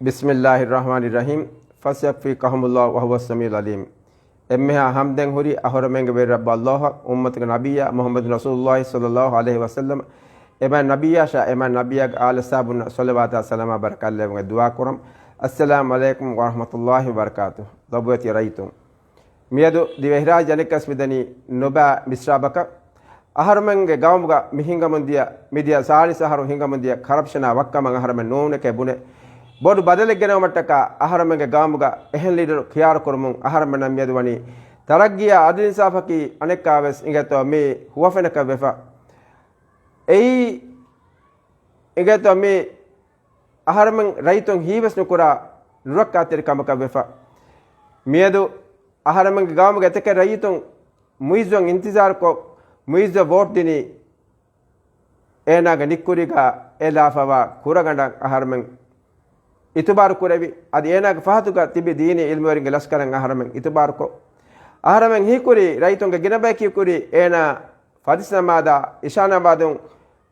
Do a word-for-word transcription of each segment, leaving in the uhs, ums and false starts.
بسم الله الرحمن الرحيم. فسيكفيكهم الله وهو السميع العليم. އެންމެހާ ހަމްދެން ހުރީ އަހުރެމެންގެ ވެރި ރައްބު ﷲ އަށް، އުއްމަތުގެ ނަބިއްޔާ މުޙައްމަދު ރަސޫލުﷲ ޞައްލަﷲ ޢަލައިހި ވަސައްލަމް، އެމާ ނަބިއްޔާއަށާ އެމާ ނަބިއްޔާގެ އާލު އަޞްޙާބުންނަށް ޞަލަވާތާ ސަލާމާ ބަރަކާތް ލެއްވުމުގެ ދުޢާ ކުރަން. އައްސަލާމު ޢަލައިކުމް ވަރަޙްމަތުﷲ ވަބަރަކާތުހު. ލޮބުވެތި ރައްޔިތުން، މިއަދު ދިވެހިރާއްޖެ އަނެއްކާވެސް މިދަނީ ނުބައި މިސްރާބަކަށް. އަހަރުމެންގެ ގައުމުގަ މި ހިނގަމުންދިޔަ، މިދިޔަ ސާޅީސް އަހަރު ހިނގަމުންދިޔަ ކަރަޕްޝަނާ ވައްކަމަށް އަހަރުމެން ނޫނެކޭ ބުނެ، ބޮޑު ބަދަލެއް ގެނައުމަށްޓަކާ އަހަރުމެންގެ ގައުމުގަ އެހެން ލީޑަރު ޚިޔާރު ކުރުމުން އަހަރުމެންނަށް މިއަދު ވަނީ ތަރައްގީއާ އަދުލު އިންސާފަކީ އަނެއްކާވެސް އިނގޭތޯ މީ ހުވަފެނަކަށް ވެފަ. އެއީ އިނގޭތޯ މީ އަހަރުމެން ރައްޔިތުން ހީވެސް ނުކުރާ ނުރައްކާތެރި ކަމަކަށް ވެފަ. މިއަދު އަހަރުމެންގެ ގައުމުގެ އެތަކެއް ރައްޔިތުން މުއިއްޒުއަށް އިންތިޒާރުކޮށް، މުއިއްޒަށް ވޯޓް ދިނީ، އޭނާގެ ނިއްކުރީގަ އެލާފަވާ ކުރަގަނޑަށް އަހަރުމެން އިތުބާރު ކުރެވި، އަދި އޭނާގެ ފަހަތުގަ ތިބި ދީނީ އިލްމުވެރިންގެ ލަޝްކަރަށް އަހަރުމެން އިތުބާރުކޮށް، އަހަރުމެން ހީކުރީ ރައްޔިތުންގެ ގިނަ ބަޔަކީ ކުރީ އޭނާ ފަތިސް ނަމާދާ، އިޝާ ނަމާދުން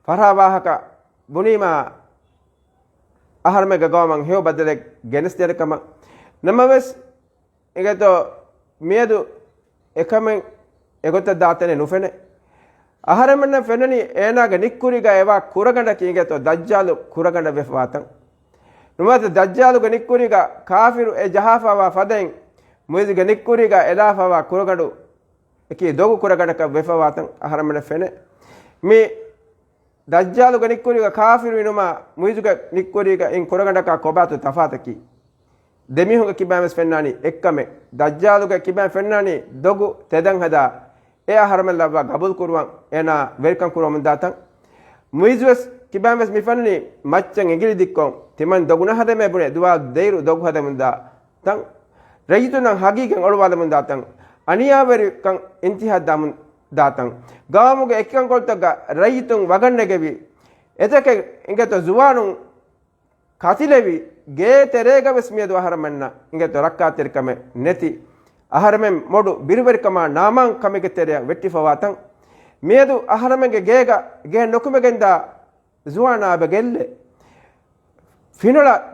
ފަރާ ވާހަކަ ބުނީމާ، އަހަރުމެންގެ ގައުމަށް ހެޔޮ ބަދަލެއް ގެނެސްދޭނެ ކަމަށް. ނަމަވެސް، އިނގޭތޯ މިއަދު އެކަމެއް އެގޮތަށް ދާތަނެއް ނުފެނޭ. އަހަރެމެންނަށް ފެންނަނީ އޭނާގެ ނިއްކުރީގަ އެވާ ކުރަގަނޑަކީ އިނގޭތޯ ދައްޖާލު ކުރަގަނޑަށް ވެފަވާތަން. ނުވަތަ ދައްޖާލުގެ ނިއްކުރީގަ ކާފިރު އެ ޖަހާފަވާ ފަދައިން މުއިޒުގެ ނިއްކުރީގަ އެލާފަވާ ކުރަގަނޑު އެކީ ދޮގު ކުރަގަނޑަކަށް ވެފަވާތަން އަހަރެމެންނަށް ފެނޭ. މި ދައްޖާލުގެ ނިއްކުރީގަ ކާފިރު އިނުމާ މުއިޒުގެ ނިއްކުރީގަ އިން ކުރަގަނޑަކާ ކޮބާތޯ ތަފާތަކީ؟ ދެމީހުންގެ ކިބައިންވެސް ފެންނާނީ އެއްކަމެއް. ދައްޖާލުގެ ކިބައިން ފެންނާނީ ދޮގު ތެދަން ހަދާ، އެ އަހަރެމެން ލައްވާ ގަބޫލު ކުރުވަން އޭނާ ވެރިކަން ކުރަމުންދާތަން. މުއިޒުވެސް ކިބައިންވެސް މި ފެންނަނީ މައްޗަށް އިނގިލި ދިއްކޮން، ތިމަން ދޮގު ނަހަދަމޭ ބުނެ ދުވާލު ދޭއިރު ދޮގު ހަދަމުންދާ ތަން، ރައްޔިތުންނަށް ހަގީގަތް އޮޅުވާލަމުންދާތަން، އަނިޔާވެރިކަން އިންތިހާ ދާމުންދާތަން، ގައުމުގެ އެކިކަންކޮޅުތަކަށް ރައްޔިތުން ވަގަށްނެގެވި، އެތަކެއް އިނގޭތޯ ޒުވާނުން ކަތިލެވި، ގޭ ތެރޭގަވެސް މިއަދު އަހަރެމެންނަށް އިނގޭތޯ ރައްކާތެރިކަމެއް ނެތި، އަހަރެމެން މޮޑު ބިރުވެރިކަމާ ނާމާން ކަމެއްގެ ތެރެއަށް ވެއްޓިފަވާތަން. މިއަދު އަހަރެމެންގެ ގޭގަ ގެ ނުކުމެގެންދާ ޒުވާނާ އެބަ ގެއްލޭ. ފިނޮޅަށް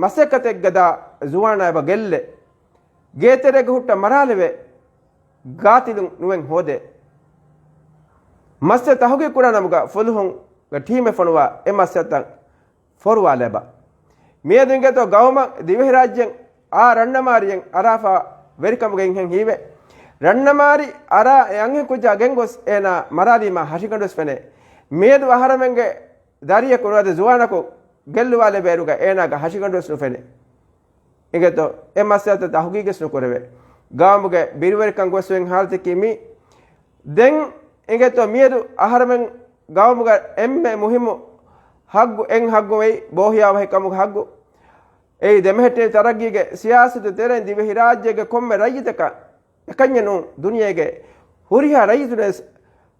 މަސައްކަތެއްގަ ދާ ޒުވާނާ އެބަ ގެއްލޭ. ގޭތެރޭގަ ހުއްޓަ މަރާލެވޭ. ގާތިލުން ނުވެން ހޯދޭ. މައްސަލަ ތަހުގީގު ކުރާ ނަމުގަ ފުލުހުންގެ ޓީމެއް ފޮނުވާ އެ މައްސަލަތައް ފޮރުވާލެބަ. މިއަދު އިނގޭތޯ ގައުމަށް ދިވެހިރާއްޖެއިން އާ ރަންނަމާރިއެއް އަރާފަ ވެރިކަމުގެ އިންހެން ހީވޭ. ރަންނަމާރި އަރާ އެ އަންހެން ކުއްޖާ ގެންގޮސް އޭނާ މަރާލީމާ ހަށިގަނޑުވެސް ފެނޭ. މިއަދު އަހަރެމެންގެ ދަރިޔަކު ނުވަތަ ޒުވާނަކު ގެއްލުވާލެވޭއިރުގަ އޭނާގެ ހަށިގަނޑުވެސް ނުފެނޭ. އިނގޭތޯ އެ މައްސަލަތައް ތަހުގީގެސް ނުކުރެވޭ. ގައުމުގެ ބިރުވެރިކަން ގޮސްވެން ހާލަތަކީ މީ. ދެން އިނގޭތޯ މިއަދު އަހަރެމެން ގައުމުގަ އެންމެ މުހިއްމު ހައްގު އެއް ހައްގު ވެއި ބޯހިޔާވަހިކަމުގެ ހައްގު. އެއީ ދެމެހެއްޓެނި ތަރައްގީގެ ސިޔާސަތު ތެރެއިން ދިވެހިރާއްޖޭގެ ކޮންމެ ރައްޔިތަކަށް އެކަންޏެއް ނޫން، ދުނިޔޭގެ ހުރިހާ ރައްޔިތުންވެސް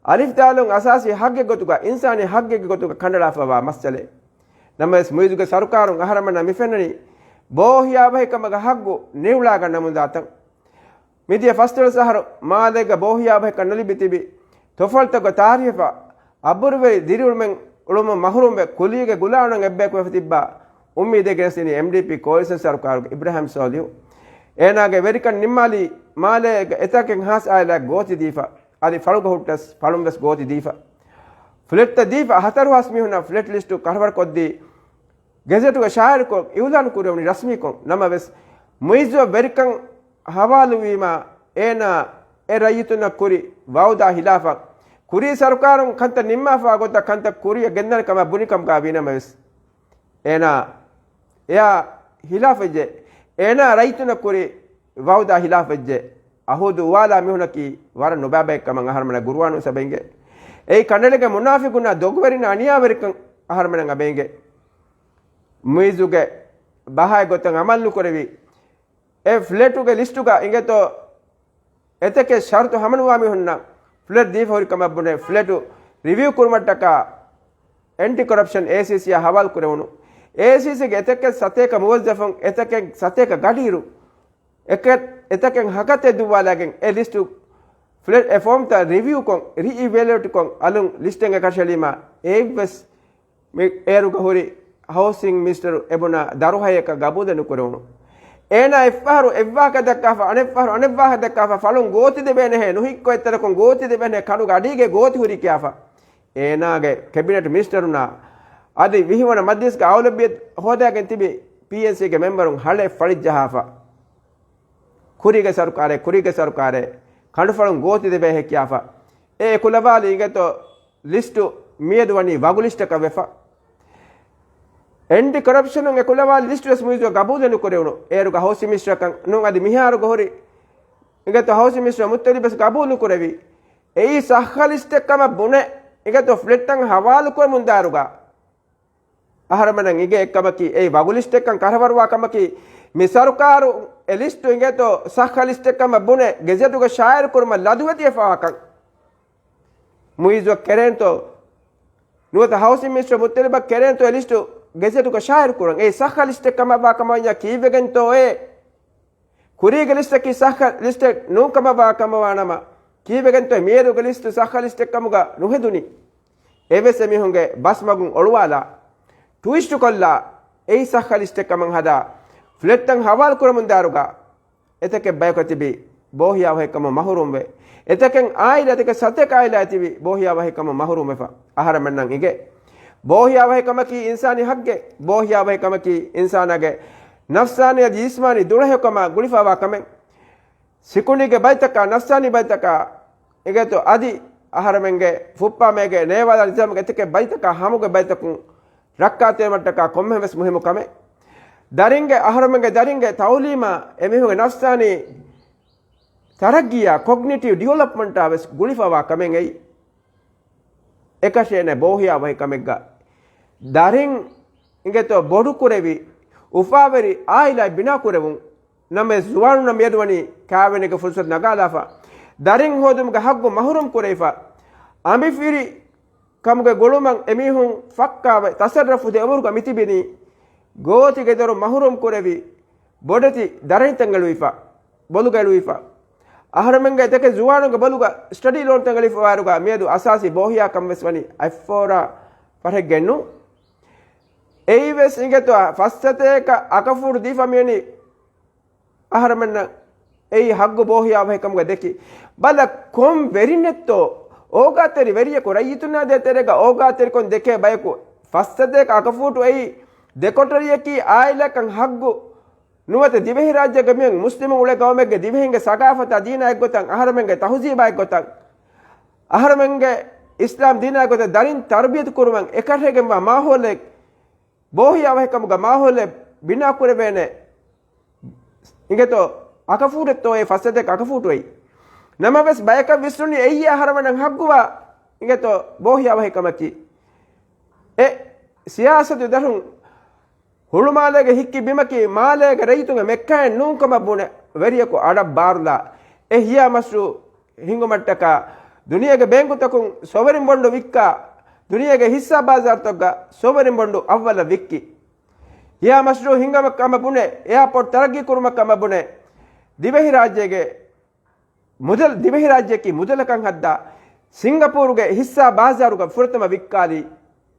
އަލިފްދާލުން އަސާސީ ހައްގެއް ގޮތުގަ، އިންސާނީ ހައްގެއްގެ ގޮތުގަ ކަނޑައަޅާފަވާ މައްސަލައެއް. ނަމަވެސް މުއިޒުގެ ސަރުކާރުން އަހަރެމެންނަށް މިފެންނަނީ ބޯހިޔާވަހިކަމުގެ ހައްގު ނިއުޅާގަންނަމުންދާތަން. މިދިޔަ ފަސްދޮޅަސް އަހަރު މާލޭގަ ބޯހިޔާވަހިކަން ނުލިބި ތިބި ތޮފައިލުތަކުގެ ތާރީޚަށް އައްބުރުވެރި ދިރިއުޅުމެއް އުޅުމުން މަހުރޫމްވެ ކުލީގެ ގުލާނުން އެއްބަޔަކު ވެފަ ތިއްބާ އުއްމީދެއް ގެނެސްދިނީ އެމްޑީޕީ ކޯލިޝަން ސަރުކާރުގެ އިބްރާހިމް ސޯލިހު. އޭނާގެ ވެރިކަން ނިންމާލީ މާލޭގެ އެތަކެއް ހާސް އާއިލާއަށް ގޯތި ދީފަ، އަދި ފަޅުގަ ހުއްޓަސް ފަޅުންވެސް ގޯތި ދީފަ. ފްލެޓްތައް ދީފަ ހަތަރު ހާސް މީހުންނަށް ފްލެޓް ލިސްޓު ކަރަވަރުކޮށްދީ، ގެޒެޓުގަ ޝާއިޢުކޮށް އިޢުލާން ކުރެވުނީ ރަސްމީކޮށް. ނަމަވެސް، މުއިއްޒުއަށް ވެރިކަން ހަވާލުވީމާ، އޭނާ އެ ރައްޔިތުންނަށް ކުރި ވައުދާ ހިލާފަށް، ކުރީ ސަރުކާރުން ކަންތައް ނިންމާފަވާ ގޮތަށް ކަންތައް ކުރިއަށް ގެންދާނެ ކަމަށް ބުނި ކަމުގަ ވީނަމަވެސް، އޭނާ އެއާ ހިލާފެއްޖެ، އޭނާ ރައްޔިތުންނަށް ކުރި ވައުދާ ހިލާފެއްޖެ، އަހުދު އުވާލާ މީހުނަކީ ވަރަށް ނުބައިބައެއް ކަމަށް އަހަރުމެނަށް ގުރުއާނުން ސަބައިނގެ. އެއީ ކަނޑައެޅިގެން މުނާފިޤުންނާ ދޮގުވެރިންނާ އަނިޔާވެރިކަން އަހަރުމެނަށް އަބައިނގެ. މުއިޒުގެ ބަހާއި ގޮތަށް އަމަލު ނުކުރެވި، އެ ފްލެޓުގެ ލިސްޓުގަ އިނގޭތޯ އެތަކެއް ޝަރުތު ހަމަނުވާ މީހުންނަށް ފްލެޓް ދީފަ ހުރި ކަމަށް ބުނެ، ފްލެޓު ރިވިއު ކުރުމަށްޓަކާ އެންޓި ކޮރަޕްޝަން އޭސީސީއަށް ހަވާލު ކުރެވުނު. އޭސީސީގެ އެތަކެއް ސަތޭކަ މުވައްޒަފުން އެތަކެއް ސަތޭކަ ގަޑިއިރު އެކަ-، އެތަކެއް ހަކަތެއް ދުއްވާލާގެން އެ ލިސްޓު ފްލެޓް އެ ފޯމްތައް ރިވިއުކޮށް، ރީއިވެލުއޭޓްކޮށް އަލުން ލިސްޓެއް އެކަށައެޅީމާ އެއެއްވެސް މި އޭރުގަ ހުރި ހައުސިން މިނިސްޓަރު އެބުނާ ދަރުހައެއްކަށް ގަބޫލެއް ނުކުރެވުނު. އޭނާ އެއްފަހަރު އެއްވާހަކަ ދައްކާފަ، އަނެއްފަހަރު އަނެއްވާހަކަ ދައްކާފަ، ފަޅުން ގޯތި ދެވޭނެހޭ، ނުހިއްކޮ އެއްތަނަކުން ގޯތި ދެވޭނެ، ކަނޑުގެ އަޑީގެ ގޯތި ހުރީ ކިޔާފަ. އޭނާގެ ކެބިނެޓް މިނިސްޓަރުންނާ އަދި ވިހިވަނަ މަޖްލިސްގެ އައުލަބިއްޔަތު ހޯދާގެން ތިބި ޕީއެންސީގެ މެމްބަރުން ހަޅޭއް ފަޅިއްޖަހާފަ، ކުރީގެ ސަރުކާރޭ، ކުރީގެ ސަރުކާރޭ، ކަނޑުފަޅުން ގޯތި ދެވޭހޭ ކިޔާފަ. އެ އެކުލަވާލި އިނގޭތޯ ލިސްޓު މިއަދު ވަނީ ވަގު ލިސްޓަކަށް ވެފަ. އެންޓި ކޮރަޕްޝަނުން އެކުލަވާލި ލިސްޓު ވެސް މުއިއްޒު ގަބޫލެއް ނުކުރެވުނު. އޭރުގަ ހައުސިން މިނިސްޓަރަކަށް ނޫން އަދި މިހާރުގަ ހުރި އިނގޭތޯ ހައުސިން މިނިސްޓަރ މުއްތަލިބް ވެސް ގަބޫލު ނުކުރެވި. އެއީ ސައްހަ ލިސްޓެއް ކަމަށް ބުނެ އިނގޭތޯ ފްލެޓްތައް ހަވާލު ކުރަމުން ދާއިރުގަ އަހަރެމެންނަށް އިނގޭ އެއްކަމަކީ، އެއީ ވަގު ލިސްޓެއްކަން ކަށަވަރުވާ ކަމަކީ، މި ސަރުކާރު އެ ލިސްޓު އިނގޭތޯ ސައްހަ ލިސްޓެއް ކަމަށް ބުނެ ގެޒެޓުގަ ޝާއިރު ކުރުމަށް ލަދުވެތިވެފަވާކަން. މުއިއްޒުއަށް ކެރޭންތޯ، ނުވަތަ ހައުސިން މިނިސްޓަރ މުއްތަލިބަށް ކެރޭންތޯ އެ ލިސްޓު ގެޒެޓުގަ ޝާއިރު ކުރަން. އެއީ ސައްހަ ލިސްޓެއް ކަމަށްވާ ކަމަށް ވަންޏާ ކީއްވެގެންތޯއޭ؟ ކުރީގެ ލިސްޓަކީ ސައްހަ ލިސްޓެއް ނޫން ކަމަށްވާ ކަމަށް ވާނަމަ، ކީއްވެގެންތޯ މިއަދުގެ ލިސްޓު ސައްހަ ލިސްޓެއް ކަމުގަ ނުހެދުނީ؟ އެވެސް އެމީހުންގެ ބަސްމަގުން އޮޅުވާލާ، ޓުވިސްޓު ކޮށްލާ، އެއީ ސައްހަ ލިސްޓެއް ކަމަށް ހަދާ، ފްލެޓްތައް ހަވާލު ކުރަމުން ދާއިރުގަ، އެތަކެއް ބަޔަކު ތިބި ބޯހިޔާވަހިކަމުން މަހުރޫމްވެ، އެތަކެއް އާއިލާތަކެއް ސަތޭކަ އާއިލާ ތިބި ބޯހިޔާވަހިކަމުން މަހުރޫމްވެފަ. އަހަރެމެންނަށް އިނގޭ، ބޯހިޔާވަހިކަމަކީ އިންސާނީ ހައްގެއް، ބޯހިޔާވަހިކަމަކީ އިންސާނާގެ ނަފްސާނީ އަދި ޖިސްމާނީ ދުޅަހެޔޮކަމާ ގުޅިފަވާ ކަމެއް. ސިކުނޑީގެ ބައިތަކާ، ނަފްސާނީ ބައިތަކާ އިނގޭތޯ އަދި އަހަރެމެންގެ ފުއްޕާމޭގެ ނޭވާލާ ނިޒާމުގެ އެތަކެއް ބައިތަކާ ހަމުގެ ބައިތަކުން ރައްކާތެރިވުމަށްޓަކާ ކޮންމެހެން ވެސް މުހިއްމު ކަމެއް. ދަރިންގެ، އަހަރެމެންގެ ދަރިންގެ ތައުލީމާ އެމީހުންގެ ނަފްސާނީ ތަރައްގީއާ، ކޮގްނިޓިވް ޑިވެލޮޕްމަންޓާ ވެސް ގުޅިފަވާ ކަމެއް އެއީ. އެކަށޭނެ ބޯހިޔާވަހިކަމެއްގަ ދަރިން އިނގޭތޯ ބޮޑުކުރެވި، އުފާވެރި އާއިލާ ބިނާކުރެވުން. ނަމަވެސް ޒުވާނުންނަށް މިއަދު ވަނީ ކާވެނީގެ ފުރުސަތު ނަގާލާފަ، ދަރިން ހޯދުމުގެ ހައްގު މަހުރޫމް ކުރެވިފަ، އަނބިފިރި ކަމުގެ ގުޅުމަށް އެމީހުން ފައްކާވެ، ތަސައްރަފު ދޭ އުމުރުގަ މިތިބިނީ، ގޯތިގެ ދޮރު މަހުރޫމް ކުރެވި، ބޮޑެތި ދަރަނިތައް އެޅުވިފަ، ބޮލުގަ އެޅުވިފަ. އަހަރެމެންގެ އެތަކެއް ޒުވާނުންގެ ބޮލުގަ ސްޓަޑީ ލޯންތައް އެޅިފަވާއިރުގަ މިއަދު އަސާސީ ބޯހިޔާކަން ވެސް ވަނީ އަތްފޯރާ ފަރެއްގެންނު. އެއީވެސް އިނގޭތޯ ފަސްސަތޭކަ އަކަފޫޓު ދީފަ މިވަނީ އަހަރެމެންނަށް އެއީ ހައްގު ބޯހިޔާވަހިކަމުގަ ދެއްކި. ބަލަ ކޮން ވެރިންނެއްތޯ އޯގާތެރި ވެރިޔަކު ރައްޔިތުންނާ ދޭތެރޭގަ އޯގާތެރިކޮށް ދެކޭ ބަޔަކު ފަސްސަތޭކަ އަކަފޫޓު އެއީ ދެ ކޮޓަރިއަކީ އާއިލާއަކަށް ހައްގު ނުވަތަ ދިވެހިރާއްޖޭގެ މިއޮތް މުސްލިމު އުޅޭ ގައުމެއްގެ ދިވެހިންގެ ސަގާފަތާ ދީނާ އެއްގޮތަށް އަހަރެމެންގެ ތަހުޒީބާ އެއްގޮތަށް އަހަރެމެންގެ އިސްލާމް ދީނާ އެއްގޮތަށް ދަރިން ތަރުބިޔަތު ކުރުމަށް އެކަށައިގެންވާ މާހައުލެއް ބޯހިޔާވަހިކަމުގަ މާހައުލެއް ބިނާކުރެވޭނެ. އިނގޭތޯ އަކަފޫޓެއްތޯ އެ ފަސްސަތޭކަ އަކަފޫޓު އެއީ. ނަމަވެސް ބަޔަކަށް ވިސްނުނީ އެއީ އަހަރެމެންނަށް ހައްގުވާ އިނގޭތޯ ބޯހިޔާވަހިކަމަކީ. އެ ސިޔާސަތު ދަށުން ހުޅުމާލޭގެ ހިއްކި ބިމަކީ މާލޭގެ ރައްޔިތުންގެ މެއްކައެއް ނޫންކަމަށް ބުނެ ވެރިޔަކު އަޑަށް ބާރުލާ އެ ހިޔާ މަޝްރޫއު ހިނގުމަށްޓަކާ ދުނިޔޭގެ ބޭންކުތަކުން ސޮވެރިން ބޮންޑު ވިއްކާ، ދުނިޔޭގެ ހިއްސާ ބާޒާރުތަކުގަ ސޮވެރިން ބޮންޑު އައްވަލަށް ވިއްކި. ހިޔާ މަޝްރޫއު ހިންގުމަށް ކަމަށް ބުނެ، އެއާޕޯޓް ތަރައްގީ ކުރުމަށް ކަމަށް ބުނެ، ދިވެހިރާއްޖޭގެ މުދަލް، ދިވެހިރާއްޖެއަކީ މުދަލަކަށް ހައްދާ ސިންގަޕޫރުގެ ހިއްސާ ބާޒާރުގަ ފުރަތަމަ ވިއްކާލީ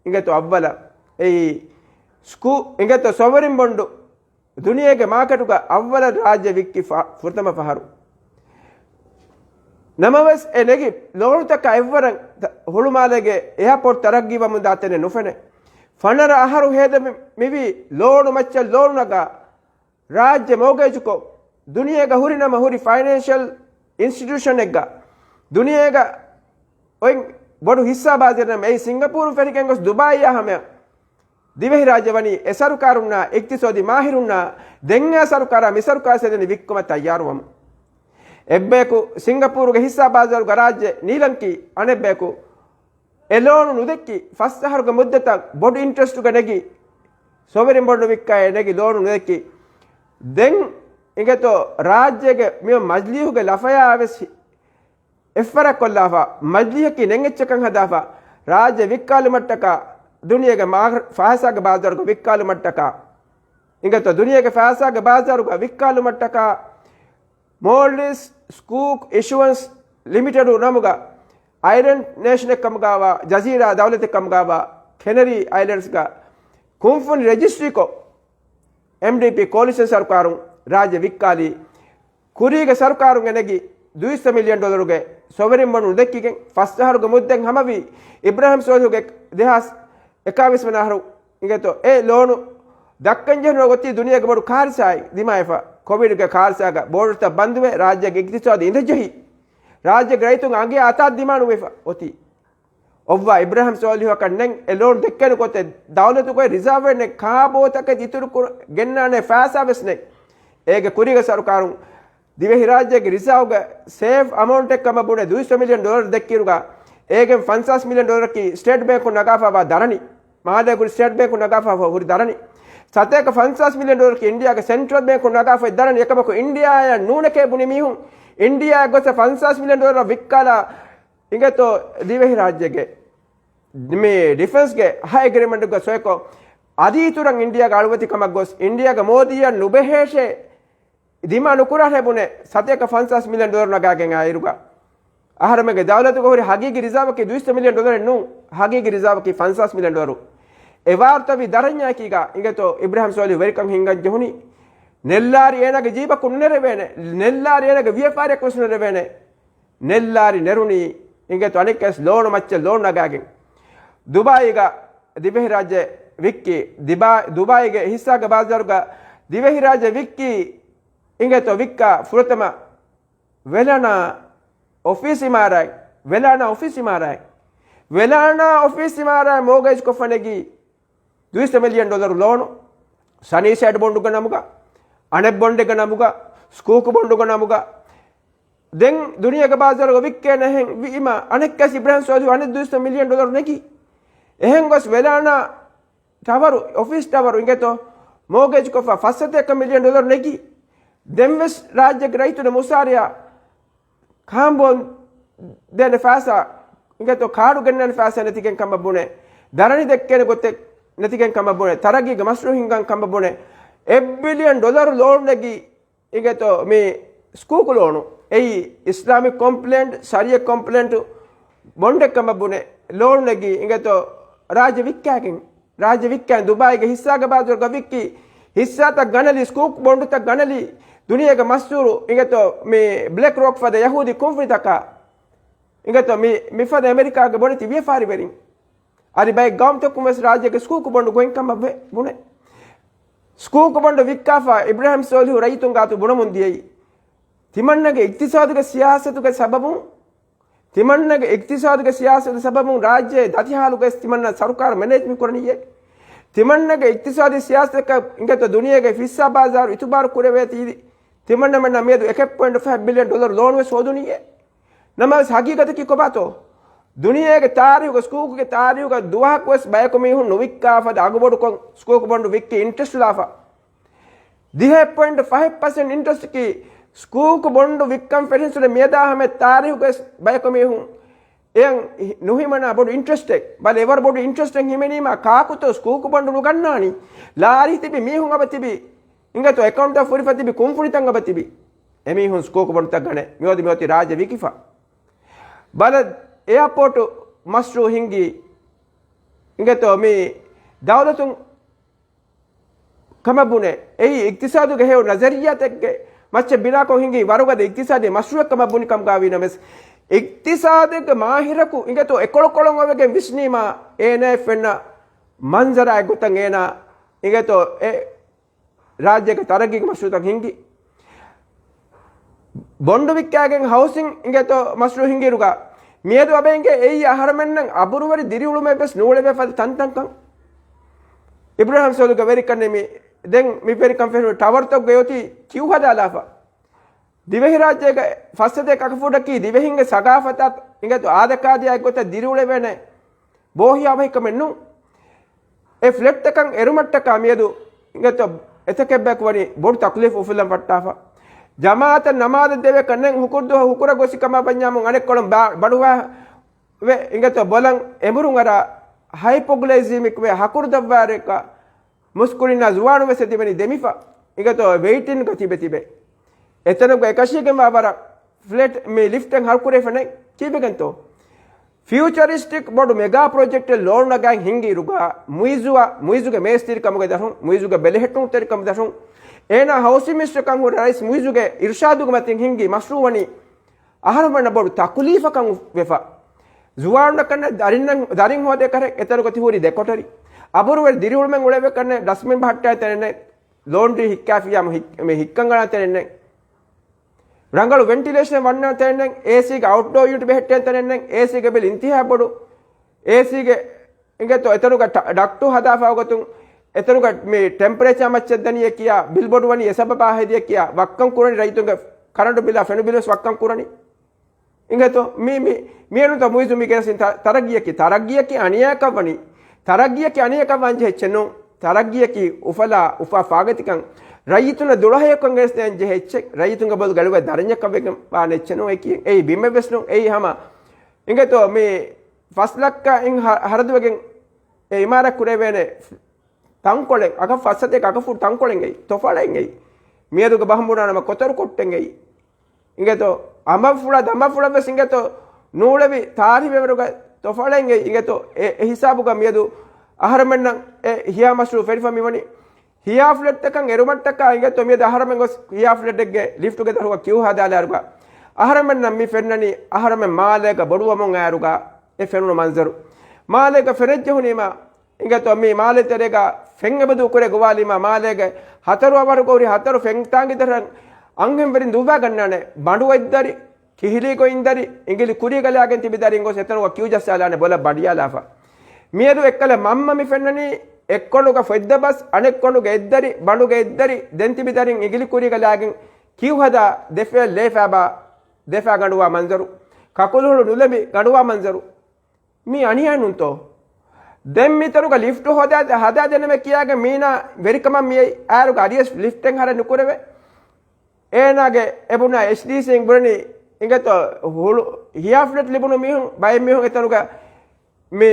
އިނގޭތޯ އައްވަލަށް. އެއީ ސްކޫ، އިނގޭތޯ ސޮވެރިން ބޮންޑު ދުނިޔޭގެ މާކެޓުގަ އައްވަލަށް ރާއްޖެ ވިއްކި ފަ-، ފުރަތަމަ ފަހަރު. ނަމަވެސް އެ ނެގި ލޯނުތަކާ އެއްވަރަށް ތަ-، ހުޅުމާލޭގެ އެއާޕޯޓް ތަރައްގީވަމުންދާ ތަނެއް ނުފެނޭ. ފަނަރަ އަހަރު ހޭދަ މި-، މިވީ ލޯނު މައްޗަށް ލޯނު ނަގާ، ރާއްޖެ މޯގޭޖުކޮށް، ދުނިޔޭގަ ހުރި ނަމަ ހުރި ފައިނޭންޝަލް އިންސްޓިޓިއުޝަނެއްގަ، ދުނިޔޭގަ އޮތް ބޮޑު ހިއްސާ ބާޒާރެއް ނަމަ، އެއީ ސިންގަޕޫރު ފެށިގެން ގޮސް ދުބާއީއާ ހަމަޔަށް ދިވެހިރާއްޖެ ވަނީ އެ ސަރުކާރުންނާ އިޤްތިޞާދީ މާހިރުންނާ ދެން އެ ސަރުކާރާ މި ސަރުކާރަށް އެދެނީ ވިއްކުމަށް ތައްޔާރުވަމުން. އެއްބަޔަކު ސިންގަޕޫރުގެ ހިއްސާ ބާޒާރުގަ ރާއްޖެ ނީލަންކީ، އަނެއްބަޔަކު އެ ލޯނު ނުދެއްކި، ފަސް އަހަރުގެ މުއްދަތަށް ބޮޑު އިންޓްރެސްޓުގަ ނެގި، ސޮވެރިން ބޮންޑު ވިއްކާ އެ ނެގި ލޯނު ނުދެއްކި. ދެން އިނގޭތޯ ރާއްޖޭގެ މި މަޖްލީހުގެ ލަފަޔާ ވެސް އެއްފަރާތްކޮށްލާފަ، މަޖްލީހަކީ ނެތް އެއްޗަކަށް ހަދާފަ، ރާއްޖެ ވިއްކާލުމަށްޓަކާ، ދުނިޔޭގެ މާ-، ފައިސާގެ ބާޒާރުގަ ވިއްކާލުމަށްޓަކާ، އިނގޭތޯ ދުނިޔޭގެ ފައިސާގެ ބާޒާރުގަ ވިއްކާލުމަށްޓަކާ، މޯލްޑިވްސް ސްކޫކް އިޝުއަންސް ލިމިޓެޑު ނަމުގަ އައިލެންޑް ނޭޝަނެއް ކަމުގައިވާ، ޖަޒީރާ ދައުލަތެއް ކަމުގައިވާ ކެނަރީ އައިލެންޑްސްގަ ކުންފުނި ރަޖިސްޓްރީކޮށް، އެމްޑީޕީ ކޯލިޝަން ސަރުކާރުން ރާއްޖެ ވިއްކާލީ، ކުރީގެ ސަރުކާރުން ގެނެގި ދުއިސައްތަ މިލިއަން ޑޮލަރުގެ ސޮވެރިން ބޮންޑު ދެއްކިގެން ފަސް އަހަރުގެ މުއްދަތް ހަމަވީ އިބްރާހިމް ސޯލިހުގެ ދެހާސް އެކާވީސް ވަނަ އަހަރު އިނގޭތޯ އެ ލޯނު ދައްކަން ޖެހުނު އޮތީ ދުނިޔޭގެ ބޮޑު ކާރިސާއެއް ދިމާވެފަ، ކޮވިޑްގެ ކާރިސާގަ ބޯޑަރުތައް ބަންދުވެ، ރާއްޖޭގެ އިގްތިސާދު އިނދެޖެހި، ރާއްޖޭގެ ރައްޔިތުން އަނގަޔާ އަތާ ދިމާނުވެފަ އޮތީ. އޮއްވާ އިބްރާހިމް ސޯލިހުއަކަށް ނެތް އެ ލޯން ދެއްކޭނެ ގޮތެއް ދައުލަތުގައި ރިޒާވެއް ނެތް، ކާބޯތަކެތި އިތުރު ކުރ-، ގެންނާނެ ފައިސާވެސް ނެތް. އޭގެ ކުރީގެ ސަރުކާރުން ދިވެހިރާއްޖޭގެ ރިޒާވްގެ ސޭފް އަމައުންޓެއް ކަމަށް ބުނެ ދުއިސައްތަ މިލިއަން ޑޮލަރު ދެއްކިއިރުގަ، އޭގެން ފަންސާސް މިލިއަން ޑޮލަރަކީ ސްޓޭޓް ބޭންކުން ނަގާފައިވާ ދަރަނި. މާލޭ ގުޅި ސްޓޭޓް ބޭންކުން ނަގާފައި ހުރި ދަރަނި. ސަތޭކަ ފަންސާސް މިލިއަން ޑޮލަރަކީ އިންޑިއާގެ ސެންޓްރަލް ބޭންކުން ނަގާފައި ދަރަނި. އެކަމަކު އިންޑިއާއަށް ނޫނެކޭ ބުނި މީހުން އިންޑިއާއަށް ގޮސް ފަންސާސް މިލިއަން ޑޮލަރަށް ވިއްކާލާ އިނގޭތޯ ދިވެހިރާއްޖޭގެ މި ޑިފެންސްގެ ހަ އެގްރިމެންޓުގަ ސޮއިކޮށް، އަދި އިތުރަށް އިންޑިއާގެ އަޅުވެތިކަމަށް ގޮސް، އިންޑިއާގެ މޯދީއަށް ނުބެހޭށޭ ދިމާ ނުކުރާށޭ ބުނެ، ސަތޭކަ ފަންސާސް މިލިއަން ޑޮލަރު ނަގާގެން އާއިރުގަ، އަހަރެމެންގެ ދައުލަތުގަ ހުރި ހަގީގީ ރިޒާވަކީ ދުއިސައްތަ މިލިއަން ޑޮލަރެއް ނޫން، ހަގީގީ ރިޒާވަކީ ފަންސާސް މިލިއަން ޑޮލަރު. އެ ވާރުތަވި ދަރަންޏާއެކީގަ އިނގޭތޯ އިބްރާހިމް ސޯލިހު ވެރިކަން ހިންގަން ޖެހުނީ. ނެއްލާރި އޭނާގެ ޖީބަކުން ނުނެރެވޭނެ، ނެއްލާރި އޭނާގެ ވިޔަފާރިއަކުން ވެސް ނުނެރެވޭނެ. ނެއްލާރި ނެރުނީ އިނގޭތޯ އަނެއްކާވެސް ލޯނު މައްޗަށް ލޯނު ނަގާގެން. ދުބާއީގަ ދިވެހިރާއްޖެ ވިއްކީ، ދިބާ-، ދުބާއީގެ ހިއްސާގެ ބާޒާރުގަ ދިވެހިރާއްޖެ ވިއްކީ އިނގޭތޯ ވިއްކާ ފުރަތަމަ ވެލާނާ އޮފީސް އިމާރާތް، ވެލާނާ އޮފީސް އިމާރާތް، ވެލާނާ އޮފީސް އިމާރާތް މޯގޭޖް ކޮށްފަ ނެގީ ދުއިސައްތަ މިލިއަން ޑޮލަރު ލޯނު، ސަނީސައިޑް ބޮންޑުގެ ނަމުގަ، އަނެއް ބޮންޑެއްގެ ނަމުގަ، ސްކޫކު ބޮންޑުގެ ނަމުގަ. ދެން ދުނިޔޭގެ ބާޒާރުގަ ވިއްކޭނެހެން ވީމަ، އަނެއްކާވެސް އިބްރާހިމް ސޯލިހު އަނެއް ދުއިސައްތަ މިލިއަން ޑޮލަރު ނެގި. އެހެން ގޮސް ވެލާނާ ޓަވަރު، އޮފީސް ޓަވަރު އިނގޭތޯ މޯގޭޖް ކޮށްފަ ފަސް ސަތޭކަ މިލިއަން ޑޮލަރު ނެގި. ދެންވެސް ރާއްޖޭގެ ރައްޔިތުން މުސާރިޔާ ކާނބޯން ދޭނެ ފައިސާ އިނގޭތޯ ކާޑު ގެންނަން ފައިސާ ނެތިގެން ކަމަށް ބުނެ، ދަރަނި ދެއްކޭނެ ގޮތެއް ނެތިގެން ކަމަށް ބުނެ، ތަރައްގީގެ މަޝްރޫއު ހިންގަން ކަމަށް ބުނެ، އެއް ބިލިއަން ޑޮލަރު ލޯން ނެގި އިނގޭތޯ މި ސްކޫކު ލޯނު، އެއީ އިސްލާމިކް ކޮމްޕްލޭންޓް، ޝަރީއަތް ކޮމްޕްލޭންޓް ބޮންޑެއް ކަމަށް ބުނެ، ލޯނު ނެގި އިނގޭތޯ ރާއްޖެ ވިއްކާގެން، ރާއްޖެ ވިއްކާ ދުބާއީގެ ހިއްސާގެ ބާޒާރުގަ ވިއްކި، ހިއްސާތައް ގަނެލި، ސްކޫކް ބޮންޑުތައް ގަނެލި، ދުނިޔޭގެ މަޝްހޫރު އިނގޭތޯ މި ބްލެކް ރޮކް ފަދަ ޔަހޫދީ ކުންފުނިތަކާ އިނގޭތޯ މި، މިފަދަ އެމެރިކާގެ ބޮޑެތި ވިޔަފާރިވެރިން. އަދި ބައެއް ގައުމުތަކުން ވެސް ރާއްޖޭގެ ސްކޫކު ބޮންޑު ގޮތް ކަމަށް ވެ ބުނެ. ސްކޫކު ބޮންޑު ވިއްކާފަ އިބްރާހިމް ސޯލިހު ރައްޔިތުން ގާތު ބުނަމުން ދިޔައީ، ތިމަންނަގެ އިގްތިސާދުގެ ސިޔާސަތުގެ ސަބަބުން، ތިމަންނަގެ އިގްތިސާދުގެ ސިޔާސަތުގެ ސަބަބުން ރާއްޖެ ދަތި ހާލުގައި ތިމަންނަ ސަރުކާރު މެނޭޖް މި ކުރަނީއޭ. ތިމަންނަގެ އިގްތިސާދީ ސިޔާސަތަކަށް އިނގޭތޯ ދުނިޔޭގެ ހިއްސާ ބާޒާރު އިތުބާރު ކުރެވޭތީ، ތިމަންނަމެންނަށް މިއަދު އެކެއް ޕޮއިންޓް ފައިވް ބިލިއަން ޑޮލަރު ލޯނު ވެސް ހޯދުނީއޭ. ނަމަވެސް ހަގީގަތަކީ ކޮބާތޯ؟ ދުނިޔޭގެ ތާރީހުގަ، ސްކޫކުގެ ތާރީހުގަ ދުވަހަކު ވެސް ބަޔަކު މީހުން ނުވިއްކާ ފަދަ އަގުބޮޑުކޮށް ސްކޫކު ބޮންޑު ވިއްކި އިންޓްރެސްޓް ލާފަ. ދިހައެއް ޕޮއިންޓް ފަހެއް ޕަސެންޓް އިންޓްރެސްޓަކީ ސްކޫކު ބޮންޑު ވިއްކަން ފެށިންސުރެ މިއަދާ ހަމަ ތާރީހުގަ ވެސް ބަޔަކު މީހުން އެޔަށް ނުހިމަނާ ބޮޑު އިންޓްރެސްޓެއް. ބަލަ އެވަރު ބޮޑު އިންޓްރެސްޓެއް ހިމެނީމާ ކާކުތޯ ސްކޫކު ބޮންޑު ނުގަންނާނީ؟ ލާރި ތިބި މީހުން އަބަ ތިބި އިނގޭތޯ އެކައުންޓްތައް ފުރިފަ ތިބި ކުންފުނިތައް އަބަ ތިބި. އެމީހުން ސްކޫކު ބޮންޑުތައް ގަނެ މިއޮތީ މިއޮތީ ރާއްޖެ ވިކިފަ. ބަލަ އެއާޕޯޓު މަޝްރޫއު ހިންގީ އިނގޭތޯ މި ދައުލަތުން ކަމަށް ބުނެ، އެއީ އިގްތިސާދުގެ ހެޔޮ ނަޒަރިއްޔާތެއްގެ މައްޗަށް ބިނާކޮށް ހިނގި ވަރުގަދަ އިގްތިސާދީ މަޝްރޫއެއް ކަމަށް ބުނި ކަމުގައި ވީ ނަމަވެސް، އިގްތިސާދެއްގެ މާހިރަކު އިނގޭތޯ އެކޮޅުކޮޅުން އޮވެގެން ވިސްނީމާ، އޭނާއަށް ފެންނަ މަންޒަރާ އެއްގޮތަށް އޭނާ އިނގޭތޯ އެ ރާއްޖޭގެ ތަރައްގީގެ މަޝްރޫއުތައް ހިންގި. ބޮންޑު ވިއްކާގެން ހައުސިން އިނގޭތޯ މަޝްރޫއު ހިންގިއިރުގަ، މިއަދު އަބައިނގޭ އެއީ އަހަރަމެންނަށް އަބުރުވެރި ދިރިއުޅުމެއް ވެސް ނޫޅެވޭ ފަދަ ތަންތަންކަން. އިބްރާހިމް ސޯލިހުގެ ވެރިކަން ނިމި، ދެން މި ވެރިކަން ފެށުނު ޓަވަރުތަކުގެ އޮތީ ކިއު ހަދާލާފަ. ދިވެހިރާއްޖޭގެ ފަސްސަތޭކަ އަކަފޫޓަކީ ދިވެހިންގެ ސަގާފަތާ އިނގޭތޯ އާދަކާދިޔާ އެއްގޮތަށް ދިރިއުޅެވޭނެ ބޯހިޔާ ވަހިކަމެއް ނޫން. އެ ފްލެޓްތަކަށް އެރުމަށްޓަކާ މިއަދު އިނގޭތޯ އެތަކެއްބަޔަކު ވަނީ ބޮޑު ތަކުލީފު އުފުލަން ފައްޓާފަ. ޖަމާއަތަށް ނަމާދަށް ދެވޭކަށް ނެތް ހުކުރު ދުވަހު ހުކުރަށް ގޮސް ކަމަށް ވަންޏާމު އަނެއްކޮޅުން ބާ-، ބަނޑުހާ ވެ އިނގޭތޯ ބޮލަށް އެނބުރުން އަރާ ހައިޕޮގްލައިސީމިކް ވެ ހަކުރު ދަށްވާރޭކަށް މުސްކުޅިންނާ ޒުވާނުން ވެސް އެދިވަނީ ދެމިފަ. އިނގޭތޯ ވެއިޓިންގ ތިބެ ތިބެ. އެތަނުގަ އެކަށީގެންވާ ވަރަށް ފްލެޓް މި ލިފްޓެއް ހަރުކުރެވިފަ ނެތް ކީއްވެގެންތޯ؟ ފިއުޗަރިސްޓިކް ބޮޑު މެގާ ޕްރޮޖެކްޓެއް ލޯން ނަގައި ހިންގިއިރުގަ، މުއިއްޒުއަށް، މުއިއްޒުގެ މޭސްތިރިކަމުގެ ދަށުން، މުއިއްޒުގެ ބެލެހެއްޓުންތެރިކަމުގެ ދަށުން، އޭނާ ހައުސިން މިނިސްޓަރ ކަން ހުރި ރައީސް މުއިއްޒުގެ އިރުޝާދުގެ މަތިން ހިންގި މަޝްރޫއު ވަނީ އަހަރުމެންނަށް ބޮޑު ތަކުލީފަކަށް ވެފަ. ޒުވާނުންނަކަށް ދަރިން، ދަރިން ހޯދޭ ކަރެއް އެތަނުގަ ތި ހުރީ ދެ ކޮޓަރި. އަބުރުވެރި ދިރިއުޅުމެއް އުޅެވޭ ކަންނެ، ޑަސްޓްބިން ބަހައްޓާ ތެރެންނެ، ލޯންޑްރީ ހިއްކާފިޔާމު ހިއް-، މި ހިއްކަންގަނާ ތެރެންނެ. ރަނގަޅު ވެންޓިލޭޝަން ވަންނާ ތެރެންނެ، އޭސީގެ އައުޓްޑޯ ޔުނިޓް ބެހެއްޓޭ ތެރެންނެ، އޭސީގެ ބިލް އިންތިހާ ބޮޑު. އޭސީގެ އިނގޭތޯ އެތަނުގަ ޓަ-، ޑަކްޓު ހަދާފަ ގޮތުން، އެތަނުގަ މި ޓެމްޕަރޭޗާ މައްޗަށް ދަނީ ކިޔާ، ބިލް ބޮޑުވަނީ އެ ސަބަބާ ހެދިޔަ ކިޔާ، ވައްކަން ކުރަނީ ރައްޔިތުންގެ ކަރަންޓު ބިލާ ފެނު ބިލު ވެސް ވައްކަން ކުރަނީ. އިނގޭތޯ މި، މި، މިއަނުތަ މުއިޒު މި ގެނެސް ތަ-، ތަރައްގީއަކީ، ތަރައްގީއަކީ އަނިޔާކަށް ވަނީ، ތަރައްގީއަކީ އަނިޔާކަށް ވާން ޖެހެއްޗެއް ނޫން. ތަރައްގީއަކީ އުފަލާ، އުފާ ފާގަތިކަން، ރައްޔިތުންނަށް ދުޅަހެޔޮކަން ގެނެސްދޭން ޖެހޭ އެއްޗެއް، ރައްޔިތުންގެ ބޮލުގަ އެޅުވޭ ދަރަންޏަކަށް ވެގެން ވާނެ އެއްޗެއް ނޫން. އެކީ އެއީ ބިމެއް ވެސް ނޫން. އެއީ ހަމަ އިނގޭތޯ މި ފަސް ލައްކަ އިން ހަ-، ހަރަދުވެގެން އެ އިމާރާތް ކުރެވޭނެ ތަންކޮޅެއް، އަކަށް ފަސް ސަތޭކަ އަކަފުޓް ތަންކޮޅެއް އެއީ، ތޮފަޅެއް އެއީ. މިއަދުގެ ބަހަށް ބުނާނަމަ ކޮތަރު ކޮއްޓެއް އެއީ. އިނގޭތޯ އަނބަފުޅަށް ދަނބަފުޅަށް ވެސް އިނގޭތޯ ނޫޅެވި ތާރިހި ވެވަރުގަ ތޮފަޅެއް އެއީ. އިނގޭތޯ އެ، އެ ހިސާބުގަ މިއަދު އަހަރުމެންނަށް އެ ހިޔާ މަޝްރޫ ފެނިފަ މިވަނީ. ހިޔާ ފްލެޓްތަކަށް އެރުމަށްޓަކާ އިނގޭތޯ މިއަދު އަހަރުމެން ގޮސް ހިޔާ ފްލެޓެއްގެ ލިފްޓުގެ ދަށުގަ ކިއު ހަދާލާއިރުގަ އަހަރުމެންނަށް މި ފެންނަނީ އަހަރުމެން މާލޭގަ ބޮޑުވަމުން އައިރުގަ އެ ފެނުނު މަންޒަރު. މާލޭގަ ފެނެއްޖެހުނީމާ އިނގޭތޯ މި މާލެ ތެރޭގަ ފެން އެބަދޫ ކުރޭ ގޮވާލީމާ މާލޭގެ ހަތަރު އަވަރުގަ ހުރި ހަތަރު ފެން ތާނގި ދަށަށް އަންހެންވެރިން ދުއްވާ ގަންނާނެ. ބަނޑު އޮތް ދަރި، ކިހިލީގަ އޮތް ދަރި، އިނގިލި ކުރީގަ ލާގެން ތިބި ދަރިން ގޮސް އެތަނުގަ ކިއު ޖައްސާލާނެ ބޮލަށް ބަނޑިޔާލާފަ. މިއަދު އެއްކަލަ މަންމަ މި ފެންނަނީ އެއްކޮނޑުގަ ފޮތްދަބަސް، އަނެއްކޮނޑުގަ އެއްދަރި، ބަނޑުގަ އެއްދަރި، ދެން ތިބި ދަރިން އިނގިލި ކުރީގަ ލާގެން ކިއު ހަދާ ދެ ފެއް ލޭފާބާ، ދެފާ ގަނޑުވާ މަންޒަރު. ކަކުލުހުޅު ނުލެމި ގަނޑުވާ މަންޒަރު. މީ އަނިޔާ ނޫންތޯ؟ ދެން މިތަނުގަ ލިފްޓު ހޯދާ، ހަދާދޭނަމޭ ކިޔާގެން މީނާ ވެރިކަމަށް މިއައީ. އާރުގަ އަރިޔަސް ލިފްޓެއް ހަރެއް ނުކުރެވޭ. އޭނާގެ އެބުނާ އެޗްޑީސީން ބުނަނީ އިނގޭތޯ ހުޅު ހިޔާ ފްލެޓް ލިބުނު މީހުން، ބައެއް މީހުން އެތަނުގަ މި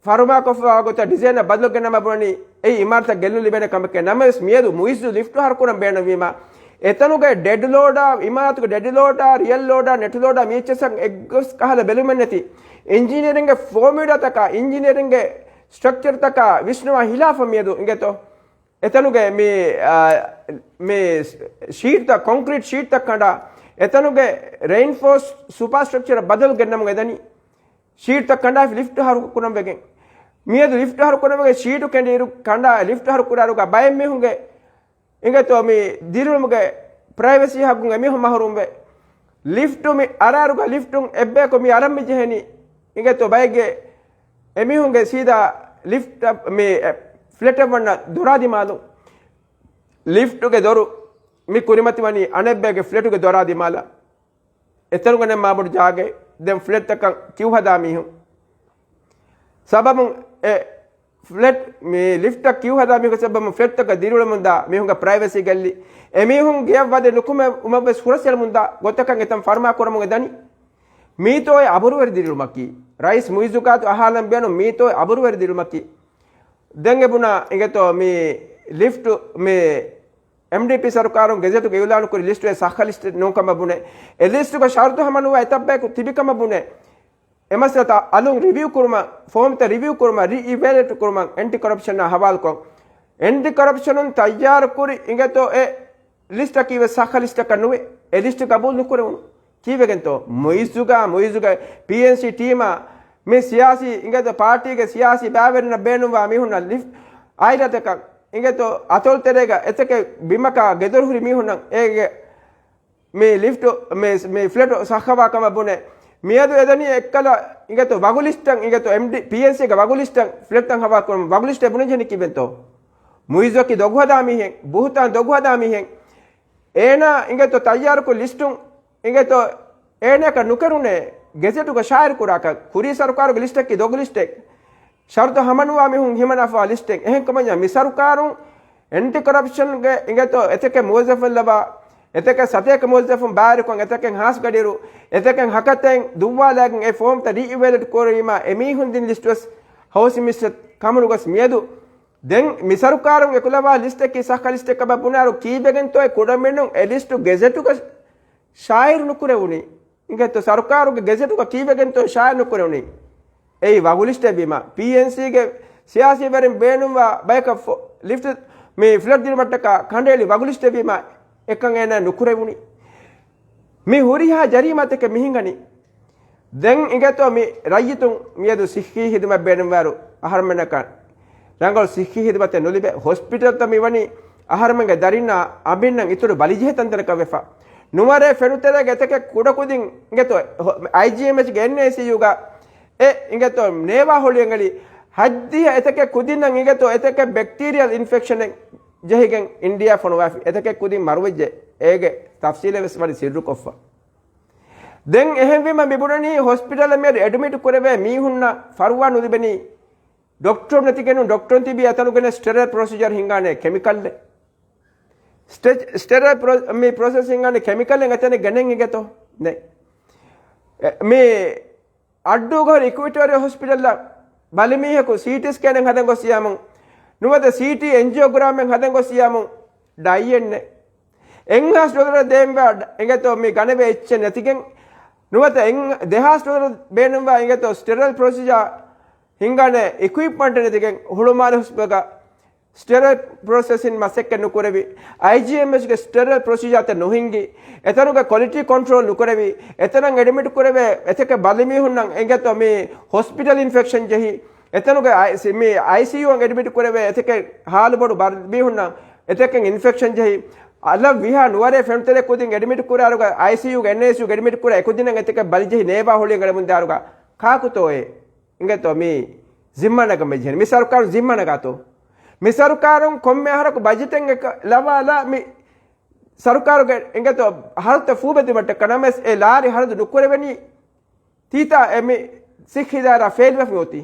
ފަރުމާކޮށްފަ ގޮތަށް ޑިޒައިނަށް ބަދަލު ގެންނަމަ ބުނަނީ އެއީ އިމާރަތަށް ގެއްލުން ލިބޭނެ ކަމެކޭ. ނަމަވެސް މިއަދު މުއިއްޒު ލިފްޓު ހަރުކުރަން ބޭނުންވީމަ އެތަނުގެ ޑެޑް ލޯޑާ، އިމާރަތުގެ ޑެޑް ލޯޑާ، ރިއަލް ލޯޑާ، ނެޓް ލޯޑާ މި އެއްޗެއްސަށް އެއްގޮސް ކަހަލަ ބެލުމެއް ނެތި. އިންޖިނިއަރިންގެ ފޯމިއުލާތަކާ، އިންޖިނިއަރިންގެ ސްޓްރަކްޗަރތަކާ ވިސްނުވާ ހިލާފަށް މިއަދު އިނގޭތޯ. އެތަނުގެ މި، އާ، މި ޝީޓްތައް، ކޮންކްރީޓް ޝީޓްތައް ކަނޑާ، އެތަނުގެ ރެއިންފޯސް ސުޕާ ސްޓްރަކްޗަރ ބަދަލު ގެންނަމުން އެދަނީ. ޝީޓްތައް ކަނޑާފި ލިފްޓް ހަރުކުރަން ވެގެން. މިއަދު ލިފްޓް ހަރުކުރަން ވެގެން ޝީޓު ކެނޑިއިރު ކަނޑާ ލިފްޓް ހަރުކުރާރުގަ ބައެއް މީހުންގެ އިނގޭތޯ މި ދިރިއުޅުމުގެ ޕްރައިވެސީ ހައްގުން އެމީހުން މަހުރޫމްވެ. ލިފްޓު މި އަރާރުގަ ލިފްޓުން އެއްބަޔަކު މި އަރަން މި ޖެހެނީ އިނގޭތޯ ބައެއްގެ އެމީހުންގެ ސީދާ ލިފްޓަށް މި ފްލެޓަށް ވަންނަ ދޮރާ ދިމާލުން. ލިފްޓުގެ ދޮރު މި ކުރިމަތިވަނީ އަނެއްބައެއްގެ ފްލެޓުގެ ދޮރާ ދިމާލަށް. އެތަނުގަ ނެތް މާބޮޑު ޖާގައެއް. ދެން ފްލެޓްތަކަށް ކިއު ހަދާ މީހުން. ސަބަބުން އެ ފްލެޓް މި ލިފްޓަށް ކިއު ހަދާ މީހުން ސަބަބުން ފްލެޓްތަކަށް ދިރިއުޅެމުންދާ މީހުންގެ ޕްރައިވެސީ ގެއްލި. އެމީހުން ގެޔަށް ވަދެ ނުކުމެ އުމަށްވެސް ހުރަސްއެޅެމުންދާ ގޮތަކަށް އެތަން ފަރުމާ ކުރަމުން އެދަނީ. މީތޯއެ އަބުރުވެރި ދިރިއުޅުމަކީ. ރައީސް މުއިއްޒުގާތު އަހާލަން ބޭނުން މީތޯއެ އަބުރުވެރި ދިރިއުޅުމަކީ. ދެން އެބުނާ އިނގޭތޯ މި ލިފްޓު މި އެމްޑީޕީ ސަރުކާރުން ގެޒެޓުގެ އިއުލާނުކުރި ލިސްޓު އެ ސައްހަ ލިސްޓެއް ނޫންކަމަށް ބުނޭ. އެ ލިސްޓުގަ ޝަރުތު ހަމަނުވާ އެތައް ބަޔަކު ތިބިކަމަށް ބުނޭ. އެ މައްސަލަތައް އަލުން ރިވިއު ކުރުމަށް، ފޯމްތައް ރިވިއު ކުރުމަށް، ރީއިވެލުއޭޓް ކުރުމަށް އެންޓި ކޮރަޕްޝަނާ ހަވާލުކޮށް، އެންޓި ކޮރަޕްޝަނުން ތައްޔާރުކުރި އިނގޭތޯ އެ ލިސްޓަކީ ވެސް ސައްހަ ލިސްޓަކަށް ނުވޭ. އެ ލިސްޓު ގަބޫލު ނުކުރެވުނު. ކީއްވެގެންތޯ؟ މުއިއްޒުގަ، މުއިއްޒުގެ ޕީއެންސީ ޓީމާ މި ސިޔާސީ އިނގޭތޯ ޕާޓީގެ ސިޔާސީ ބައިވެރިންނަށް ބޭނުންވާ މީހުންނަށް ލިފްޓް އާއިލާތަކަށް އިނގޭތޯ އަތޮޅުތެރޭގަ އެތަކެއް ބިމަކާ ގެދޮރު ހުރި މީހުންނަށް އޭގެ މި ލިފްޓު، މި، މި ފްލެޓު ސައްހަވާ ކަމަށް ބުނެ. މިއަދު އެދަނީ އެއްކަލަ އިނގޭތޯ ވަގު ލިސްޓަށް، އިނގޭތޯ އެމްޑީ، ޕީއެންސީގެ ވަގު ލިސްޓަށް ފްލެޓްތައް ހަވާ ކުރުމަށް. ވަގު ލިސްޓެއް ބުނެ ޖެހެނީ ކީއްވެންތޯ؟ މުއިއްޒުއަކީ ދޮގުހަދާ މީހެއް، ބުހުތާން ދޮގުހަދާ މީހެއް. އޭނާ އިނގޭތޯ ތައްޔާރުކޮށް ލިސްޓުން އިނގޭތޯ އޭނައަކަށް ނުކެރުނޭ ގެޒެޓުގަ ޝާއިރު ކުރާކަށް. ކުރީ ސަރުކާރުގެ ލިސްޓަކީ ދޮގު ލިސްޓެއް. ޝަރުތު ހަމަނުވާ މީހުން ހިމަނާފާ ލިސްޓެއް. އެހެންކަމަންޏާ މި ސަރުކާރުން އެންޓި ކޮރަޕްޝަންގެ އިނގޭތޯ އެތަކެއް މުވައްޒަފުން ލަވާ، އެތަކެއް ސަތޭކަ މުވައްޒަފުން ބާރުކޮށް، އެތަކެއް ހާސް ގަޑިއިރު، އެތަކެއް ހަކަތައިން ދުއްވާލާގެން އެ ފޯމްތައް ރީއިވެލުއޭޓް ކުރީމާ އެމީހުން ދިން ލިސްޓުވެސް ހައުސިން މިނިސްޓަރ ކަމުނުގޮސް މިއަދު ދެން މި ސަރުކާރުން އެކުލަވާ ލިސްޓަކީ ސައްހަ ލިސްޓެއް ކަމަށް ބުނާއިރު ކީއްވެގެންތޯއެ ކުޑަމިނުން އެ ލިސްޓު ގެޒެޓުގަ ޝާއިރު ނުކުރެވުނީ؟ އިނގޭތޯ ސަރުކާރުގެ ގެޒެޓުގަ ކީއްވެގެންތޯ ޝާއި ނުކުރެވުނީ؟ އެއީ ވަގު ލިސްޓެއްވީމަ، ޕީއެންސީގެ ސިޔާސީވެރިން ބޭނުންވާ ބަޔަކަށް ފޮ-، ލިފްޓް މި ފްލެޓް ދިނުމަށްޓަކާ ކަނޑައެޅި ވަގު ލިސްޓެއްވީމަ، އެކަން އޭނާ ނުކުރެވުނީ. މި ހުރިހާ ޖަރީމާތަކެއް މި ހިނގަނީ. ދެން އިނގޭތޯ މި ރައްޔިތުން މިއަދު ސިއްހީ ހިދުމަތް ބޭނުންވާރު އަހަރުމެންނަކަށް ރަނގަޅު ސިއްހީ ހިދުމަތެއް ނުލިބޭ. ހޮސްޕިޓަލްތައް މިވަނީ އަހަރުމެންގެ ދަރިންނާ އަނބިންނަށް އިތުރު ބަލިޖެހޭ ތަންތަނަކަށް ވެފަ. ނުވަރޭ ފެނުތެރޭގެ އެތަކެއް ކުޑަކުދިން އިނގޭތޯ އައިޖީއެމްއެޗްގެ އެންއައިސީޔޫގަ އެ އިނގޭތޯ ނޭވާ ހޮޅިއަނގަޅި ހައްދިހަ އެތަކެއް ކުދިންނަށް އިނގޭތޯ އެތަކެއް ބެކްޓީރިއަލް އިންފެކްޝަނެއް ޖެހިގެން އިންޑިއާ ފޮނުވާފި އެތަކެއް ކުދިން މަރުވެއްޖެ. އޭގެ ތަފްސީލެއް ވެސް ވަނީ ސިއްރުކޮށްފަ. ދެން އެހެންވީމަ މިބުނަނީ ހޮސްޕިޓަލަށް މިއަދު އެޑްމިޓް ކުރެވޭ މީހުންނަށް ފަރުވާ ނުލިބެނީ ޑޮކްޓަރު ނެތިގެން ނޫން. ޑޮކްޓަރުން ތިބީ އެތަނުގެ ސްޓެރައިލް ޕްރޮސީޖަރ ހިންގާނެ ކެމިކަލްއެއް. ސްޓެ-، ސްޓެރައިލް ޕްރޮ-، މި ޕްރޮސެސް ހިންގާނެ ކެމިކަލްއެއް އެތަނެއް ގެނެން އިނގޭތޯ؟ ނެ. އެ، މި އައްޑޫގަ ހުރި އިކުއިޓޯރިއަލް ހޮސްޕިޓަލްއަށް ބަލިމީހަކު ސީޓީ ސްކޭނެއް ހަދަން ގޮސް ޔާމުން، ނުވަތަ ސީޓީ އެންޖިއޯގްރާމެއް ހަދަން ގޮސް ޔާމުން ޑައިއެއް ނެ. އެއްހާސް ޑޮލަރ ދޭންވާ އިނގޭތޯ މި ގަނެވޭ އެއްޗެއް ނެތިގެން، ނުވަތަ އެއް-، ދެހާސް ޑޮލަރ ބޭނުންވާ އިނގޭތޯ ސްޓެރައިލް ޕްރޮސީޖާ ހިންގާނެ އިކުއިޕްމަންޓް ނެތިގެން ހުޅުމާލެ ހޮސްޕިޓަލްގަ ސްޓެރައިލް ޕްރޮސެސިން މަސައްކަތް ނުކުރެވި، އައިޖީއެމްއެޗްގެ ސްޓެރައިލް ޕްރޮސީޖާތައް ނުހިންގި، އެތަނުގެ ކޮލިޓީ ކޮންޓްރޯލް ނުކުރެވި، އެތަނަށް އެޑްމިޓް ކުރެވޭ އެތަކެއް ބަލިމީހުންނަށް އެނގޭތޯ މި ހޮސްޕިޓަލް އިންފެކްޝަން ޖެހި، އެތަނުގެ އައި-، ސި-، މި އައިސީޔޫއަށް އެޑްމިޓް ކުރެވޭ އެތަކެއް ހާލު ބޮޑު ބަލިމީހުންނަށް އެތަކެއް އިންފެކްޝަން ޖެހި، އަލަށް ވިހާ ނުވަރޭ ފެނުތެރެ ކުދިން އެޑްމިޓް ކުރާރުގަ އައިސީޔޫގެ އެންއައިސީޔޫގެ އެޑްމިޓް ކުރާ އެކުދިންނަށް އެތަކެއް ބަލިޖެހި ނޭވާ ހޮޅިއަނގަޅަމުންދާރުގަ ކާކުތޯއޭ؟ އިނގޭތޯ މި ޒިންމާ ނަގަން ބެޖެހެނީ؟ މި ސަރުކާރުން ޒިންމާ ނަގާތޯ؟ މި ސަރުކާރުން ކޮންމެ އަހަރަކު ބަޖެޓެއް އެކަ ލަވާލާ މި ސަރުކާރުގެ އިނގޭތޯ ހަރަދުތައް ފޫބެދުމަށްޓަކާ ނަމަވެސް އެ ލާރި ހަރަދު ނުކުރެވެނީ ތީތާ އެ މި ސިއްހީ ދާއިރާ ފެއިލްވެފަ މިއޮތީ.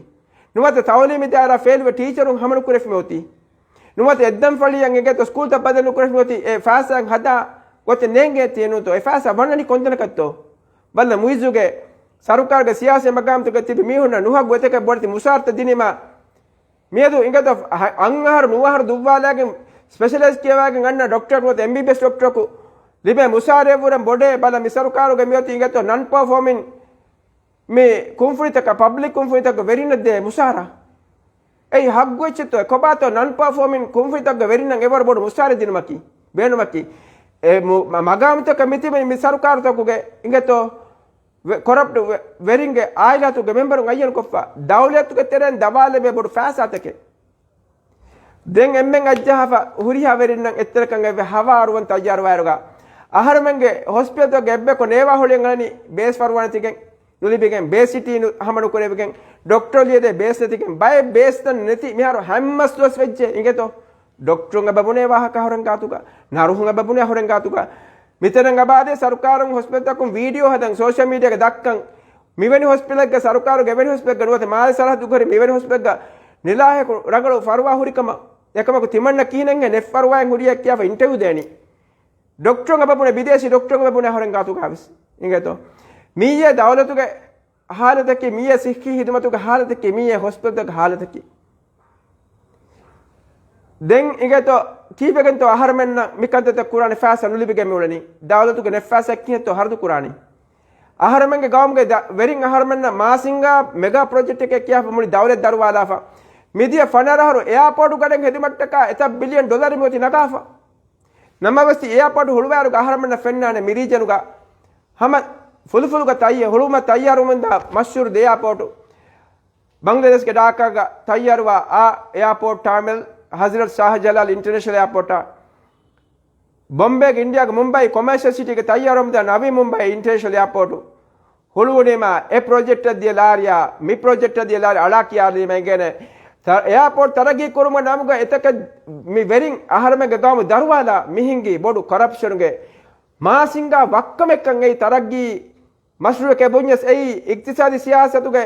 ނުވަތަ ތައުލީމީ ދާއިރާ ފެއިލްވެ ޓީޗަރުން ހަމަނުކުރެފަ މިއޮތީ. ނުވަތަ އެއްދަން ފަޅިއަށް އިނގޭތޯ ސްކޫލްތައް ބަދަލު ނުކުރެފަ މިއޮތީ. އެ ފައިސާއަށް ހަދާ ގޮތެއް ނޭނގޭތީ ނޫންތޯ؟ އެ ފައިސާ ވަންނަނީ ކޮންތަނަކަށްތޯ؟ ބަލަ މުއިއްޒުގެ ސަރުކާރުގެ ސިޔާސީ މަގާމްތަކަށް ތިބި މީހުންނަށް ނުހައްގު އެތަކެއް ބޮޑެތި މުސާރަތައް ދިނީމާ، މިއަދު އިނގޭތޯ އަ-، އަށް އަހަރު ނުވަ އަހަރު ދުއްވާލާގެން ސްޕެޝަލައިޒް ކިޔަވާގެން އަންނަ ޑޮކްޓަރަކު ނުވަތަ އެމްބީބީއެސް ޑޮކްޓަރަކު ލިބޭ މުސާރައަށްވުރެން ބޮޑޭ. ބަލަ މި ސަރުކާރުގެ މިއޮތީ އިނގޭތޯ ނަން ޕަރފޯމިން މި ކުންފުނިތަކަށް، ޕަބްލިކް ކުންފުނިތަކުގެ ވެރިންނަށް ދޭ މުސާރަ. އެއީ ހައްގު އެއްޗެއްތޯ؟ އެ ކޮބާތޯ ނަން ޕަރފޯމިން ކުންފުނިތަކުގެ ވެރިންނަށް އެވަރު ބޮޑު މުސާރަ ދިނުމަކީ، ބޭނުމަކީ؟ އެ މު-، މަ-، މަގާމުތަކަށް މިތިބެނީ މި ސަރުކާރުތަކުގެ އިނގޭތޯ ވެ-، ކޮރަޕްޓް ވެ-، ވެރިންގެ އާއިލާތުގެ މެމްބަރުން އައްޔަން ކޮށްފަ، ދައުލަތުގެ ތެރެއިން ދަވާލެވޭ ބޮޑު ފައިސާތަކެއް. ދެން އެންމެން އައްޖަހާފަ ހުރިހާ ވެރިންނަށް އެއްތެރެކަން އެއްވެ ހަވާރުވަން ތައްޔާރުވާއިރުގަ، އަހަރުމެންގެ ހޮސްޕިޓަލްތަކުގެ އެއްބަޔަކު ނޭވާ ހޮޅިއަނގަޅަނީ ބޭސް ފަރުވާ ނެތިގެން، ނުލިބިގެން، ބޭސް ސިޓީ ނު-، ހަމަ ނުކުރެވިގެން، ޑޮކްޓަރު ލިޔެދޭ ބޭސް ނެތިގެން، ބައެއް ބޭސްތައް ނެތި މިހާރު ހަމަސް ދުވަސް ވެއްޖެ އިނގޭތޯ. ޑޮކްޓަރުން އެބަ ބުނޭ ވާހަކަ އަހުރެން ގާތުގަ، ނަރުހުން އެބަ ބުނޭ އަހުރެން ގާތުގަ. މިތަނަށް އަބާދޭ ސަރުކާރުން ހޮސްޕިޓަލްތަކުން ވީޑިއޯ ހަދަން ސޯޝަލް މީޑިއާގަ ދައްކަން، މިވެނި ހޮސްޕިޓަލެއްގަ ސަރުކާރުގެ އެވެނި ހޮސްޕިޓަލްގަ ނުވަތަ މާލެ ސަރަހައްދުގަ ހުރި މިވެނި ހޮސްޕިޓަލްގަ ނިލާހެކު ރަނގަޅު ފަރުވާ ހުރިކަމަށް އެކަމަކު ތިމަންނަ ކިހިނެއްހޭ ނެތް ފަރުވާއެއް ހުރިއޭ ކިޔާފަ އިންޓަވިއު ދޭނީ. ޑޮކްޓަރުން އެބަ ބުނޭ ބިދޭސީ ޑޮކްޓަރުން އެބަ ބުނޭ އަހުރެން ގާތުގަ ވެސް އިނގޭތޯ. މިއީ ދައުލަތުގެ ހާލަތަކީ، މިއީ ސިއްހީ ހިދުމަތުގެ ހާލަތަކީ، މިއީ ހޮސްޕިޓަލްތަކުގެ ހާލަތަކީ. ދެން އިނގޭތޯ ކީއްވެގެންތޯ އަހަރުމެންނަށް މިކަންތައްތައް ކުރާނެ ފައިސާ ނުލިބިގެން މިއުޅެނީ؟ ދައުލަތުގެ ނެތް ފައިސާ ކިހިނެއްތޯ ހަރަދު ކުރާނީ؟ އަހަރުމެންގެ ގައުމުގެ ދަ-، ވެރިން އަހަރުމެންނަށް މާސިންގާ މެގާ ޕްރޮޖެކްޓެކޭ ކިޔާފަ މުޅި ދައުލަތް ދަރުވާލާފަ. މިދިޔަ ފަނަރަ އަހަރު އެއާޕޯޓު ގަޑެއް ހެދުމަށްޓަކާ އެތައް ބިލިއަން ޑޮލަރެއް މިއޮތީ ނަގާފަ. ނަމަވެސް އެއާޕޯޓު ހުޅުވާއިރުގަ އަހަރުމެންނަށް ފެންނާނެ މި ރީޖަނުގަ ހަމަ ފުލުފުލުގަ ތައްޔަ-، ހުޅުވުމަށް ތައްޔާރުވަމުންދާ މަޝްހޫރު ދެ އެއާޕޯޓު. ބަނގްލަދޭޝްގެ ޑާކާގަ ތައްޔާރުވާ އާ އެއާޕޯޓް ޓާމިނަލް، ހަޒްރަތް ޝާހް ޖަލާލް އިންޓަރނޭޝަނަލް އެއާޕޯޓާ، ބޮމްބޭގެ އިންޑިއާގެ މުމްބައި ކޮމާޝަލް ސިޓީގެ ތައްޔާރުވަމުންދާ ނަވީ މުމްބައި އިންޓަރނޭޝަނަލް އެއާޕޯޓު ހުޅުވުނީމާ، އެ ޕްރޮޖެކްޓަށް ދިޔަ ލާރިއާ މި ޕްރޮޖެކްޓަށް ދިޔަ ލާރި އަޅާ ކިޔާލީމަ އިނގޭނެ. ތަ-، އެއާޕޯޓް ތަރައްގީ ކުރުމުގެ ނަމުގަ އެތަކެއް މި ވެރިން އަހަރުމެންގެ ގައުމު ދަރުވާލާ މި ހިނގީ ބޮޑު ކޮރަޕްޝަނުގެ މާސިންގާ ވައްކަމެއްކަން. އެއީ ތަރައްގީ މަޝްރޫއެކޭ ބުންޏަސް އެއީ އިޤްތިޞާދީ ސިޔާސަތުގެ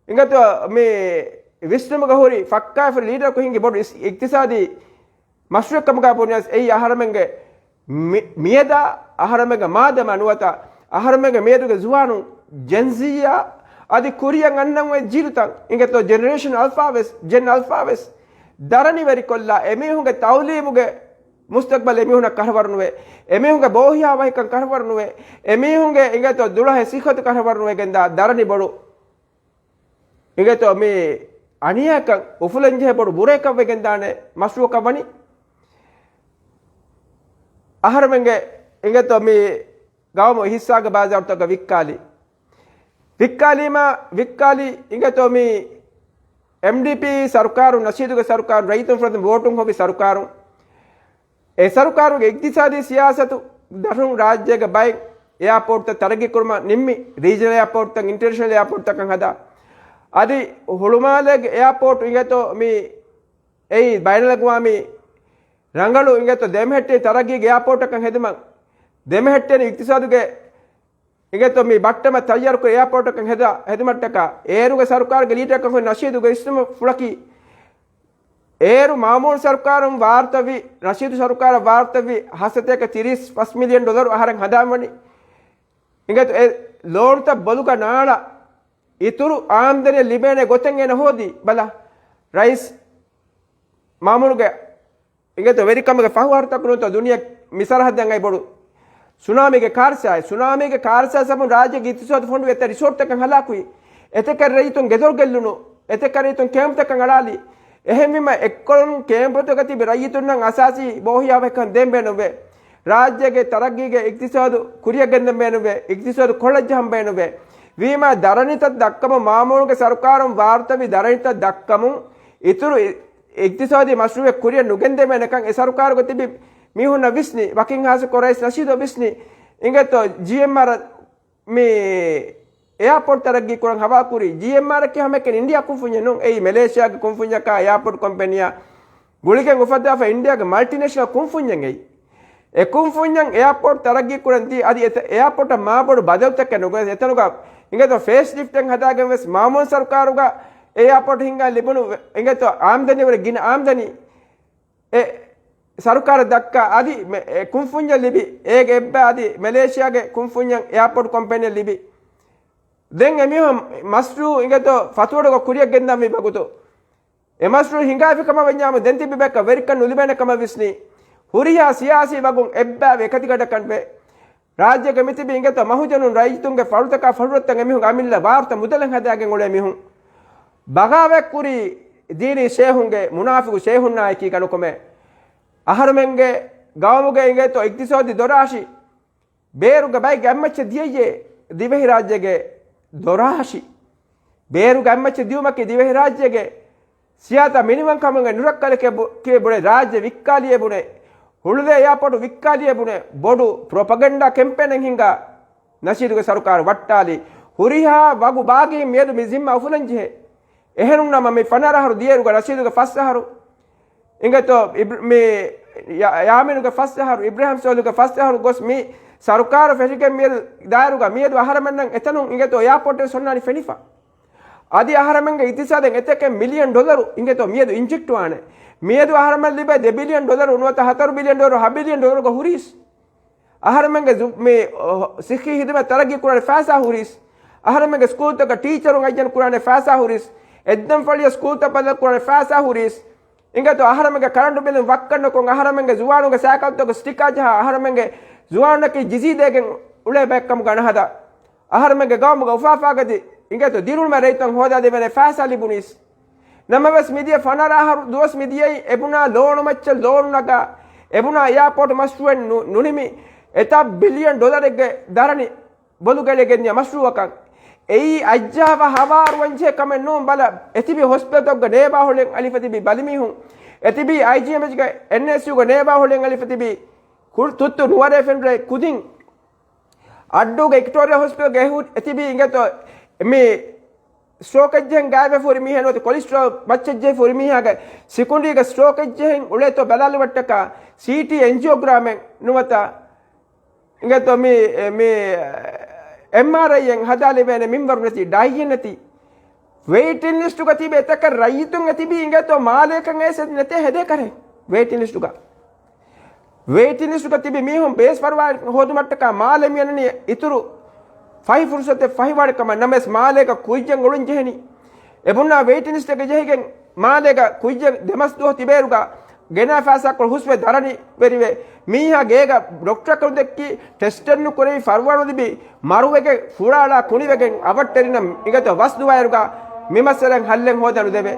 އިނގޭތޯ މި ވިސްނުމުގަ ހުރި ފައްކާވެފަ ލީޑަރަކު ހިނގި ބޮޑު އިސް-، އިޤްތިޞާދީ މަޝްރޫއެއްކަމުގަ ބުނިޔަސް އެއީ އަހަރަމެންގެ މި-، މިއަދާ އަހަރަމެންގެ މާދަމާ ނުވަތަ އަހަރަމެންގެ މިއަދުގެ ޒުވާނުން ޖެންޒީއާ އަދި ކުރިއަށް އަންނަން އޮތް ޖީލުތައް އިނގޭތޯ ޖެނެރޭޝަން އަލްފާވެސް، ޖެން އަލްފާވެސް ދަރަނިވެރިކޮށްލާ އެމީހުންގެ ތައުލީމުގެ މުސްތަގްބަލް އެމީހުންނަށް ކަށަވަރު ނުވޭ. އެމީހުންގެ ބޯހިޔާވަހިކަން ކަށަވަރު ނުވޭ. އެމީހުންގެ އިނގޭތޯ ދުޅަހެއް ސިއްހަތު ކަށަވަރު ނުވެގެންދާ ދަރަނި ބޮޑު އިނގޭތޯ މި އަނިޔާކަން އުފުލަންޖެހޭ ބޮޑު ބުރައެއްކަށް ވެގެންދާނެ މަޝްރޫއަކަށް ވަނީ. އަހަރެމެންގެ އިނގޭތޯ މި ގައުމު ހިއްސާގެ ބާޒާރުތަކަށް ވިއްކާލި. ވިއްކާލީމާ، ވިއްކާލި އިނގޭތޯ މި އެމްޑީޕީ ސަރުކާރު، ނަޝީދުގެ ސަރުކާރު، ރައްޔިތުން ފުރަތަމަ ވޯޓުން ހޮވި ސަރުކާރު، އެ ސަރުކާރުގެ އިގްތިސާދީ ސިޔާސަތު ދަށުން ރާއްޖޭގެ ބައެއް އެއާޕޯޓްތައް ތަރައްގީ ކުރުމަށް ނިންމި، ރީޖަނަލް އެއާޕޯޓްތައް، އިންޓަރނޭޝަނަލް އެއާޕޯޓްތަކަށް ހަދާ. އަދި ހުޅުމާލޭގެ އެއާޕޯޓް އިނގޭތޯ މި އެއީ ބައިނަލްއަގުވާމީ ރަނގަޅު އިނގޭތޯ ދެމެހެއްޓޭ ތަރައްގީގެ އެއާޕޯޓަކަށް ހެދުމަށް، ދެމެހެއްޓޭނެ އިގްތިސާދުގެ އިނގޭތޯ މި ބައްޓަމަށް ތައްޔާރުކުރި އެއާޕޯޓަކަށް ހެދާ، ހެދުމަށްޓަކާ އޭރުގެ ސަރުކާރުގެ ލީޑަރަކަށް ނަޝީދުގެ އިސްނުމު ފުޅަކީ، އޭރު މާމޫނު ސަރުކާރުން ވާރުތަވި، ނަޝީދު ސަރުކާރަށް ވާރުތަވި ހަސަތޭކަ ތިރީސް ފަސް މިލިއަން ޑޮލަރު އަހަރެން ހަނދާންވަނީ. އިނގޭތޯ އެ ލޯނުތައް ބޮލުގަ ނާޅާ އިތުރު އާމްދަނީ ލިބޭނެ ގޮތެއް އޭނަ ހޯދީ. ބަލަ، ރައީސް މާމޫނުގެ އިނގޭތޯ ވެރިކަމުގެ ފަހު އަހަރުތަކުންތޯ ދުނިޔެ މި ސަރަހައްދަށް އައި ބޮޑު ސުނާމީގެ ކާރިސާއެއް، ސުނާމީގެ ކާރިސާ ސަބަބުން ރާއްޖޭގެ އިގްތިސާދު ފޮނޑު އެތައް ރިސޯޓްތަކަށް ހަލާކުވި. އެތަކެއް ރައްޔިތުން ގެދޮރު ގެއްލުނު. އެތަކެއް ރައްޔިތުން ކެމްޕްތަކަށް އަޅާލި. އެހެންވީމަ އެއްކޮޅުން ކެމްޕުތަކަށް ތިބި ރައްޔިތުންނަށް އަސާސީ ބޯހިޔާވަހިކަން ދޭން ބޭނުންވޭ. ރާއްޖޭގެ ތަރައްގީގެ އިގްތިސާދު ކުރިއަށް ގެންދަން ބޭނުންވޭ. އިގްތިސާދު ކޮޅަށް ޖަހަން ބޭނުންވޭ. ވީމާ ދަރަނިތައް ދައްކަމުން މާމޫނުގެ ސަރުކާރުން ވާރުތަވި ދަރަނިތައް ދައްކަމުން އިތުރު އި-، އިގްތިސާދީ މަޝްރޫއެއް ކުރިއަށް ނުގެންދެވޭނެކަން އެ ސަރުކާރުގަ ތިބި މީހުންނަށް ވިސްނި، ވަކިން ހާއްސަކޮށް ރައީސް ނަޝީދަށް ވިސްނި، އިނގޭތޯ ޖީއެމްއާރް މި އެއާޕޯޓް ތަރައްގީ ކުރަން ހަވާކުރި. ޖީއެމްއާރް އަކީ ހަމައެކަނި އިންޑިއާ ކުންފުންޏެއް ނޫން. އެއީ މެލޭޝިޔާގެ ކުންފުންޏަކާ އެއާޕޯޓް ކޮމްޕެނިއާ ގުޅިގެން އުފައްދާފަ އިންޑިއާގެ މަލްޓިނޭޝަނަލް ކުންފުންޏެއް އެއީ. އެ ކުންފުންޏަށް އެއާޕޯޓް ތަރައްގީ ކުރަން ދީ، އަދި އެތަ-، އެއާޕޯޓަށް މާބޮޑު ބަދަލުތަކެއް ނުގޮސް، އެތަނުގަ އިނގޭތޯ ފޭސް ލިފްޓެއް ހަދާގެން ވެސް މާމޫން ސަރުކާރުގަ އެ އެއާޕޯޓް ހިންގާ ލިބުނު ވެ-، އިނގޭތޯ އާމްދަނީ ވަރަށް ގިނަ އާމްދަނީ އެ ސަރުކާރަށް ދައްކާ، އަދި މެ-، އެ ކުންފުންޏަށް ލިބި، އޭގެ އެއްބަ އަދި މެލޭޝިޔާގެ ކުންފުންޏަށް އެއާޕޯޓް ކޮމްޕެނީއަށް ލިބި. ދެން އެމީހުން މަސްރޫ އިނގޭތޯ ފަތުވަޑުގަ ކުރިއަށް ގެންދަންވީ ވަގުތު. އެ މަޝްރޫއު ހިނގާފި ކަމަށް ވަންޏާމު ދެން ތިބި ބަޔަކަށް ވެރިކަން ނުލިބޭނެ ކަމަށް ވިސްނި. ހުރިހާ ސިޔާސީ ވަގުން އެއްބައިވެ އެކަތިގަނޑަކަށް ވެ. ރާއްޖޭގަ މިތިބި އިނގޭތޯ މަހުޖަނުން ރައްޔިތުންގެ ފަރުތަކާ ފަރުރަށްތައް އެމީހުން އަމިއްލަ ވާރުތަ މުދަލެއް ހަދާގެން އުޅޭ މީހުން. ބަޣާވަތް ކުރީ ދީނީ ޝޭހުންގެ މުނާފިގު ޝޭހުންނާއެކީ ގަނޑުކޮމެ. އަހަރުމެންގެ ގައުމުގެ އިނގޭތޯ އިގްތިސޯދީ ދޮރާށި ބޭރުގެ ބައެއްގެ އަތްމައްޗަށް ދިޔައޭ ދިވެހިރާއްޖޭގެ ދޮރާށި. ބޭރުގެ އަތްމައްޗަށް ދިޔުމަކީ ދިވެހިރާއްޖޭގެ ސިޔާސަތާ މިނިވަންކަމުގެ ނުރައްކަލެކޭ ބު-، ކޭ ބުނެ، ރާއްޖެ ވިއްކާލިއޭ ބުނެ، ހުޅުލޭ އެއާޕޯޓު ވިއްކާލިއޭ ބުނެ، ބޮޑު ޕްރޮޕަގަންޑާ ކެމްޕޭނެއް ހިންގާ ނަޝީދުގެ ސަރުކާރު ވައްޓާލި. ހުރިހާ ވަގު ބާގީ މިއަދު މި ޒިންމާ އުފުލަންޖެހޭ. އެހެނުންނަމަ މި ފަނަރަ އަހަރު ދިޔައިރުގަ ނަޝީދުގެ ފަސް އަހަރު، އިނގޭތޯ އިބްރ-، މި ޔާ-، ޔާމީނުގެ ފަސް އަހަރު، އިބްރާހިމް ސޯލުގެ ފަސް އަހަރު ގޮސް މި ސަރުކާރު ފެށިގެން މިއަދު ދާއިރުގަ މިއަދު އަހަރަމެންނަށް އެތަނުން އިނގޭތޯ އެއާޕޯޓެއް ސޮންނާނީ ފެނިފަ. އަދި އަހަރަމެންގެ އިގްތިސާދަށް އެތަކެއް މިލިއަން ޑޮލަރު އިނގޭތޯ މިއަދު އިންޖެކްޓް ވާނެ. މިއަދު އަހަރަމެން ލިބޭ ދެ ބިލިއަން ޑޮލަރު ނުވަތަ ހަތަރު ބިލިއަން ޑޮލަރު ހަ ބިލިއަން ޑޮލަރުގަ ހުރީސް. އަހަރެމެންގެ ޒު-، މި، އޮ، ސިއްހީ ހިދުމަތް ތަރައްގީ ކުރާނެ ފައިސާ ހުރީސް. އަހަރެމެންގެ ސްކޫލްތަކަށް ޓީޗަރުން އައްޔަން ކުރާނެ ފައިސާ ހުރީސް. އެއްދަންފަޅިއަށް ސްކޫލްތައް ބަދަލު ކުރާނެ ފައިސާ ހުރީސް. އިނގޭތޯ އަހަރެމެންގެ ކަރަންޓު ބިލުން ވައްކަން ނުކޮށް، އަހަރެމެންގެ ޒުވާނުންގެ ސައިކަލްތަކުގެ ސްޓިކާ ޖަހާ، އަހަރެމެންގެ ޒުވާނުންނަކީ ޖިޒީ ދޭގެން އުޅޭ ބައެއްކަމުގަ ނަހަދާ. އަހަރެމެންގެ ގައުމުގަ އުފާފާގަދި އިނގޭތޯ ދިރުންމެ ރައްޔިތުން ހޯދާދެވޭނެ ފައިސާ ލިބުނީސް. ނަމަވެސް މިދިޔަ ފަނަރަ އަހަރު ދުވަސް މިދިޔައީ އެބުނާ ލޯނު މައްޗަށް ލޯނު ނަގާ، އެބުނާ އެއާޕޯޓް މަޝްރޫއެއް ނު-، ނުނިމި އެތައް ބިލިއަން ޑޮލަރެއްގެ ދަރަނި ބޮލުގައިގެންދިޔަ މަޝްރޫއަކަށް. އެއީ އައްޖާވަ ހަވާރުވަންޖެހޭ ކަމެއް ނޫން. ބަލަ، އެތިބި ހޮސްޕިޓަލްތަކުގެ ނޭބާ ހޮޅިއެއް އަލިފަ ތިބި ބަލިމީހުން، އެތިބި އައިޖީއެމްއެޗްގެ އެންއެސްޔޫގެ ނޭބާ ހޮޅިއެއް އަލިފަ ތިބި ކު-، ތުއްތު ނުވަރޭ ފެންރޭ ކުދިން އައްޑޫގެ އިކްޓޯރިއާ ހޮސްޕިޓަލްގެ އެހު-، އެތިބީ އިނގޭތޯ މި ސްޓްރޯކެއްޖެހެން ގާތްވެފަ ހުރި މީހާ ނުވަތަ ކޮލިސްޓްރޯލް މައްޗަށްޖެހިފަ ހުރި މީހާގެ ސިކުނޑީގެ ސްޓްރޯކެއްޖެހެން އުޅޭތޯ ބަލާލުމަށްޓަކާ ސީޓީ އެންޖިއޯގްރާމެއް ނުވަތަ އިނގޭތޯ މި، މި އެމްއާރްއައިއެއް ހަދާލެވޭނެ މިންވަރު ނެތި، ޑައިއެއް ނެތި. ވެއިޓިން ލިސްޓުގަ ތިބި އެތަކެއް ރައްޔިތުން އެތިބީ އިނގޭތޯ މާލެއަކަށް އައިސް ނެތޭ ހެދޭ ކަރެއް ވެއިޓިން ލިސްޓުގަ. ވެއިޓިން ލިސްޓުގަ ތިބި މީހުން ބޭސް ފަރުވާ ހޯދުމަށްޓަކާ މާލެ މިއަންނަނީ އިތުރު ފަހި ފުރުސަތެއް ފަހިވާނެ ކަމަށް. ނަމަވެސް މާލޭގަ ކުއްޖެއް އުޅުން ޖެހެނީ. އެބުންނާ ވެއިޓިން ލިސްޓެއްގަ ޖެހިގެން މާލޭގަ ކުއްޖެއް ދެމަސް ދުވަހު ތިބޭއިރުގަ ގެނާ ފައިސާކޮޅު ހުސްވެ ދަރަނިވެރިވެ، މީހާ ގޭގަ ޑޮކްޓަރަކަށް ނުދެއްކި، ޓެސްޓެއް ނުކުރެވި، ފަރުވާ ނުލިބި، މަރުވެގެ ފުޅާޅާ ކުނިވެގެން އަވަށްޓެރިނަ އިނގޭތޯ ވަސް ދުވާއިރުގަ މި މައްސަލައަށް ހައްލެއް ހޯދާ ނުދެވޭ.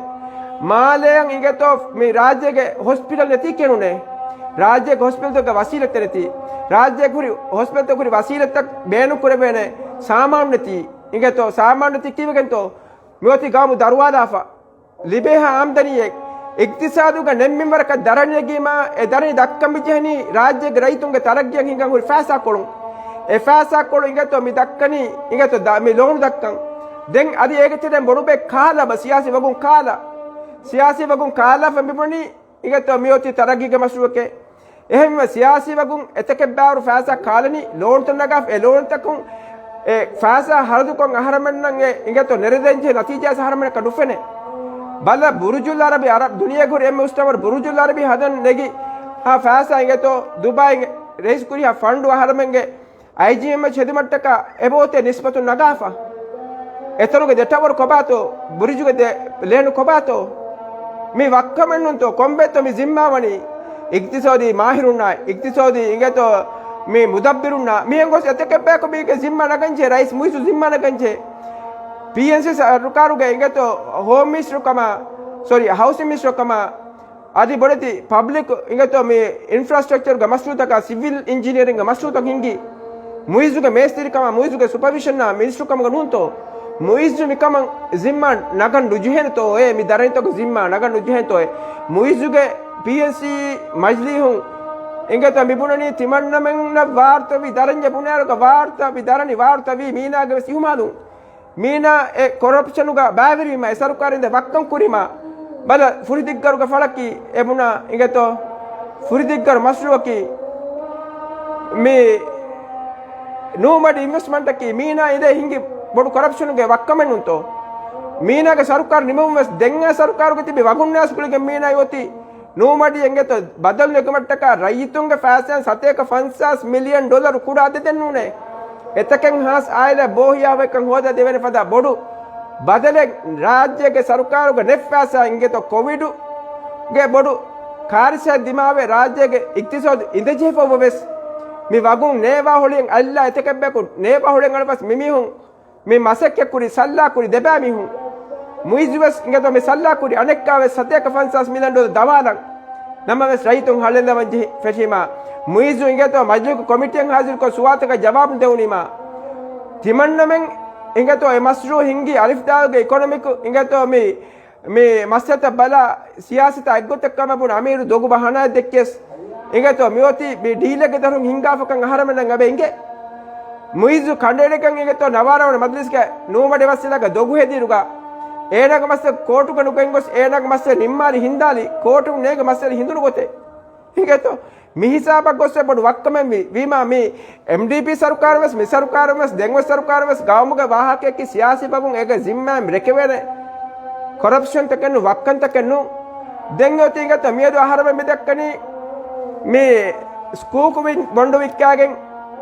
މާލެއަށް އިނގޭތޯ މި ރާއްޖޭގެ ހޮސްޕިޓަލް ނެތީ ކެނުނޭ. ރާއްޖޭގެ ހޮސްޕިޓަލްތަކުގެ ވަސީލަތްތައް ނެތީ. ރާއްޖޭގެ ހުރި ހޮސްޕިޓަލްތަކުގެ ހުރި ވަސީލަތްތައް ބޭނުން ކުރެވޭނެ ސާމާނު ނެތީ. އިނގޭތޯ ސާމާނު ނެތީ ކީއްވެގެންތޯ؟ މިއޮތީ ގައުމު ދަރުވާލާފަ. ލިބޭހާ އާމްދަނީއެއް، އިގްތިސާދުގަ ނެންމިންވަރަކަށް ދަރަނި ނެގީމާ، އެ ދަރަނި ދައްކަން މިޖެހެނީ ރާއްޖޭގެ ރައްޔިތުންގެ ތަރައްގީއަށް ހިނގަން ހުރި ފައިސާކޮޅުން. އެ ފައިސާކޮޅު އިނގޭތޯ މި ދައްކަނީ، އިނގޭތޯ ދަ-، މި ލޯނު ދައްކަން. ދެން އަދި އޭގެ ތެރެއިން ބޮޑުބޭ ކާލަބަ ސިޔާސީ ވަގުން ކާލަ. ސިޔާސީ ވަގުން ކާލާފަ މިބުނީ އިނގޭތޯ މިއޮތީ ތަރައްގީގެ މަޝްރޫއެކޭ. އެހެންވެ ސިޔާސީ ވަގުން އެތަކެއް ބާރު ފައިސާ ކާލަނީ ލޯންތައް ނަގާފަ. އެ ލޯންތަކުން އެ ފައިސާ ހަރަދުކޮށް އަހަރަމެންނަށް އެ އިނގޭތޯ ނެރެދޭންޖެހޭ ނަތީޖާ އަހަރަމެންނަކަށް ނުފެނޭ. ބަލަ ބުރުޖުލް އަރަބި، އަރަބް ދުނިޔޭގެ ހުރި އެންމެ އުސްތަވާރު ބުރުޖުލް އަރަބި ހަދަން ނެގި ހާ ފައިސާ އިނގޭތޯ ދުބާއިން ރޭސް ކުރި ހާ ފަންޑު އަހަރަމެންގެ އައިޖީއެމްއެޗް ހެދުމަށްޓަކާ އެބައޮތޭ ނިސްބަތުން ނަގާފަ. އެތަނުގެ ދެޓަވަރު ކޮބާތޯ؟ ބުރިޖުގެ ދެ ލޭނު ކޮބާތޯ؟ މި ވައްކަމެއްނޫންތޯ؟ ކޮންބޭތޯ މި ޒިންމާވަނީ؟ އިގްތިސޯދީ މާހިރުންނާ، އިގްތިސޯދީ އިނގޭތޯ މި މުދައްބިރުންނާ. މިހެން ގޮސް އެތަކެއް ބަޔަކު މީގެ ޒިންމާ ނަގަންޖެހޭ، ރައީސް މުއިއްޒު ޒިންމާ ނަގަންޖެހޭ. ޕީއެންސީ ސަރުކާރުގެ އިނގޭތޯ ހޯމް މިނިސްޓަރު ކަމާ، ސޮރީ، ހައުސިން މިނިސްޓަރު ކަމާ، އަދި ބޮޑެތި ޕަބްލިކް އިނގޭތޯ މި އިންފްރާސްޓްރަކްޗަރުގެ މަޝްރޫއުތަކާ، ސިވިލް އިންޖިނިއަރިންގ މަޝްރޫއުތަކަށް ހިންގި މުއިއްޒުގެ މޭސްތިރިކަމާ، މުއިއްޒުގެ ސުޕަވިޝަންއާ މިނިސްޓަރު ކަމުގަ ނޫންތޯ؟ މުއިއްޒު މިކަމަށް ޒިންމާ ނަގަން ނުޖެހޭނެތޯއޭ؟ މި ދަރަނިތަކުގެ ޒިންމާ ނަގަން ނުޖެހޭނެތޯއޭ؟ މުއިއްޒުގެ ޕީއެންސީ މަޖިލީހުން އިނގޭތޯ މިބުނަނީ ތިމަންނަމެންނަށް ވާރުތަވި ދަރަންޏެއް ބުނާއިރުގަ ވާރުތަވި ދަރަނި ވާރުތަވީ މީނާގެ ވެސް އިހުމާލުން. މީނާ އެ ކޮރަޕްޝަނުގަ ބައިވެރިވީމަ، އެ ސަރުކާރުން ދެ ވައްކަން ކުރީމަ، ބަލަ ފުރިދިއްގަރުގެ ފަޅަކީ އެބުނާ އިނގޭތޯ؟ ފުރިދިއްގަރު މަޝްރޫއަކީ މި ނޫމަޑި އިންވެސްޓްމަންޓަކީ މީނާ އިނދޭ ހިނގި ބޮޑު ކޮރަޕްޝަނުގެ ވައްކަމެއްނޫންތޯ؟ މީނާގެ ސަރުކާރު ނިމުމުން ވެސް ދެން އެ ސަރުކާރުގެ ތިބި ވަގުން ނާސް ގުޅިގެން މީނާ އޮތީ ނޫމަޑި އިނގޭތޯ ބަދަލު ނެގުމަށްޓަކާ ރައްޔިތުންގެ ފައިސާއިން ސަތޭކަ ފަންސާސް މިލިއަން ޑޮލަރު ކުޑަ އަދަދެއް ނޫނޭ. އެތަކެއް ހާސް އާއިލާ ބޯހިޔާވެކަން ހޯދާ ދެވޭނެ ފަދަ ބޮޑު ބަދަލެއް ރާއްޖޭގެ ސަރުކާރުގެ ނެތް ފައިސާ އިނގޭތޯ ކޮވިޑުގެ ބޮޑު ކާރިސާ ދިމާވެ ރާއްޖޭގެ އިގްތިސޯދު އިނދެޖެހިފައިވެސް މި ވަގުން ނޭވާ ހޮޅިއެއް އަލިލާ އެތަކެއް ބަޔަކު ނޭވާ ހޮޅިއެއް އަޅަވަސް މިމީހުން މި މަސައްކަތްކުރި ސައްލާކުރި ދެބައިމީހުން. މުއިއްޒުވެސް އިނގޭތޯ މި ސައްލާކުރި އަނެއްކާވެސް ސަތޭކަ ފަންސާސް މިލިއަން ޑޮލަރު ދަވާލަން. ނަމަވެސް ރައްޔިތުން ހަޅޭލަވަން ޖެހި ފެށީމާ، މުއިއްޒު އިނގޭތޯ މަޖިލީހުގެ ކޮމިޓީއަށް ހާޒިރުކޮށް ސުވާލުތަކަށް ޖަވާބު ދެވުނީމާ، ތިމަންނަމެން އިނގޭތޯ އެ މަސްރޫ ހިންގި އަލިފް ދާލުގެ އިކޮނޮމިކް އިނގޭތޯ މި މި މައްސަލަތައް ބަލާ، ސިޔާސަތާ އެއްގޮތަށް ކަމަށް ބުނި އަމީރު ދޮގު ބަހަނާއެއް ދެއްކިޔަސް، އިނގޭތޯ މިއޮތީ މި ޑީލެއްގެ ދަށުން ހިނގާފަކަން އަހަރެމެންނަށް އެބަ އިނގޭ. މުއިއްޒު ކަނޑައެޅިކަން އިނގޭތޯ ނަވާރަ ވަނަ މަޖިލިސްގެ ނޫމަޑި މައްސަލަގަ ދޮގު ހެދިއިރުގަ، އޭނާގެ މައްސަލަ ކޯޓުގަ ނުގެންގޮސް އޭނާގެ މައްސަލަ ނިންމާލި ހިންދާލި، ކޯޓުން ނޭގެ މައްސަލަ ހިނދުނު ގޮތެއް. އިނގޭތޯ؟ މި ހިސާބަށް ގޮއްސަ ބޮޑު ވައްކަމެއް ވީ. ވީމާ މި އެމްޑީޕީ ސަރުކާރު ވެސް، މި ސަރުކާރު ވެސް، ދެން ވެސް ސަރުކާރު ވެސް ގައުމުގެ ވާހަކައަކީ ސިޔާސީ ބަހުން އޭގެ ޒިންމާއިން ރެކެވޭނެ ކޮރަޕްޝަންތަކެއް ނޫން، ވައްކަންތަކެއް ނޫން. ދެން އޮތީ އިނގޭތޯ މިއަދު އަހަރެމެން މި ދައްކަނީ މި ސްކޫކު ވި-، ބޮންޑު ވިއްކާގެން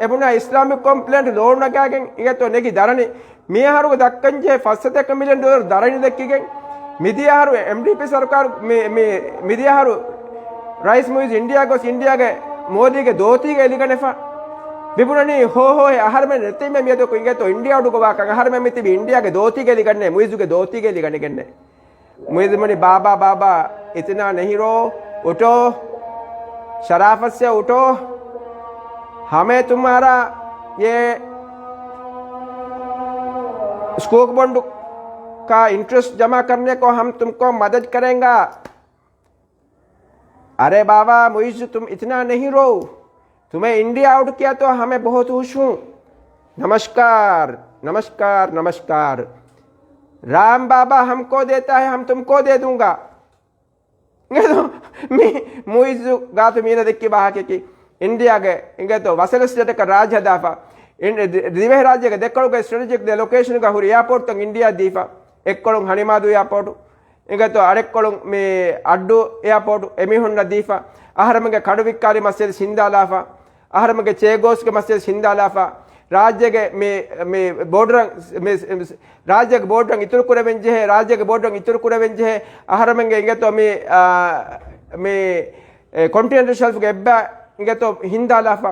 އެބުނާ އިސްލާމިކް ކޮމްޕްލޭންޓް ލޯން ނަގާގެން އިނގޭތޯ ނެގި ދަރަނި. މިއަހަރުގެ ދައްކަންޖެހޭ ފަސް ސަތޭކަ މިލިއަން ޑޮލަރު ދަރަނި ދެއްކިގެން، މިދިޔަ އަހަރު އެމްޑީޕީ ސަރުކާރު، މި، މި، މިދިޔަ އަހަރު ރައީސް މުއިއްޒު އިންޑިޔާ ގޮސް އިންޑިޔާގެ މޯދީގެ ދޯތީގަ އެލިގަނެފަ. މިބުނަނީ ހޯ ހޯ އެ އަހަރުމެން ނެތީމެ މިއަދަކު އިނގޭތޯ އިންޑިޔާ އުޑުގަ ވާކަން. އަހަރުމެން މިތިބީ އިންޑިޔާގެ ދޯތީގަ އެލިގަންނޭ، މުއިއްޒުގެ ދޯތީގަ އެލިގަނެގެންނޭ. މުއިއްޒު ބުނި، ބާބާ، ބާބާ، އިތުނާ ނެހި ރޯ، އުޓޯ، ޝަރާފަތް ސޭ އުޓޯ، ހަމޭ ތުމާރާ ޔޭ ސްކޫކް ބޮންޑު ކާ އިންޓްރެސްޓް ޖަމާ ކަރްނޭ ކޯ ހަމް ތުމްކޯ މަދަދް ކަރޭންގާ. އަރޭ ބާބާ މުއިއްޒު، ތުމް އިތުނާ ނެހި ރޯ. ތުމެ އިންޑިޔާ އައުޓް ކިޔާތޯ ހަމެ ބޮހޮތު ހުށު. ނަމަސްކާރް، ނަމަސްކާރް، ނަމަސްކާރް. ރާމް ބާބާ ހަމްކޯ ދޭތާ ހެ ހަމް ތުމްކޯ ދޭ ދޫންގާ. މި މުއިއްޒު ގާތު މީނަ ދެއްކި ވާހަކަކީ އިންޑިޔާގެ އިނގޭތޯ ވަސަލަ ސްޓޭޓަކަށް ރާޖް ހަދާފަ. އިން-، ދި-، ދިވެހިރާއްޖޭގެ ދެކޮޅުގެ ސްޓްރެޓެޖިކް ދެ ލޮކޭޝަންގަ ހުރި އެއާޕޯޓްތައް އިންޑިޔާ ދީފަ. އެއްކޮޅުން ހަނިމާދޫ އެއާޕޯޓު. އިނގޭތޯ އަނެއްކޮޅުން މި އައްޑޫ އެއާޕޯޓު އެމީހުންނަށް ދީފަ، އަހަރެމެންގެ ކަނޑު ވިއްކާލި މައްސަލަ ހިންދާލާފަ، އަހަރެމެންގެ ޗޭގޯސްގެ މައްސަލަ ހިންދާލާފަ، ރާއްޖޭގެ މި، މި ބޯޑަރަށް، މި، މި، ރާއްޖޭގެ ބޯޑަރަށް އިތުރު ކުރެވެން ޖެހޭ، ރާއްޖޭގެ ބޯޑަރަށް އިތުރު ކުރެވެން ޖެހޭ، އަހަރެމެންގެ އިނގޭތޯ މި، އާ، މި، އެ، ކޮންޓިނެންޓަލް ޝެލްފްގެ އެއްބައި އިނގޭތޯ ހިންދާލާފަ.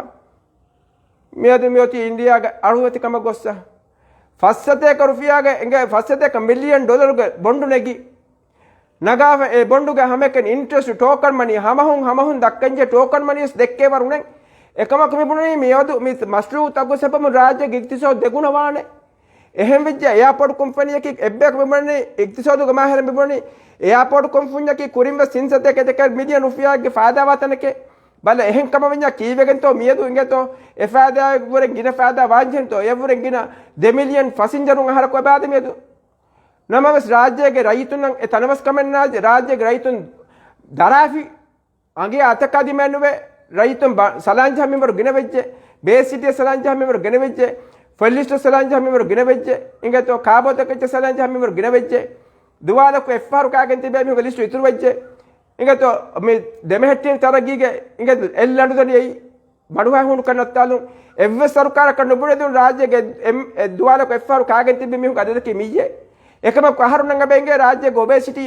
މިއަދު މިއޮތީ އިންޑިއާގެ އަޅުވެތި ކަމަށް ގޮއްސަ. ފަސް ސަތޭކަ ރުފިޔާގެ އިނގޭ ފަސް ސަތޭކަ މިލިއަން ޑޮލަރުގެ ބޮންޑު ނެގި. ނަގާފަ އެ ބޮންޑުގެ ހަމައެކަނި އިންޓްރެސްޓް ޓޯކަން މަނީ ހަމަހުން ހަމަހުން ދައްކަންޖެ ޓޯކަން މަނީސް ދެއްކޭ ވަރުނެ. އެކަމަކު މިބުނީ މިއަދު މި މަޝްރޫއުތަކުގެ ސަބަބުން ރާއްޖޭގެ އިގްތިސޯދު ދެގުނަވާނެ. އެހެން ވެއްޖެ އެއާޕޯޓް ކުންފަނީއަކީ އެއްބަޔަކު މިބުނީ އިގްތިސޯދުގެ މާހިރަށް މިބުނީ އެއާޕޯޓް ކުންފުންޏަކީ ކުރިންވެސް ތިން ސަތޭކަ ދެކެ މިލިއަން ރުފިޔާގެ ފާދާވާ ތަނެކޭ. ބަލަ އެހެން ކަމަށް ވަންޏާ ކީއްވެގެންތޯ މިއަދު އިނގޭތޯ އެ ފާދާއަށްވުރެން ގިނަ ފާދާ ވާންޖެހެންތޯ އެއަށްވުރެން ގިނަ ދެ މިލިއަން ފަސިންޖަރުން އަހަރަކު އެބާދެ މިއަދު. ނަމަވެސް ރާއްޖޭގެ ރައްޔިތުންނަށް އެ ތަނަވަސްކަމެއް ނާޖެ ރާއްޖޭގެ ރައްޔިތުން ދަރާފި އަނގި އަތަކާ ދިމާނުވެ ރައްޔިތުން ބަ-، ސަލާން ޖަހަން މިންވަރު ގިނަވެއްޖެ، ބޭސިޓީއަށް ސަލާން ޖަހަން މިންވަރު ގިނަވެއްޖެ، ފޮލިސްޓަށް ސަލާން ޖަހަން މިންވަރު ގިނަވެއްޖެ، އިނގޭތޯ ކާބޯތަކެއްޗަށް ސަލާން ޖަހަން މިންވަރު ގިނަވެއްޖެ، ދުވާލަކު އެއްފަހަރު ކާގެން ތިބޭ މީހުންގެ ލިސްޓު އިތުރުވެއްޖެ. އިނގޭތޯ މި ދެމެހެއްޓިން ތަރައްގީގެ އިނގޭ އެއްލަނޑުދަނި އެއީ ބަނޑުހައި ހޫނުކަން ނައްތާލުން. އެއްވެސް ސަރުކާރަކަށް ނުބުނެދުން ރާއްޖޭގެ އެ-، އެ-، ދުވާލަކު އެއްފަހަރު ކާގެން ތިބި މީހުންގެ އަދަދަކީ މިއްޔޭ. އެކަމަކު އަހަރުންނަށް އެބަ އިނގޭ ރާއްޖޭގެ އޮބޭސިޓީ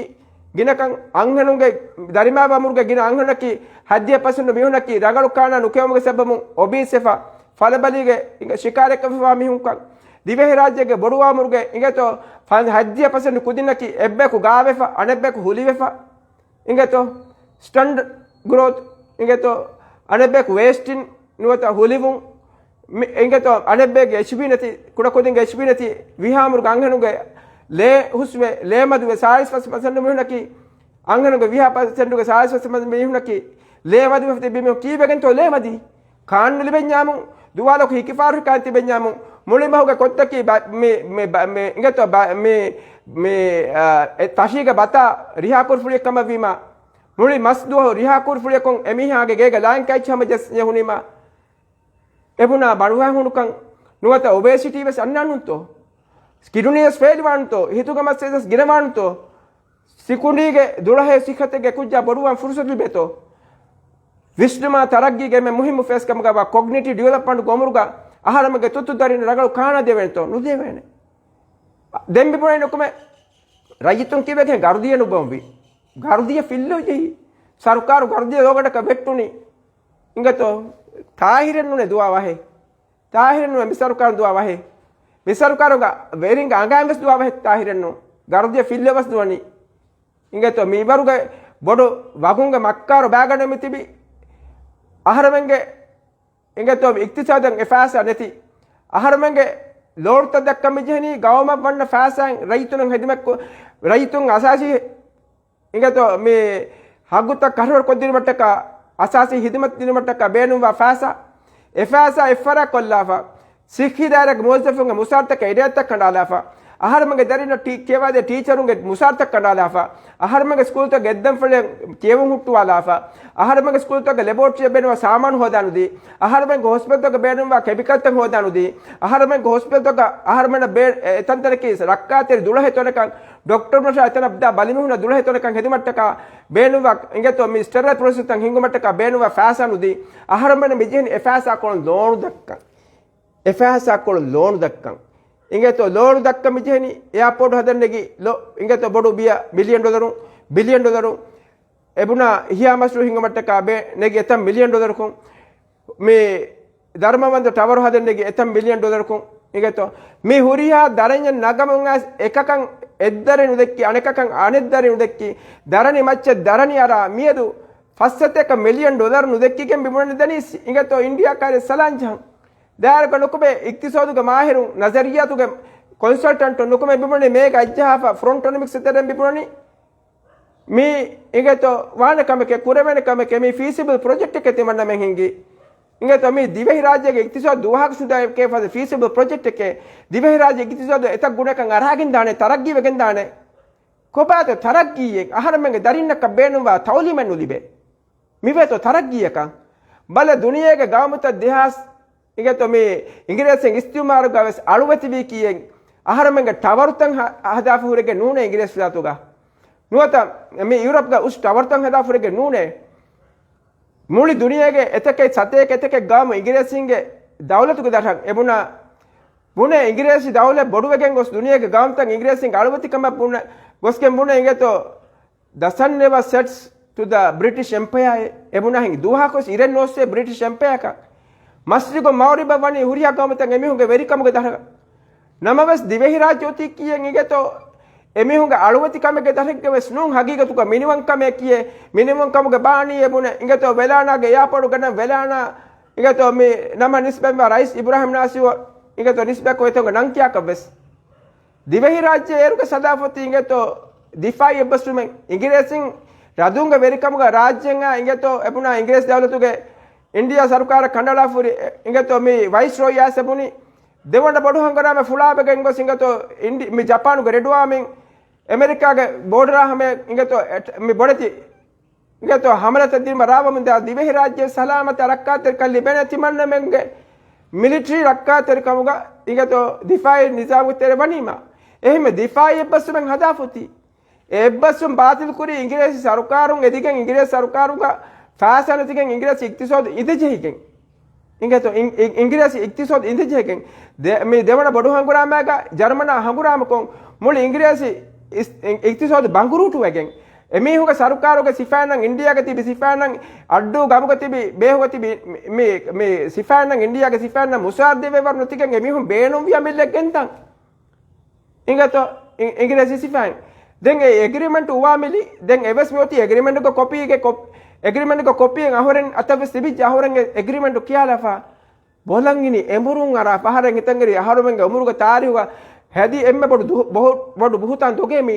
ގިނަކަން. އަންހެނުންގެ ދަރިމައި ވަމުރުގެ ގިނަ އަންހެނަކީ ހަތްދިހަ ޕަސެންޓު މީހުންނަކީ ރަނގަޅު ކާނާ ނުކެއުމުގެ ސަބަބުން އޮބީސް ވެފަ، ފަލަބަލީގެ ޝިކާރަކަށް ވެފަ މީހުންކަން. ދިވެހިރާއްޖޭގެ ބޮޑުވާމުރުގެ އިނގޭތޯ ފަ-، ހަތްދިހަ ޕަސެންޓު ކުދިންނަކީ އެއްބަޔަކު ގާވެފަ، އަނެއްބަޔަކު ހުލިވެފަ. އިނގޭތޯ ސްޓަންޑް ގްރޯތް، އިނގޭތޯ އަނެއްބަޔަކު ވޭސްޓިން ނުވަތަ ހުލިވުން، މި-، އިނގޭތޯ އަނެއްބަޔެއްގެ އެޗްޕީ ނެތި، ކުޑަކުދިންގެ އެޗްޕީ ނެތި ވީހާމުރުގެ އަންހެނުންގެ ލޭ ހުސްވެ، ލޭ މަދުވެ ސާޅީސް ފަސް ޕަސެންޓު މީހުންނަކީ، އަންހެނުންގެ ވީހާ ޕަސެންޓުގެ ސާޅީސް ފަސް ޕަސެންޓު މީހުންނަކީ ލޭ މަދުވެފަ ތިބި މީހުން ކީއްވެގެންތޯ ލޭ މަދީ؟ ކާން ނުލިބެންޏާމު، ދުވާލަކު ހިކިފާރު ހިކާން ތިބެންޏާމު، މުޅި މަހުގެ ކޮށްތަކީ ބަ-، މި، މި، ބަ-، މި، އިނގޭތޯ ބަ-، މި، މި، އާ، އެ ތަށީގެ ބަތާ ރިހާކުރު ފުޅިއެއް ކަމަށްވީމާ، މުޅި މަސް ދުވަހު ރިހާކުރު ފުޅިއަކުން އެމީހާގެ ގޭގެ ލާން ކައިޗި ހަމަޖައްސަން ޖެހުނީމާ، އެބުނާ ބަނޑުހައި ހޫނުކަން ނުވަތަ އޮބޭސިޓީ ވެސް އަންނާނުންތޯ؟ ކިޑުނީ ވެސް ފެއިލް ވާނުންތޯ؟ ހިތުގެ މައްސަލަ ވެސް ގިނަވާނުންތޯ؟ ސިކުނޑީގެ ދުޅަހެއް ސިއްހަތެއްގެ ކުއްޖާ ބޮޑުވާން ފުރުސަތު ލިބޭތޯ؟ ވިސްނުމާ ތަރައްގީގެ އެންމެ މުހިއްމު ފޭސް ކަމުގަވާ ކޮގްނިޓިވް ޑިވެލޮޕްމަންޓްގެ އުމުރުގަ އަހަރެމެންގެ ތުއްތު ދަރިން ރަނގަޅު ކާނާ ދެވޭނެތޯ؟ ނުދެވޭނެ. ދެން މިބުނެ ނުކުމެ ރައްޔިތުން ކީއްވެގެން ގަރުދިޔަ ނުބޮންވީ؟ ގަރުދިޔަ ފިއްލޯ ޖެހި. ސަރުކާރު ގަރުދިޔަ ލޯގަނޑަކަށް ވެއްޓުނީ. އިނގޭތޯ؟ ތާހިރެއް ނޫނޭ ދުވާ ވަހެއް. ތާހިރެއް ނޫނޭ މި ސަރުކާރުން ދުވާ ވަހެއް. މި ސަރުކާރުގަ ވެރިންގެ އަނގައިން ވެސް ދުވާ ވަހެއް ތާހިރެއް ނޫން. ގަރުދިޔަ ފިއްލޯ ވެސް ދުވަނީ. އިނގޭތޯ މި އިބަރުގެ ބޮޑު ވަގުންގެ މައްކާރު ބާގަނޑެއް މިތިބި އަހަރެމެންގެ އިނގޭތޯ އިޤްތިޞާދަށް އެ ފައިސާ ނެތި. އަހަރެމެންގެ ލޯޑްތައް ދައްކަން މިޖެހެނީ ގައުމަށް ވަންނަ ފައިސާއިން ރައްޔިތުންނަށް ހިދުމަތްކޮށް، ރައްޔިތުން އަސާސީ އިނގޭތޯ މި ހައްގުތައް ކަންޓްރޯލް ކޮށްދިނުމަށްޓަކާ، އަސާސީ ހިދުމަތް ދިނުމަށްޓަކާ ބޭނުންވާ ފައިސާ، އެ ފައިސާ އެއްފަރާތް ކޮށްލާފަ، ސިއްހީ ދާއިރާގެ މުވައްޒަފުންގެ މުސާރަތަކަށް އެޑޭތައް ކަނޑާލާފަ، އަހަރެމެންގެ ދަރިންނަށް ޓީ-، ކިޔަވާދޭ ޓީޗަރުންގެ މުސާރަތައް ކަނޑާލާފަ، އަހަރެމެންގެ ސްކޫލްތަކުގެ އެއްދަންފަޅިއަށް ކިޔެވުން ހުއްޓުވާލާފަ، އަހަރެމެންގެ ސްކޫލްތަކުގެ ލެބޯޓްރީއަށް ބޭނުންވާ ސާމާނު ހޯދާނުދީ، އަހަރެމެންގެ ހޮސްޕިޓަލްތަކުގަ ބޭނުންވާ ކެމިކަލްތައް ހޯދާނުދީ، އަހަރެމެންގެ ހޮސްޕިޓަލްތަކަށް އަހަރެމެންނަށް ބޭ-، އެ-، އެތަންތަނަކީ ރައްކާތެރި ދުޅަހެއް ތޮނަކަށް، ޑޮކްޓަރުންނަށާ އެތަނަށް ދާ ބަލިމީހުންނަށް ދުޅަހެއް ތޮނަކަށް ހެދުމަށްޓަކާ ބޭނުންވާ އިނގޭތޯ މި ސްޓެރަލް ޕްރޮސެސްތައް ހިންގުމަށްޓަކާ ބޭނުންވާ ފައިސާ ނުދީ، އަހަރެމެންނަށް މިޖެހެނީ އެ ފައިސާކޮޅުން ލޯނު ދައްކަން. އެ ފައިސާކޮޅުން ލޯނު ދައްކަން. އިނގޭތޯ ލޯނު ދައްކަން މިޖެހެނީ އެއާޕޯޓް ހަދަން ނެގި ލޯ-، އިނގޭތޯ ބޮޑު ބިޔަ މިލިއަން ޑޮލަރު، ބިލިއަން ޑޮލަރު. އެބުނާ އިހްޔާ މަޝްރޫއު ހިންގުމަށްޓަކާ ބޭ ނެގި އެތަން މިލިއަން ޑޮލަރުކުން. މި ދަރުމަވަންދު ޓަވަރު ހަދަން ނެގި އެތަން މިލިއަން ޑޮލަރުކުން. އިނގޭތޯ މި ހުރިހާ ދަރަންޏަށް ނަގަމުން އައިސް އެކަކަށް އެއްދަރި ނުދެއްކި، އަނެކަކަށް އަނެއްދަރި ނުދެއްކި، ދަރަނި މައްޗަށް ދަރަނި އަރާ މިއަދު ފަސް ސަތޭކަ މިލިއަން ޑޮލަރު ނުދެއްކިގެން ބިމުނަން ދަނީ އިނގޭތޯ އިންޑިއާ ކާރި ސަލާން ޖަހަން. ދާއިރަކަށް ނުކުމެ އިޤްތިޞާދުގެ މާހިރުން، ނަޒަރިއްޔާތުގެ ކޮންސަލްޓަންޓުން ނުކުމެ ބިމުނަނީ މޭގަ އައްޖަހާފަ ފްރޮންޓޮނޮމިކްސް ތެރެއިން ބިމުނަނީ. މީ އިނގޭތޯ ވާނެ ކަމެކޭ، ކުރެވޭނެ ކަމެކޭ، މީ ފީސިބަލް ޕްރޮޖެކްޓެކޭ ތިމަންނަމެން ހިންގީ. އިނގޭތޯ މީ ދިވެހި ރާއްޖޭގެ އިޤްތިޞާދު ދުވަހަކު ސުދާ ކޭ ފަދަ ފީސިބަލް ޕްރޮޖެކްޓެކޭ. ދިވެހި ރާއްޖޭ އިޤްތިޞާދު އެތައް ގުނަކަށް އަރާގެން ދާނެ، ތަރައްގީ ވެގެން ދާނެ. ކޮބާތޯ ތަރައްގީއެއް؟ އަހަރެމެންގެ ދަރިންނަކަށް ބޭނުންވާ ތައުލީމެއް ނުލިބޭ. މިވޭތޯ ތަރައްގީއަކަށް؟ ބަލަ ދުނިޔޭގެ ގައުމުތައް ދެހާސް އިނގޭތޯ މި އިނގިރޭސިން އިސްތިއުމާރުގަ ވެސް އަޅުވެތިވީކީއެއް އަހަރެމެންގެ ޓަވަރުތައް ހަ-، ހަދާފަ ހުރެގެން ނޫނޭ އިނގިރޭސި ދައުލަތުގަ. ނުވަތަ މި ޔޫރަޕްގަ އުސް ޓަވަރުތައް ހަދާފަ ހުރެގެން ނޫނޭ. މުޅި ދުނިޔޭގެ އެތަކެއް ސަތޭކަ އެތަކެއް ގައުމު އިނގިރޭސިންގެ ދައުލަތުގެ ދަށަށް އެބުނާ ބުނޭ އިނގިރޭސި ދައުލަތް ބޮޑުވެގެން ގޮސް ދުނިޔޭގެ ގައުމުތައް އިނގިރޭސިންގެ އަޅުވެތިކަމަށް ބުނެ، ގޮސްގެން ބުނޭ އިނގޭތޯ ދަސަންނެވަ ސެޓްސް to the British Empire. އެބުނާ ހިނގި ދުވަހަކުވެސް އިރެއް ނޯސްވޭ ބްރިޓިޝް އެމްޕަޔަކަށް. މަޝްރިޤު މަޣްރިބަށް ވަނީ ހުރިހާ ގައުމުތައް އެމީހުންގެ ވެރިކަމުގެ ދަށަށް. ނަމަވެސް ދިވެހިރާއްޖެ އޮތީ ކީއެއް އިނގޭތޯ؟ އެމީހުންގެ އަޅުވެތި ކަމެއްގެ ދަށެއްގެ ވެސް ނޫން. ހަގީގަތުގަ މިނިވަންކަމޭ ކިޔޭ، މިނިވަންކަމުގެ ބާނީ އެބުނެ އިނގޭތޯ؟ ވެލާނާގެ އެއާޕޯޓުގަ ނަން ވެލާނާ އިނގޭތޯ؟ މި ނަމަ ނިސްބަތްވާ ރައީސް އިބްރާހިމް ނާސިރު އިނގޭތޯ ނިސްބަތްކޮށް އެތަނުގަ ނަން ކިޔާކަށް ވެސް. ދިވެހިރާއްޖެ އޭރުގެ ސަލާފަތީ އިނގޭތޯ ދިފާއީ އެއްބަސްވުމެއް. އިނގިރޭސިން ރަދުންގެ ވެރިކަމުގަ ރާއްޖެއަށް އިނގޭތޯ އެބުނާ އިނގިރޭސި ދައުލަތުގެ އިންޑިއާ ސަރުކާރަށް ކަނޑައަޅާފަ ހުރި އިނގޭތޯ މި ވައިސްރޯއީ އައިސް އެބުނީ ދެވަނަ ބޮޑު ހަނގުރާމަ ފުޅާބެގެން ގޮސް އިނގޭތޯ އިންޑި-، މި ޖަޕާނުގެ ރެޑު އާމީން އެމެރިކާގެ ބޯޑަރާ ހަމަޔަށް އިނގޭތޯ އެޓް-، މި ބޮޑެތި އިނގޭތޯ ހަމަލަތައް ދިނުމަށް ރާވަމުންދާ ދިވެހިރާއްޖެ ސަލާމަތާ ރައްކާތެރިކަން ލިބޭނެ ތިމަންނަމެންގެ މިލިޓަރީ ރައްކާތެރިކަމުގަ އިނގޭތޯ ދިފާއީ ނިޒާމުގެ ތެރެ ވަނީމާ. އެހެންވެ ދިފާއީ އެއްބަސްވުމެއް ހަދާފަ އޮތީ. އެ އެއްބަސްވުން ބާތިލްކުރީ އިނގިރޭސި ސަރުކާރުން އެދިގެން އިނގިރޭސި ސަރުކާރުގަ ފައިސާ ނެތިގެން އިނގިރޭސި އިޤްތިޞާދު އިނދެޖެހިގެން. އިނގޭތޯ އިނ-، އި-، އިނގިރޭސި އިޤްތިޞާދު އިނދެޖެހިގެން. ދެ-، މި ދެވަނަ ބޮޑު ހަނގުރާމައިގަ ޖަރުމަނާ ހަނގުރާމަކޮށް މުޅި އިނގިރޭސި އިސް-، އި-، އިޤްތިޞާދު ބަނގުރޫޓުވެގެން. އެމީހުންގެ ސަރުކާރުގެ ސިފައިންނަށް އިންޑިއާގަ ތިބި ސިފައިންނަށް އައްޑޫ ގަމުގަ ތިބި ބޭހުގަ ތިބި މި، މި ސިފައިންނަށް އިންޑިއާގެ ސިފައިންނަށް މުސާރަ ދެވޭވަރު ނުތިގެން އެމީހުން ބޭނުންވިޔަ މިލެއް ގެންދަން. އިނގޭތޯ އި-، އިނގިރޭސި ސިފައިން. ދެން އެ އެގްރިމެންޓް އުވާ މިލި، ދެން އެވެސް މިއޮތީ އެގްރިމެންޓުގެ ކޮޕީގެ ކޮޕް-، އެގްރިމެންޓުގެ ކޮޕީއެއް އަހުރެން އަތަށް ވެސް ތިބިއްޖެ އަހުރެން އެ އެގްރިމެންޓު ކިޔާލާފަ. ބޮލަން އިނީ އެނބުރުން އަރާ ފަހަރެއް ހިތަށް އެރި އަހަރުމެންގެ އުމުރުގެ ތާރީހުގަ ހެދި އެންމެ ބޮޑު ދު-، ބޮހު-، ބޮޑު ބުހުތާން ދޮގޭ މީ.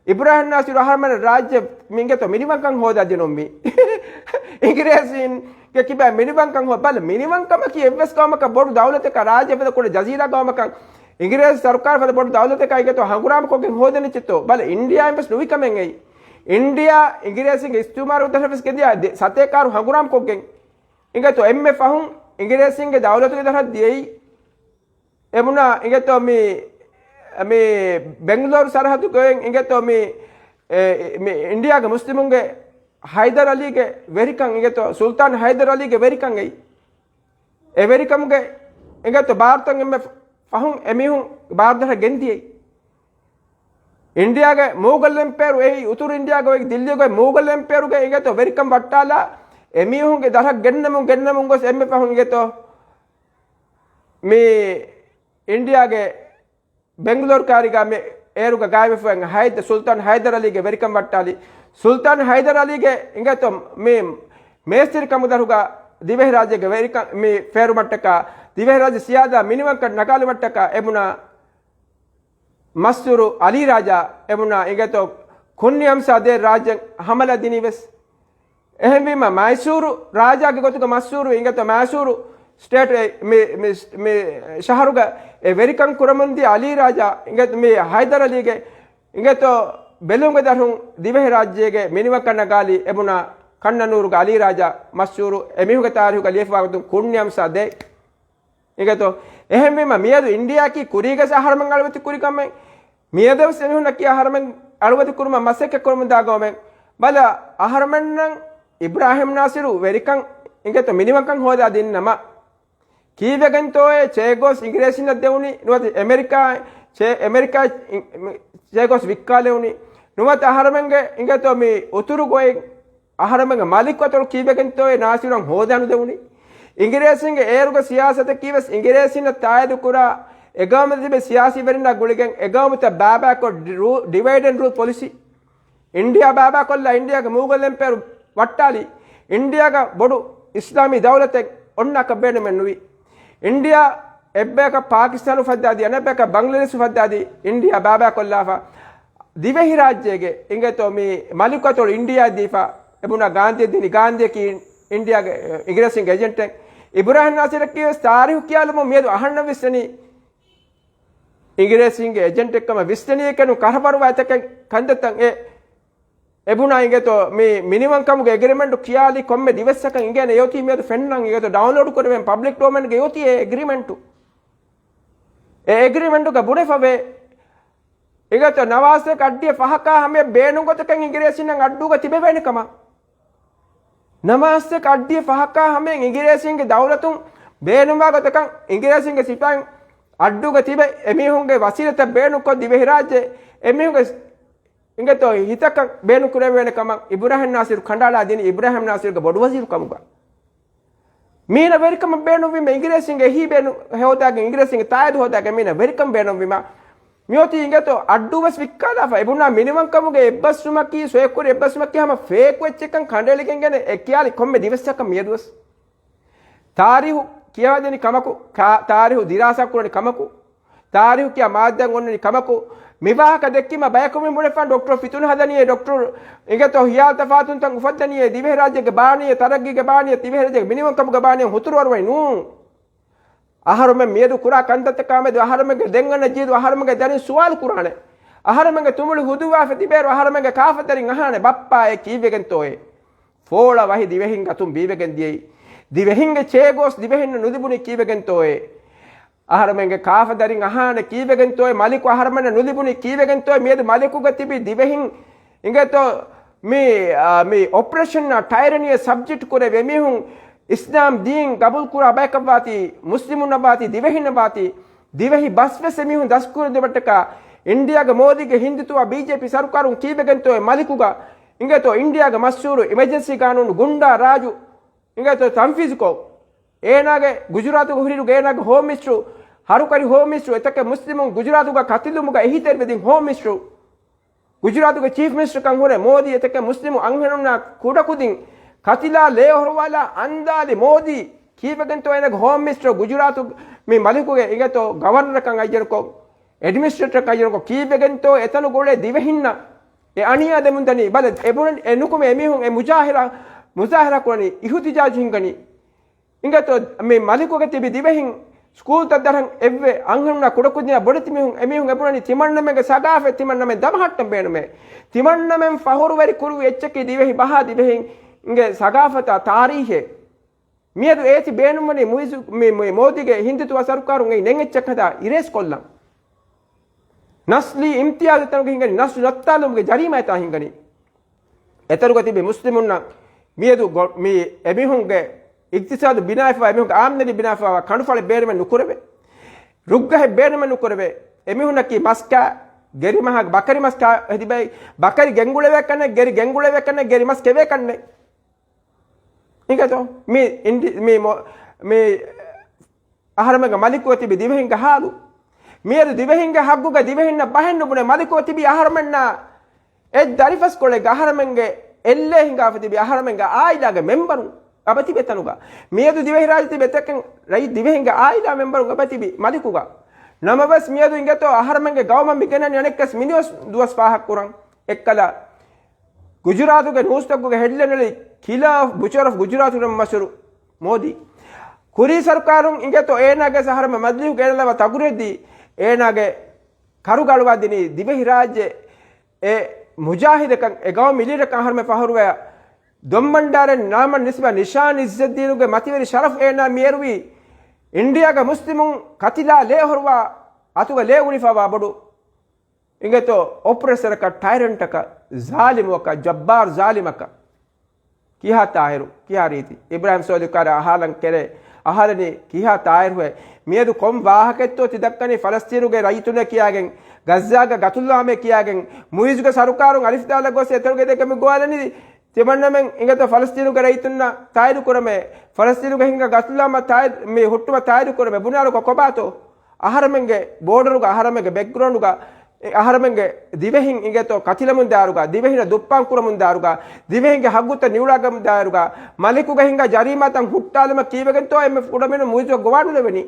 އިބްރާހިމް ނާސިރު އަހަރުމެން ރާއްޖެ މި އިނގޭތޯ މިނިވަންކަން ހޯދާ ދިނުން މީ. އިނގިރޭސީންގެ ކިބައިން މިނިވަންކަން ހޯ-، ބަލަ މިނިވަންކަމަކީ އެއްވެސް ގައުމަކަށް ބޮޑު ދައުލަތަކަށް ރާއްޖެ ފަދަ ކުޑަ ޖަޒީރާ ގައުމަކަށް އިނގިރޭސި ސަރުކާރު ފަދަ ބޮޑު ދައުލަތަކާ އިނގޭތޯ ހަނގުރާމަ ކޮށްގެން ހޯދަނިއްޖެތޯ. ބަލަ އިންޑިއާއިން ވެސް ނުވި ކަމެއް އެއީ. އިންޑިއާ އިނގިރޭސީންގެ އިސްތިއުމާރު ދަށަށް ވެސް ގެންދިޔަ ދެ-، ސަތޭކާރު ހަނގުރާމަ ކޮށްގެން. އިނގޭތޯ އެންމެ ފަހުން އިނގިރޭސީންގެ ދައުލަތުގެ ދަށަށް ދިޔައީ. އެބުނާ އިނގޭތޯ މި، މި ބެންގްލޯރު ސަރަހައްދުގައި އިނގޭތޯ މި، އެ، މި އިންޑިއާގެ މުސްލިމުންގެ ހައިދަރު އަލީގެ ވެރިކަން އިނގޭތޯ ސުލްތާން ހައިދަރު އަލީގެ ވެރިކަން އެއީ. އެ ވެރިކަމުގެ އިނގޭތޯ ބާރުތައް އެންމެ ފަހުން އެމީހުން ބާރު ދަށަށް ގެންދިޔައީ. އިންޑިއާގެ މޫގަލް އެމްޕަޔަރު އެއީ އުތުރު އިންޑިއާގަ އޮތް ދިއްލީގަ އޮތް މޫގަލް އެމްޕަޔަރުގެ އިނގޭތޯ ވެރިކަން ވައްޓާލާ އެމީހުންގެ ދަށަށް ގެންނަމުން، ގެންނަމުން ގޮސް އެންމެ ފަހުން އިނގޭތޯ މި އިންޑިއާގެ ބެންގްލޯރު ކާރިގަ މި އޭރުގަ ގާތްވެފަ ހައިދަ-، ސުލްތާން ހައިދަރު އަލީގެ ވެރިކަން ވައްޓާލި. ސުލްތާން ހައިދަރު އަލީގެ އިނގޭތޯ މި މޭސްތިރިކަމު ދަށުގަ ދިވެހިރާއްޖޭގެ ވެރިކަން މި ފޭރުމަށްޓަކާ، ދިވެހިރާއްޖެ ސިޔާދާ މިނިވަންކަން ނަގާލުމަށްޓަކާ އެބުނާ މަސްރޫރު އަލީ ރާޖާ އެބުނާ އިނގޭތޯ ކުންނި އަމްސާ ދޭ ރާއްޖެ ހަމަލާ ދިނީ ވެސް. އެހެންވީމަ، މައިސޫރު ރާޖާގެ ގޮތުގަ މަސްރޫރު އިނގޭތޯ މައިސޫރު ސްޓޭޓް އެ މި، މި، މި ޝަހަރުގަ އެ ވެރިކަން ކުރަމުންދިޔަ އަލީ ރާޖާ އިނގޭތޯ މި ހައިދަރު އަލީގެ އިނގޭތޯ ބެލުމުގެ ދަށުން ދިވެހިރާއްޖޭގެ މިނިވަންކަން ނަގާލި އެބުނާ ކަންނަނޫރުގަ އަލީ ރާޖާ މަސްރޫރު އެމީހުންގެ ތާރީހުގަ ލިޔެފަވާ ގޮތުން ކުންނި އަމްސާ ދޭ. އިނގޭތޯ؟ އެހެންވީމަ، މިއަދު އިންޑިއާއަކީ ކުރީގަސް އަހަރުމެން އަޅުވެތި ކުރި ގަމެއް. މިއަދުވެސް އެމީހުންނަކީ އަހަރުމެން އަޅުވެތި ކުރުމަށް މަސައްކަތް ކުރަމުންދާ ގައުމެއް. ބަލަ، އަހަރުމެންނަށް އިބްރާހިމް ނާސިރު ވެރިކަން އިނގޭތޯ މިނިވަންކަން ހޯދާ ދިންނަމަ، ކީއްވެގެންތޯއޭ ޗޭ ގޮސް އިނގިރޭސިންނަށް ދެވުނީ ނުވަތަ އެމެރިކާ، ޗޭ، އެމެރިކާ ޗޭ ގޮސް ވިއްކާލެވުނީ ނުވަތަ އަހަރުމެންގެ އިނގޭތޯ މި އުތުރު ގޮތް އަހަރުމެންގެ މަލިކު އަތޮޅު ކީއްވެގެންތޯއޭ ނާސިރުއަށް ހޯދާނުދެވުނީ؟ އިނގިރޭސިންގެ އޭރުގެ ސިޔާސަތަކީ ވެސް އިނގިރޭސިންނަށް ތާއީދު ކުރާ، އެގައުމު ތިބި ސިޔާސީ ވެރިންނާ ގުޅިގެން އެގައުމުތައް ބާބާކޮށް ޑި-، ރޫ-، ޑިވައިޑް އެންޑް ރޫލް ޕޮލިސީ. އިންޑިއާ ބާބާކޮށްލާ އިންޑިއާގެ މޫގަލް އެމްޕަޔަރު ވައްޓާލި. އިންޑިއާގަ ބޮޑު އިސްލާމީ ދައުލަތެއް އޮންނަކަށް ބޭނުމެއް ނުވި. އިންޑިއާ އެއްބަޔަކަށް ޕާކިސްތާނު ފައްދާދީ، އަނެއްބަޔަކަށް ބަންގްލަދޭޝު ފައްދާދީ، އިންޑިއާ ބާބާކޮށްލާފަ. ދިވެހިރާއްޖޭގެ އިނގޭތޯ މި މަލިކު އަތޮޅު އިންޑިއާ ދީފަ، އެބުނާ ގާނދީ ދިނި، ގާނދީއަކީ އިންޑިއާގެ، އިނގިރޭސިންގެ އެޖެންޓެއް. އިބްރާހިމް ނާސިރަކީ ވެސް ތާރީހު ކިޔާލަމުން މިއަދު އަހަންނަށް ވިސްނެނީ އިނގިރޭސިންގެ އެޖެންޓެއްކަމަށް ވިސްނެނީ ކެނު ކަހަފަރުވާތަކެއް ކަންތައްތައް އެ އެބުނާ އިނގޭތޯ މި މިނިވަންކަމުގެ އެގްރިމެންޓު ކިޔާލި ކޮންމެ ދިވެއްސަކަށް އިނގޭނެ އެއޮތީ މިއަދު ފެންނަން އިނގޭތޯ ޑައުންލޯޑް ކުރެވެން ޕަބްލިކް ޑޮމެންގެ އެއޮތީ އެ އެގްރިމެންޓު. އެ އެގްރިމެންޓުގަ ބުނެފަވޭ އިނގޭތޯ ނަވާސްތަކަށް އައްޑިއަ ފަހަކާ ހަމަޔަށް ބޭނުން ގޮތަކަށް އިނގިރޭސިންނަށް އައްޑޫގަ ތިބެވޭނެ ކަމަށް. ނަވާސްތަކަށް އައްޑިއަ ފަހަކާ ހަމަޔަށް އިނގިރޭސިންގެ ދައުލަތުން ބޭނުންވާ ގޮތަކަށް އިނގިރޭސިންގެ ސިފައިން އައްޑޫގަ ތިބެ އެމީހުންގެ ވަސީލަތަށް ބޭނުންކޮށް ދިވެހިރާއްޖެ އެމީހުންގެ އިނގޭތޯ ހިތަކަށް ބޭނުން ކުރެވޭނެ ކަމަށް އިބުރާހިމް ނާސިރު ކަނޑައަޅާ ދިނީ އިބުރާހިމް ނާސިރުގެ ބޮޑު ވަޒީރު ކަމުގަ. މީނަ ވެރިކަމަށް ބޭނުންވީމަ އިނގިރޭސިންގެ އެހީ ބޭނު ހޯދާގެން އިނގިރޭސިންގެ ތާއީދު ހޯދާގެން މީނަ ވެރިކަން ބޭނުންވީމަ މިއޮތީ އިނގޭތޯ އައްޑޫ ވެސް ވިއްކާލާފަ. އެބުނާ މިނިވަންކަމުގެ އެއްބަސްވުމަކީ ސޮއެކުރި އެއްބަސްވުމަކީ ހަމަ ފޭކު އެއްޗެއްކަން ކަނޑައެޅިގެން އެ ކިޔާލި ކޮންމެ ދިވެއްސަކަށް މިއަދުވެސް. ތާރީހު ކިޔަވަދެނި ކަމަކު، ކާ-، ތާރީހު ދިރާސާ ކުރަނި ކަމަކު، ތާރީހު ކިޔާ މާއްދާ އޮންނަނި ކަމަކު، މި ވާހަކަ ދެއްކީމަ ބަޔަކު މި ބުނެފަން ޑޮކްޓަރ ފިތުނަ ހަދަނީއޭ، ޑޮކްޓަރ އިނގޭތޯ ހިޔާލު ތަފާތުންތައް އުފައްދަނީއޭ، ދިވެހިރާއްޖޭގެ ބާނީއޭ، ތަރައްގީގެ ބާނީއޭ، ދިވެހިރާއްޖޭގެ މިނިވަންކަމުގެ ބާނީއޭ ހުތުރު އަރުވަނީ ނޫން. އަހަރުމެން މިއަދު ކުރާ ކަންތައްތަކާމެދު އަހަރުމެންގެ ދެން އަންނަ ޖީލު އަހަރުމެންގެ ދަރިން ސުވާލު ކުރާނެ. އަހަރުމެންގެ ތުނބުޅި ހުދުވާފަ ތިބޭރު އަހަރުމެންގެ ކާފަ ދަރިން އަހާނެ ބައްޕާ އެ ކީއްވެގެންތޯއޭ؟ ފޯޅަ ވަހި ދިވެހިން އަތުން ބީވެގެން ދިޔައީ. ދިވެހިންގެ ޗޭ ގޯސް ދިވެހިންނަށް ނުލިބުނީ ކީއްވެގެންތޯއޭ؟ އަހަރުމެންގެ ކާފަ ދަރިން އަހާނެ ކީއްވެގެންތޯއޭ؟ މަލިކު އަހަރުމެންނަށް ނުލިބުނީ ކީއްވެގެންތޯއޭ؟ މިއަދު މަލިކުގަ ތިބި ދިވެހިން އިނގޭތޯ މި، އާ، މި އޮޕްރެޝަންއާ ޓައިރަނީއަށް ސަބްޖެކްޓް ކުރެވޭ މީހުން އިސްލާމް ދީން ގަބޫލު ކުރާ ބަޔަކަށްވާތީ، މުސްލިމުންނަށްވާތީ، ދިވެހިންނަށްވާތީ، ދިވެހި ބަސް ވެސް އެމީހުން ދަސްކުރެއްވުމަށްޓަކާ އިންޑިއާގެ މޯދީގެ ހިންދުތުވާ ބީޖޭޕީ ސަރުކާރުން ކީއްވެގެންތޯއޭ މަލިކުގަ އިނގޭތޯ އިންޑިއާގެ މަޝްހޫރު އިމަޖެންސީ ގާނޫނު ގުންޑާ ރާޖު އިނގޭތޯ ތަންފީޒުކޮށް، އޭނާގެ ގުޖުރާތުގަ ހުރިރުގެ އޭނާގެ ހޯމް މިނިސްޓަރު، ހަރުކަރި ހޯމް މިނިސްޓަރު އެތަކެއް މުސްލިމުން ގުޖުރާތުގަ ކަތިލުމުގަ އެހީތެރިވެދިން ހޯމް މިނިސްޓަރު، ގުޖުރާތުގެ ޗީފް މިނިސްޓަރކަން ހުރެ މޯދީ އެތަކެއް މުސްލިމު އަންހެނުންނާ ކުޑަކުދިން ކަތިލާ ލޭ އޮހޮރުވާލާ އަންދާލި މޯދީ ކީއްވެގެންތޯ އޭނާގެ ހޯމް މިނިސްޓަރު ގުޖުރާތު މި މަލިކުގެ އިނގޭތޯ ގަވަރނަރަކަން އައްޔަރުކޮށް، އެޑްމިނިސްޓްރޭޓަރަކަށް އައްޔަރުކޮށް ކީއްވެގެންތޯ އެތަނުގަ އުޅޭ ދިވެހިންނަށް އެ އަނިޔާ ދެމުންދަނީ؟ ބަލަ، އެބުނަން އެ ނުކުމެ އެމީހުން އެ މުޒާހިރާ، މުޒާހިރާ ކުރަނީ އިހުތިޖާޖު ހިންގަނީ. އިނގޭތޯ މި މަލިކުގަ ތިބި ދިވެހިން ސްކޫލްތައް ދަރަން އެއްވެ އަންހެނުންނާ ކުޑަކުދިންނާ ބޮޑެތި މީހުން އެމީހުން އެބުނަނީ ތިމަންނަމެންގެ ސަގާފަތް ތިމަންނަމެން ދަމަހައްޓަން ބޭނުމޭ. ތިމަންނަމެން ފަހުރުވެރި ކުރުވި އެއްޗަކީ ދިވެހި ބަހާ ދިވެހިންގެ ސަގާފަތާ ތާރީހޭ. މިއަދު އޭތި ބޭނުންވަނީ މުއިޒު، މި، މި މޯދީގެ ހިންދުތުވާ ސަރުކާރުން އެއީ ނެތް އެއްޗަކަށް ހަދާ އިރޭސް ކޮށްލަން. ނަސްލީ އިމްތިޔާޒު އެތަނުގަ ހިނގަނީ، ނަސްލު ނައްތާލުމުގެ ޖަރީމާ އެތާ ހިނގަނީ. އެތަނުގަ ތިބި މުސްލިމުންނަށް މިއަދު ގޮ-، މި އެމީހުންގެ އިގްތިސާދު ބިނާވެފަވާ، އެމީހުންގެ އާމްދަނީ ބިނާވެފަވާ ކަނޑުފަޅެއް ބޭނުމެއް ނުކުރެވޭ. ރުއްގަހެއް ބޭނުމެއް ނުކުރެވޭ. އެމީހުންނަކީ މަސްކާ، ގެރިމަހާ ބަކަރި މަސްކާ ހެދިބައި، ބަކަރި ގެންގުޅެވޭ ކަންނެ، ގެރި ގެންގުޅެވޭ ކަންނެ، ގެރި މަސް ކެވޭ ކަންނެ. އިނގޭތޯ؟ މި އިންޑި-، މި މޮ-، މި އަހަރެމެންގެ މަލިކު ތިބި ދިވެހިންގެ ހާލު. މިއަދު ދިވެހިންގެ ހައްގުގަ ދިވެހިންނަށް ބަހެއް ނުބުނެ މަލިކު ތިބި އަހަރެމެންނާ އެއް ދަރިފަސްކޮޅެއްގަ އަހަރެމެންގެ އެއްލޭ ހިނގާފަ ތިބި އަހަރެމެންގެ އާއިލާގެ މެމްބަރުން އެބަ ތިބި އެތަނުގަ. މިއަދު ދިވެހިރާއްޖެ ތިބި އެތަކެއް ރައީ ދިވެހިންގެ އާއިލާ މެމްބަރުން އެބަ ތިބި މަލިކުގަ. ނަމަވެސް މިއަދު އިނގޭތޯ އަހަރެމެންގެ ގައުމަށް މި ގެނަނީ އަނެއްކަސް މިނިވަސް ދުވަސް ފާހަގަ ކުރަން. އެއްކަލަ ގުޖުރާތުގެ ނޫސްތަކުގެ ހެޑްލައިން އެޅި ކިލާ ބުޗަރ އޮފް ގުޖުރާތު ނަމަ މަޝްހޫރު މޯދީ. ކުރީ ސަރުކާރުން އިނގޭތޯ އޭނާގެ އަހަރެމެން މަޖިލީހުގަ އޭނާ ލަވާ ތަގުރިއްދީ އޭނާގެ ކަރުގަ އަޅުވާ ދިނީ ދިވެހިރާއްޖެ އެ މުޖާހިދަކަށް އެ ގައުމީ ލީޑަރަކަށް އަހަރެމެން ފަހުރުވެ ދޮންބަންޑާރަ ނާމަށް ނިސްބަ ނިޝާން އިއްޒައްދީނުގެ މަތިވެރި ޝަރަފް އޭނާ މިއެރުވީ އިންޑިއާގެ މުސްލިމުން ކަތިލާ ލޭ އޮހޮރުވާ އަތުގަ ލޭ އުޅިފަވާ ބޮޑު އިނގޭތޯ އޮޕްރެސަރަކަށް، ޓައިރަންޓަކަށް، ޒާލިމުއަކަށް، ޖައްބާރު ޒާލިމަކަށް. ކިހާ ތާހިރު، ކިހާ ރީތި؟ އިބްރާހިމް ސޯލިހު ކާރާ އަހާލަން ކެރޭ، އަހާލަނީ ކިހާ ތާހިރުހޭ؟ މިއަދު ކޮން ވާހަކައެއްތޯ ތި ދައްކަނީ ފަލަސްތީނުގެ ރައްޔިތުންނޭ ކިޔާގެން، ގައްޒާގަ ގަތުލުއާމޭ ކިޔާގެން، މުއިޒުގެ ސަރުކާރުން އަލިފް ދާލަށް ގޮސް އެތަނުގެ ދެކެ މި ގޮވާލަނީ ތިމަންނަމެން އިނގޭތޯ ފަލަސްތީނުގެ ރައްޔިތުންނަށް ތާއިދު ކުރަމޭ، ފަލަސްތީނުގެ ހިނގާ ގަތުލުއާމަށް ތާއިދު، މި ހުއްޓުމަށް ތާއިދު ކުރަމޭ، ބުނާރުކޮ ކޮބާތޯ؟ އަހަރެމެންގެ ބޯޑަރުގަ، އަހަރެމެންގެ ބެކްގްރައުންޑުގަ، އެ އަހަރެމެންގެ ދިވެހިން އިނގޭތޯ ކަތިލަމުން ދާއިރުގަ، ދިވެހިންނަށް ދުއްޕާން ކުރަމުން ދާއިރުގަ، ދިވެހިންގެ ހައްގުތައް ނިއުޅާގަމުން ދާއިރުގަ، މަލިކުގެ ހިނގާ ޖަރީމާތައް ހުއްޓާލުމަށް ކީއްވެގެންތޯ އެންމެ ކުޑަމިނުން މުއިޒުއަށް ގޮވާނުލެވެނީ؟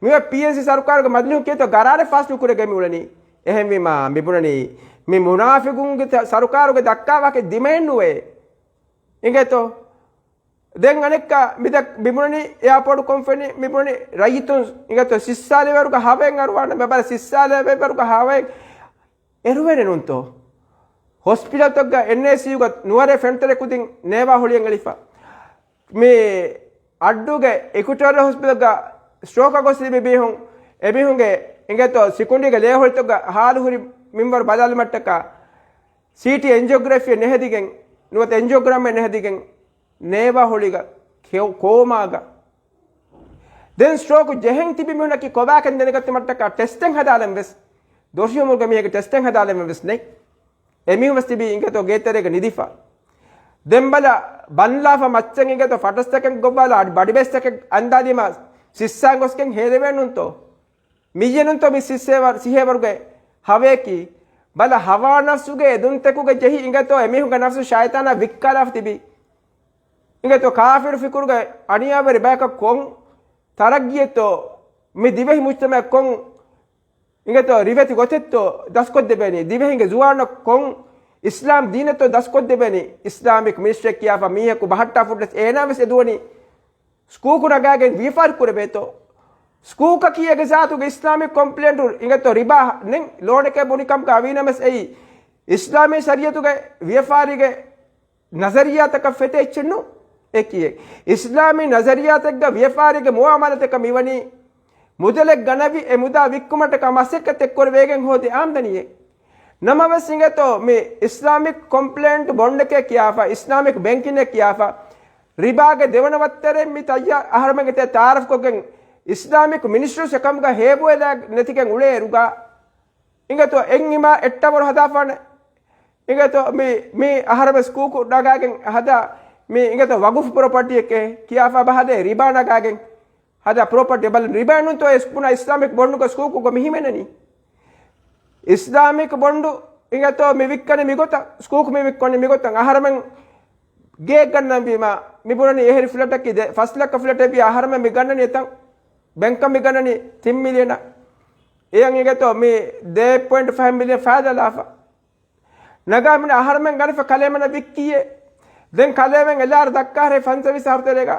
މިއޮތް ޕީއެންސީ ސަރުކާރުގެ މަޖިލީހުން ކިޔޭތޯ ގަރާރެއް ފާސް ނުކުރެވޭ މިއުޅެނީ. އެހެންވީމާ، މިބުނަނީ މި މުނާފިގުންގެ ތަ-، ސަރުކާރުގެ ދައްކާ ވާހަކަ ދިމައެއް ނުވޭ. އިނގޭތޯ؟ ދެން އަނެއްކާ މިދަ-، މިބުނަނީ އެއާޕޯޓު ކޮންފެނި މިބުނަނީ ރައްޔިތުން އިނގޭތޯ ސިއްސާލެވޭރުގަ ހަވައެއް އަރުވާނެ މެ ބަލަ ސިއްސާލެވޭރުގަ ހަވައެއް އެރުވޭނެ ނޫންތޯ؟ ހޮސްޕިޓަލްތަކުގަ އެންއައިސީޔޫގަ ނުވަރޭ ފެންތަރެއް ކުދިން ނޭވާ ހޮޅިއަށް އެޅިފަ. މި އައްޑޫގެ އިކުއެޓޯރިއަލް ހޮސްޕިޓަލްގަ ސްޓްރޯކަށް ގޮސް ލިބި މީހުން، އެމީހުންގެ އިނގޭތޯ ސިކުނޑީގެ ލޭހޮޅިތަކުގަ ހާލު ހުރި މިންވަރު ބަލާލުމަށްޓަކާ ސީޓީ އެންޖިއޯގްރަފީއެއް ނެހެދިގެން، ނުވަތަ އެންޖިއޯގްރާމެއް ނެހެދިގެން، ނޭވާ ހޮޅިގަ ކެ-، ކޯމާގަ. ދެން ސްޓްރޯކު ޖެހެން ތިބި މީހުންނަކީ ކޮބާކަން ދެނެގަތުމަށްޓަކާ ޓެސްޓެއް ހަދާލަން ވެސް، ދޮށިހުމުގެ މީހެއްގެ ޓެސްޓެއް ހަދާލަން ވެސް ނެތް. އެމީހުން ވެސް ތިބީ އިނގޭތޯ ގޭތެރޭގަ ނިދިފަ. ދެން ބަލަ، ބަންލާފަ މައްޗަށް އިނގޭތޯ ފަޓަސްތަކެއް ގޮއްވާލާ އަޑި ބަޑިބޭސްތަކެއް އަންދާލީމަ ސިއްސާން ގޮސްގެން ހޭލެވޭނުންތޯ؟ މިއްޔެނުންތޯ މި ސިއްސޭވަ-، ސިހޭވަރުގެ ހަވަޔަކީ؟ ބަލަ، ހަވާ ނަފްސުގެ އެދުންތަކުގެ ޖެހި އިނގޭތޯ އެމީހުންގެ ނަފްސު ޝައިތާނާ ވިއްކާލާފަ ތިބީ. އިނގޭތޯ ކާފިރު ފިކުރުގެ އަނިޔާވެރި ބަޔަކަށް ކޮން ތަރައްގީއެއްތޯ މި ދިވެހި މުޖްތަމައަށް ކޮން އިނގޭތޯ ރިވެތި ގޮތެއްތޯ ދަސްކޮށްދެވޭނީ؟ ދިވެހިންގެ ޒުވާނަށް ކޮން އިސްލާމް ދީނެއްތޯ ދަސްކޮށްދެވޭނީ؟ އިސްލާމިކް މިނިސްޓްރީއަށް ކިޔާފަ މީހަކު ބަހައްޓާފަ ހުއްޓަސް އޭނާ ވެސް އެދުވަނީ ސްކޫކު ނަގާގެން ވިޔަފާރި ކުރެވޭތޯ؟ ސްކޫކަކީ އޭގެ ޒާތުގެ އިސްލާމިކް ކޮމްޕްލޭންޓު އިނގޭތޯ ރިބާ ނެތް ލޯނެކޭ ބުނިކަމުގަ ވީނަމަސް އެއީ އިސްލާމީ ޝަރީއަތުގެ ވިޔަފާރީގެ ނަޒަރިއްޔާތަކަށް ފެތޭ އެއްޗެއް ނޫން. އެކިއެއް. އިސްލާމީ ނަޒަރިއްޔާތެއްގަ ވިޔަފާރީގެ މުއާމަލާތަކަށް މިވަނީ މުދަލެއް ގަނެވި އެ މުދާ ވިއްކުމަށްޓަކާ މަސައްކަތެއް ކުރެވިގެން ހޯދި އާމްދަނީއެއް. ނަމަވެސް އިނގޭތޯ މި އިސްލާމިކް ކޮމްޕްލޭންޓް ބޮންޑެކޭ ކިޔާފަ، އިސްލާމިކް ބޭންކިންއެއް ކިޔާފަ، ރިބާގެ ދެވަނަ ވައްތަރެއް މި ތައްޔާ އަހަރުމެންގެ ތެ ތާރަފްކޮށްގެން އިސްލާމިކް މިނިސްޓްރީ އެކަމުގަ ހޭބުއެލާ ނެތިގެން އުޅޭއިރުގަ އިނގޭތޯ އެއް އިމާ އެއްޓަވަރު ހަދާފާނެ. އިނގޭތޯ މި، މި އަހަރުމެން ސްކޫކު ނަގާގެން ހަދާ މި އިނގޭތޯ ވަގުފު ޕްރޮޕަޓީއެކޭ ކިޔާފާ ބަހަލޭ ރިބާ ނަގާގެން ހަދާ ޕްރޮޕަޓީ ބަލަ ރިބާ ނޫންތޯ އެސް ބުނާ އިސްލާމިކް ބޮންޑުގަ ސްކޫކުގަ މި ހިމެނެނީ. އިސްލާމިކް ބޮންޑު އިނގޭތޯ މި ވިއްކަނީ މިގޮތަށް، ސްކޫކު މި ވިއްކަނީ މިގޮތަށް. އަހަރަމެން ގެއެއް ގަންނަންވީމާ މި ބުނަނީ އެހެރި ފްލެޓަކީ ދެ، ފަސް ލައްކަ ފްލެޓެއް ވިޔަ އަހަރަމެން މި ގަންނަނީ އެތަން ބެންކަށް މި ގަންނަނީ ތިން މިލިއަނަށް. އެޔަން އިނގޭތޯ މި ދެ ޕޮއިންޓް ފައިވް މިލިއަން ފައިދާލާފަ. ނަގާ މިނަ އަހަރަމެން ގަނެފަ ކަލޭމެނަށް ވިއްކީއޭ. ދެން ކަލޭމެން އެލާރި ދައްކާހެރޭ ފަންސަވީސް އަހަރު ތެރޭގަ.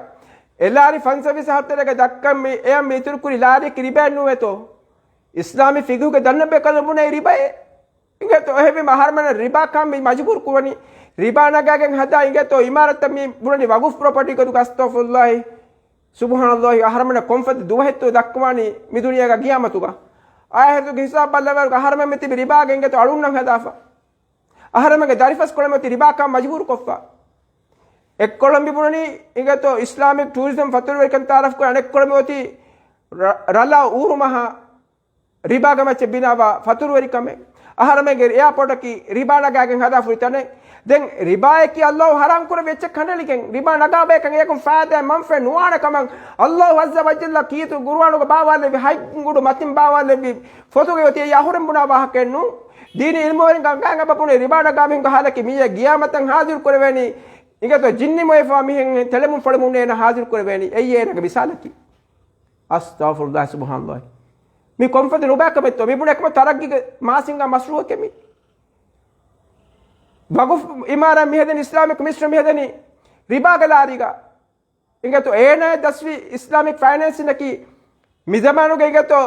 އެލާރި ފަންސަވީސް އަހަރު ތެރޭގަ ދައްކަން މި އެޔަން މި އިތުރު ކުރި ލާރިއަކީ ރިބައެއް ނޫވޭތޯ؟ އިސްލާމީ ފިގުހުގެ ދަންނަ ބޭކަލުން ބުނޭ ރިބައޭ. އިނގޭތޯ އެހެންވީމަ އަހަރުމެނަށް ރިބާ ކާން މި މަޖުބޫރު ކުރަނީ؟ ރިބާ ނަގާގެން ހަދާ އިނގޭތޯ އިމާރަތަށް މި ބުނަނީ ވަގުފް ޕްރޮޕަޓީ ގޮތުގަ. އަސްތަޣްފިރުﷲ. ސުބްޙާނަﷲ. އަހަރުމެނަށް ކޮންފަދަ ދުވަހެއްތޯ ދައްކަވާނީ މި ދުނިޔޭގަ ގިޔާމަތުގަ؟ އާޚިރަތުގެ ހިސާބު ބައްލަވާ އަހަރުމެން މި ތިބި ރިބާގަ އިނގޭތޯ އަޅުންނަށް ހަދާފަ. އަހަރުމެންގެ ދަރިފަސްކޮޅެއް މި އޮތީ ރިބާ ކާން މަޖުބޫރު ކޮށްފަ. އެއްކޮޅުން މި ބުނަނީ އިނގޭތޯ އިސްލާމިކް ޓޫރިޒަމް ފަތުރުވެރިކަން ތައާރަފް ކުރާ. އަނެއްކޮޅުން މި އޮތީ ރަ-، ރަލާ އޫރުމަހާ ރިބާގެ މައްޗަށް ބިނާވާ ފަތުރުވެރިކަމެއް. އަހަރުމެންގެ އެއާޕޯޓަކީ ރިބާ ނަގާގެން ހަދާފަ ހުރި ތަނެއް. ދެން ރިބާއަކީ އައްލާހު ޙަރާމް ކުރެއްވި އެއްޗެއް ކަނޑައެޅިގެން، ރިބާ ނަގާ ބަޔަކަށް އެޔަކުން ފައިދާއެއް މަންފާއެއް ނުވާނެ ކަމަށް އައްލާހު ޢައްޒަ ވަޖައްލަ ކީރިތި ޤުރުއާނުގަ ބާވާލެއްވި ހަތް ގުޑު މަތިން ބާވާލެއްވި ފޮތުގައި އޮތީ އެއީ އަހުރެން ބުނާ ވާހަކައެއް ނޫން. ދީނީ ޢިލްމުވެރިންގެ އަނގައިން އެބަ ބުނޭ ރިބާ ނަގާ މީހުންގެ ޙާލަކީ މިއީ ގިޔާމަތަށް ޙާޟިރު ކުރެވޭނީ އިނގޭތޯ ޖިންނި މޮޔަފާ މިހެން ތެޅެމުން ފޮޅެމުން އޭނަ ޙާޟިރު ކުރެވޭނީ. އެއީ އޭނަގެ މިސާލަކީ. އަސްތަޣްފިރުﷲ ސުބްޙާނަﷲ. މި ކޮންފަދަ ނުބައިކަމެއްތޯ؟ މި ބުނެ އެކަމަ ތަރައްގީގެ މާސިންގާ މަޝްރޫޢެކޭ މި. ވަގުފް އިމާރާތް މިހެދެނީ، އިސްލާމިކް މިނިސްޓްރީ މިހެދެނީ ރިބާގެ ލާރީގަ. އިނގޭތޯ އޭނާ ދަސްވި އިސްލާމިކް ފައިނޭންސިންއަކީ މި ޒަމާނުގެ އިނގޭތޯ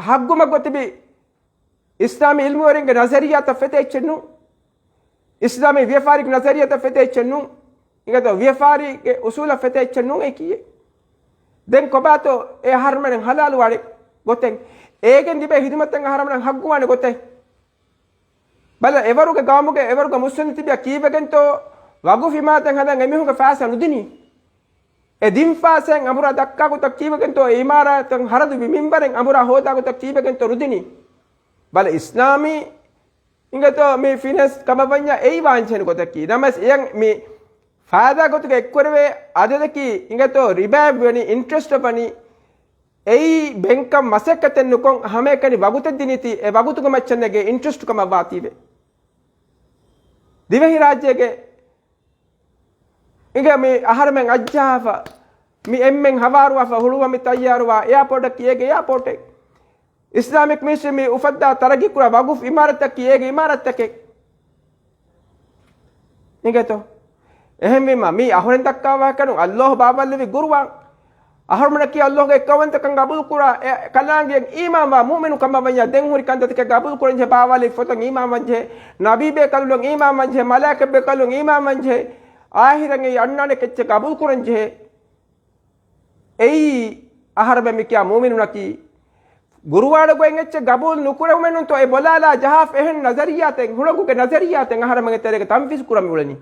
ހައްގުމަށް ގޮތިބި އިސްލާމީ ޢިލްމުވެރިންގެ ނަޒަރިއްޔާތައް ފެތޭ އެއްޗެއް ނޫން. އިސްލާމީ ވިޔަފާރިގެ ނަޒަރިއްޔާތައް ފެތޭ އެއްޗެއް ނޫން. އިނގޭތޯ ވިޔަފާރީގެ އުސޫލަށް ފެތޭ އެއްޗެއް ނޫން އެކީއެއް. ދެން ކޮބާތޯ އެ އަހަރުމެން ޙަލާލުވާނެ ގޮތެއް؟ އޭގެން ލިބޭ ޚިދުމަތެއް އަހަރުމެން ޙައްޤުވާނެ ގޮތެއް؟ ބަލަ، އެވަރުގެ ގައުމުގެ އެވަރުގެ މުއްސަނދި ތިބިޔަ ކީއްވެގެންތޯ ވަގުފް އިމާރާތެއް ހަދަން އެމީހުންގެ ފައިސާ ނުދިނީ؟ އެ ދިން ފައިސާއިން އަނބުރާ ދައްކާ ގޮތަށް ކީއްވެގެންތޯ އެ އިމާރާތަށް ހަރަދުވި މިންބަރެއް އަނބުރާ ހޯދާ ގޮތަށް ކީއްވެގެންތޯ ނުދިނީ؟ ބަލަ، އިސްލާމީ އިނގޭތޯ މި ފިނޭންސް ކަމަށް ވަންޏާ އެއީ ވާންޖެހޭނެ ގޮތަކީ. ނަމަވެސް އެޔަށް މި ފައިދާ ގޮތުގަ އެއްކުރެވޭ އަދަދަކީ އިނގޭތޯ ރިބާއަށް ވަނީ އިންޓްރެސްޓަށް ވަނީ އެއީ ބޭންކަށް މަސައްކަތެއް ނުކޮށް ހަމައެކަނި ވަގުތެއް ދިނީތީ އެ ވަގުތުގެ މައްޗަށް ނެގޭ އިންޓްރެސްޓް ކަމަށް ވާތީވެ. ދިވެހިރާއްޖޭގެ އިނގޭ މި އަހަރުމެން އައްޖަހާފަ، މި އެންމެން ހަވާރުވާފަ ހުޅުވަން މި ތައްޔާރުވާ އެއާޕޯޓަކީ އޭގެ އެއާޕޯޓެއް. އިސްލާމިކް މިނިސްޓްރީ މި އުފައްދާ ތަރައްގީކުރާ ވަގުފް އިމާރަތަކީ އޭގެ އިމާރަތަކެއް. އިނގޭތޯ؟ އެހެންވީމަ، މީ އަހުރެން ދައްކާ ވާހަކަ ނޫން. އައްލާހު ބާވާލެއްވި ގުރުއާން. އަހަރުމެނަކީ އައްލާހުގެ އެއްކައުވަންތަކަން ގަބޫލުކުރާ، އެ ކަލާނގެއަށް އީމާންވާ މުއުމިނު ކަމަށް ވަންޏާ، ދެން ހުރި ކަންތައްތަކެއް ގަބޫލުކުރަންޖެހޭ، ބާވާލެއްވި ފޮތަށް އީމާންވަންޖެހޭ، ނަބީބޭކަލުންނަށް އީމާންވަންޖެހޭ، މަލާއިކަތްބޭކަލުންނަށް އީމާންވަންޖެހޭ، އާޚިރަތް އެއީ އަންނާނެ ކެއްޗެއް ގަބޫލުކުރަންޖެހޭ. އެއީ އަހަރުމެން މިކިޔާ މުއުމިނުންނަކީ، ގުރުއާނުގައި އެއްޗެއް ގަބޫލު ނުކުރެވުމެއްނޫންތޯ އެ ބޮލާލާ ޖަހާފަ އެހެން ނަޒަރިއްޔާތެއް، ހުޅަނގުގެ ނަޒަރިއްޔާތެއް އަހަރުމެންގެ ތެރޭގަ ތަންފީޒު ކުރަން މިއުޅެނީ.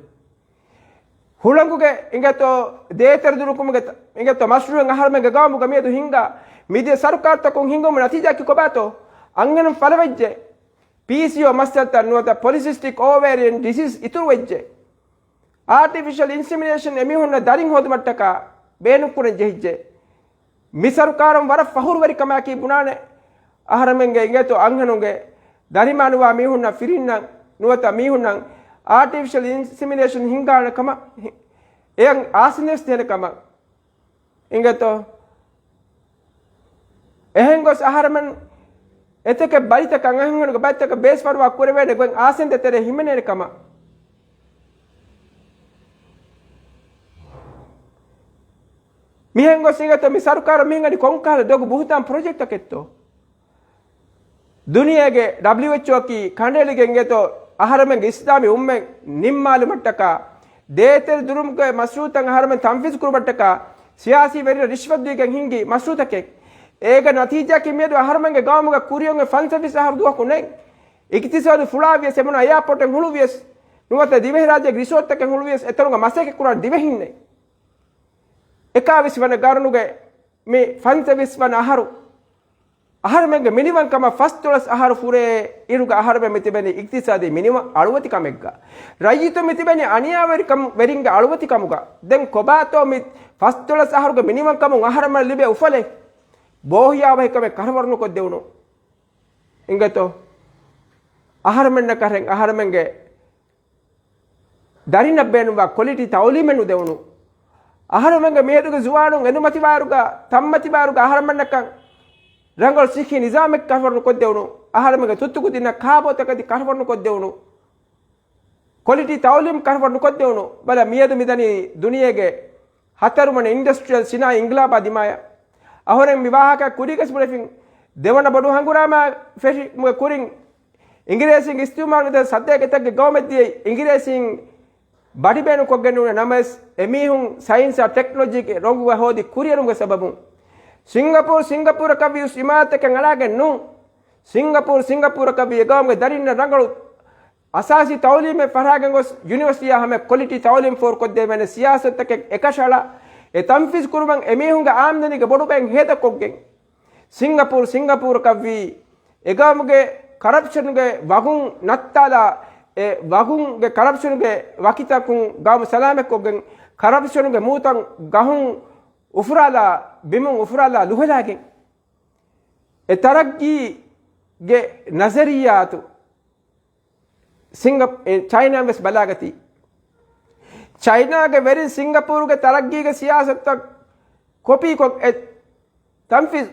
ހުޅަނގުގެ އިނގޭތޯ ދޭތެރެ ދުރުކުމުގެ ތަ-، އިނގޭތޯ މަޝްރޫޢެއް އަހަރުމެންގެ ގައުމުގަ މިއަދު ހިންގާ، މިދިޔަ ސަރުކާރުތަކުން ހިންގުމުގެ ނަތީޖާއަކީ ކޮބާތޯ؟ އަންހެނުން ފަލަވެއްޖެ. ޕީސީއޯ މައްސަލަތައް ނުވަތަ ޕޮލިސިސްޓިކް އޯވޭރިއަން ޑިސީޒް އިތުރުވެއްޖެ. އާޓިފިޝަލް އިންސިމިނޭޝަން އެމީހުންނަށް ދަރިން ހޯދުމަށްޓަކާ ބޭނުންކުރަން ޖެހިއްޖެ. މި ސަރުކާރުން ވަރަށް ފަހުރުވެރިކަމާއެކީ ބުނާނެ. އަހަރެމެންގެ އިނގޭތޯ އަންހެނުންގެ ދަރިމަ ނުވާ މީހުންނަށް ފިރިހެންނަށް ނުވަތަ މީހުންނަށް އާޓިފިޝަލް އިންސިމިނޭޝަން ހިންގާނެ ކަމަށް، އެއަށް އާސިންވެސް ދޭނެ ކަމަށް. އިނގޭތޯ؟ އެހެން ގޮސް އަހަރެމެން އެތަކެއް ބަލިތަކަށް، އަންހެނުންގެ ބަލިތަކަށް ބޭސްފަރުވާ ކުރެވޭނެ ގޮތް އާސިން ދޭތެރޭ ހިމެނޭނެ ކަމަށް. މިހެން ގޮސް އިނގޭތޯ މި ސަރުކާރު މިހެން އަނި ކޮންކަހަލަ ދޮގު ބުހުތާން ޕްރޮޖެކްޓްތަކެއްތޯ؟ ދުނިޔޭގެ ޑަބްލިއުއެޗްއޯއަކީ ކަނޑައެޅިގެން އިނގޭތޯ އަހަރެމެންގެ އިސްލާމީ އުއްމަތް ނިންމާލުމަށްޓަކާ ދޭތެރެ ދުރުމުގެ މަޝްރޫއުތައް އަހަރެމެން ތަންފީޒު ކުރުމަށްޓަކާ ސިޔާސީ ވެރިންނަށް ރިޝްވަތް ދީގެން ހިންގި މަޝްރޫއުތަކެއް. އޭގެ ނަތީޖާއަކީ މިއަދު އަހަރެމެންގެ ގައުމުގަ ކުރިއަށް އޮތް ފަންސަވީސް އަހަރު ދުވަހަކު ނެތް. އިޤްތިޞާދު ފުޅާވިޔަސް އެމުނާ އެއާޕޯޓެއް ހުޅުވިޔަސް ނުވަތަ ދިވެހިރާއްޖޭގެ ރިސޯޓްތަކެއް ހުޅުވިޔަސް އެތަނުގަ މަސައްކަތް ކުރާނެ ދިވެހިންނެއް. އެކާވީސް ވަނަ ގަރުނުގެ މި ފަންސަވީސް ވަނަ އަހަރު އަހަރެމެންގެ މިނިވަންކަމަށް ފަސްދޮޅަސް އަހަރު ފުރޭ އިރުގަ އަހަރެމެން މިތިބެނީ އިޤްތިޞާދީ މިނިވަން އަޅުވަތިކަމެއްގަ. ރައްޔިތުން މިތިބެނީ އަނިޔާވެރިކަމު ވެރިންގެ އަޅުވަތިކަމުގަ. ދެން ކޮބާތޯ މި ފަސްދޮޅަސް އަހަރުގެ މިނިވަންކަމުން އަހަރެމެން ލިބޭ އުފަލެއް؟ ބޯހިޔާވަހިކަމެއް ކަށަވަރުނުކޮށްދެވުނު. އިނގޭތޯ؟ އަހަރެމެންނަކަށެއް އަހަރެމެންގެ ދަރިންނަށް ބޭނުންވާ ކޮލިޓީ ތައުލީމެއް ނުދެވުނު. އަހަރެމެންގެ މިއަދުގެ ޒުވާނުން އެނދުމަތިވާއިރުގަ، ތަންމަތިވާއިރުގަ އަހަރެމެންނަކަށް ރަނގަޅު ސިއްހީ ނިޒާމެއް ކަށަވަރުނުކޮށްދެވުނު. އަހަރެމެންގެ ތުއްތު ކުދިންނަށް ކާބޯތަކެތި ކަށަވަރުނުކޮށްދެވުނު. ކޮލިޓީ ތައުލީމް ކަށަވަރުނުކޮށްދެވުނު. ބަލަ، މިއަދު މިދަނީ ދުނިޔޭގެ ހަތަރުވަނަ އިންޑަސްޓްރިއަލް ސިނާއީ އިންގިލާބާ ދިމާޔަށް. އަހަރެން މި ވާހަކަ ކުރީގަސް ބުނެފިން. ދެވަނަ ބޮޑު ހަނގުރާމަ ފެށިމުގެ ކުރިން އިނގިރޭސީންގެ އިސްތިއުމާރުގެ ސައްދަޔަކަށް އެތަކެއްގެ ގައުމެއް ދިޔައީ އިނގިރޭސީން ބަޑިބޭނުންކޮށްގެން ނޫނޭ. ނަމަވެސް އެމީހުން ސައިންސާ ޓެކްނޮލޮޖީގެ ރޮނގުގަ ހޯދި ކުރިއެރުމުގެ ސަބަބުން ސިންގަޕޫރު، ސިންގަޕޫރަކަށްވީ އުސް އިމާރާތްތަކެއް އަޅާގެން ނޫން. ސިންގަޕޫރު، ސިންގަޕޫރަކަށްވީ އެގައުމުގެ ދަރިންނަށް ރަނގަޅު އަސާސީ ތައުލީމެއް ފަށާގެން ގޮސް ޔުނިވަރސިޓީއާ ހަމަ ކޮލިޓީ ތައުލީމް ފޯރުކޮށްދެވޭނެ ސިޔާސަތުތަކެއް އެކަށައަޅާ، އެ ތަންފީޒު ކުރުމަށް އެމީހުންގެ އާމްދަނީގެ ބޮޑުބައިން ހޭދަކޮށްގެން، ސިންގަޕޫރު، ސިންގަޕޫރަކަށްވީ އެގައުމުގެ ކަރަޕްޝަނުގެ ވަގުން ނައްތާލާ، އެ ވަގުންގެ ކަރަޕްޝަނުގެ ވަކިތަކުން ގައުމު ސަލާމަތްކޮށްގެން، ކަރަޕްޝަނުގެ މޫތަން ގަހުން އުފުރާލާ، ބިމުން އުފުރާލާ ލުހެލާގެން، އެ ތަރައްގީގެ ނަޒަރިއްޔާތު ސިންގަ-، އެ، ޗައިނާ ވެސް ބަލާގަތީ. ޗައިނާގެ ވެރިން ސިންގަޕޫރުގެ ތަރައްގީގެ ސިޔާސަތުތައް ކޮޕީކޮށް އެ ތަންފީޒު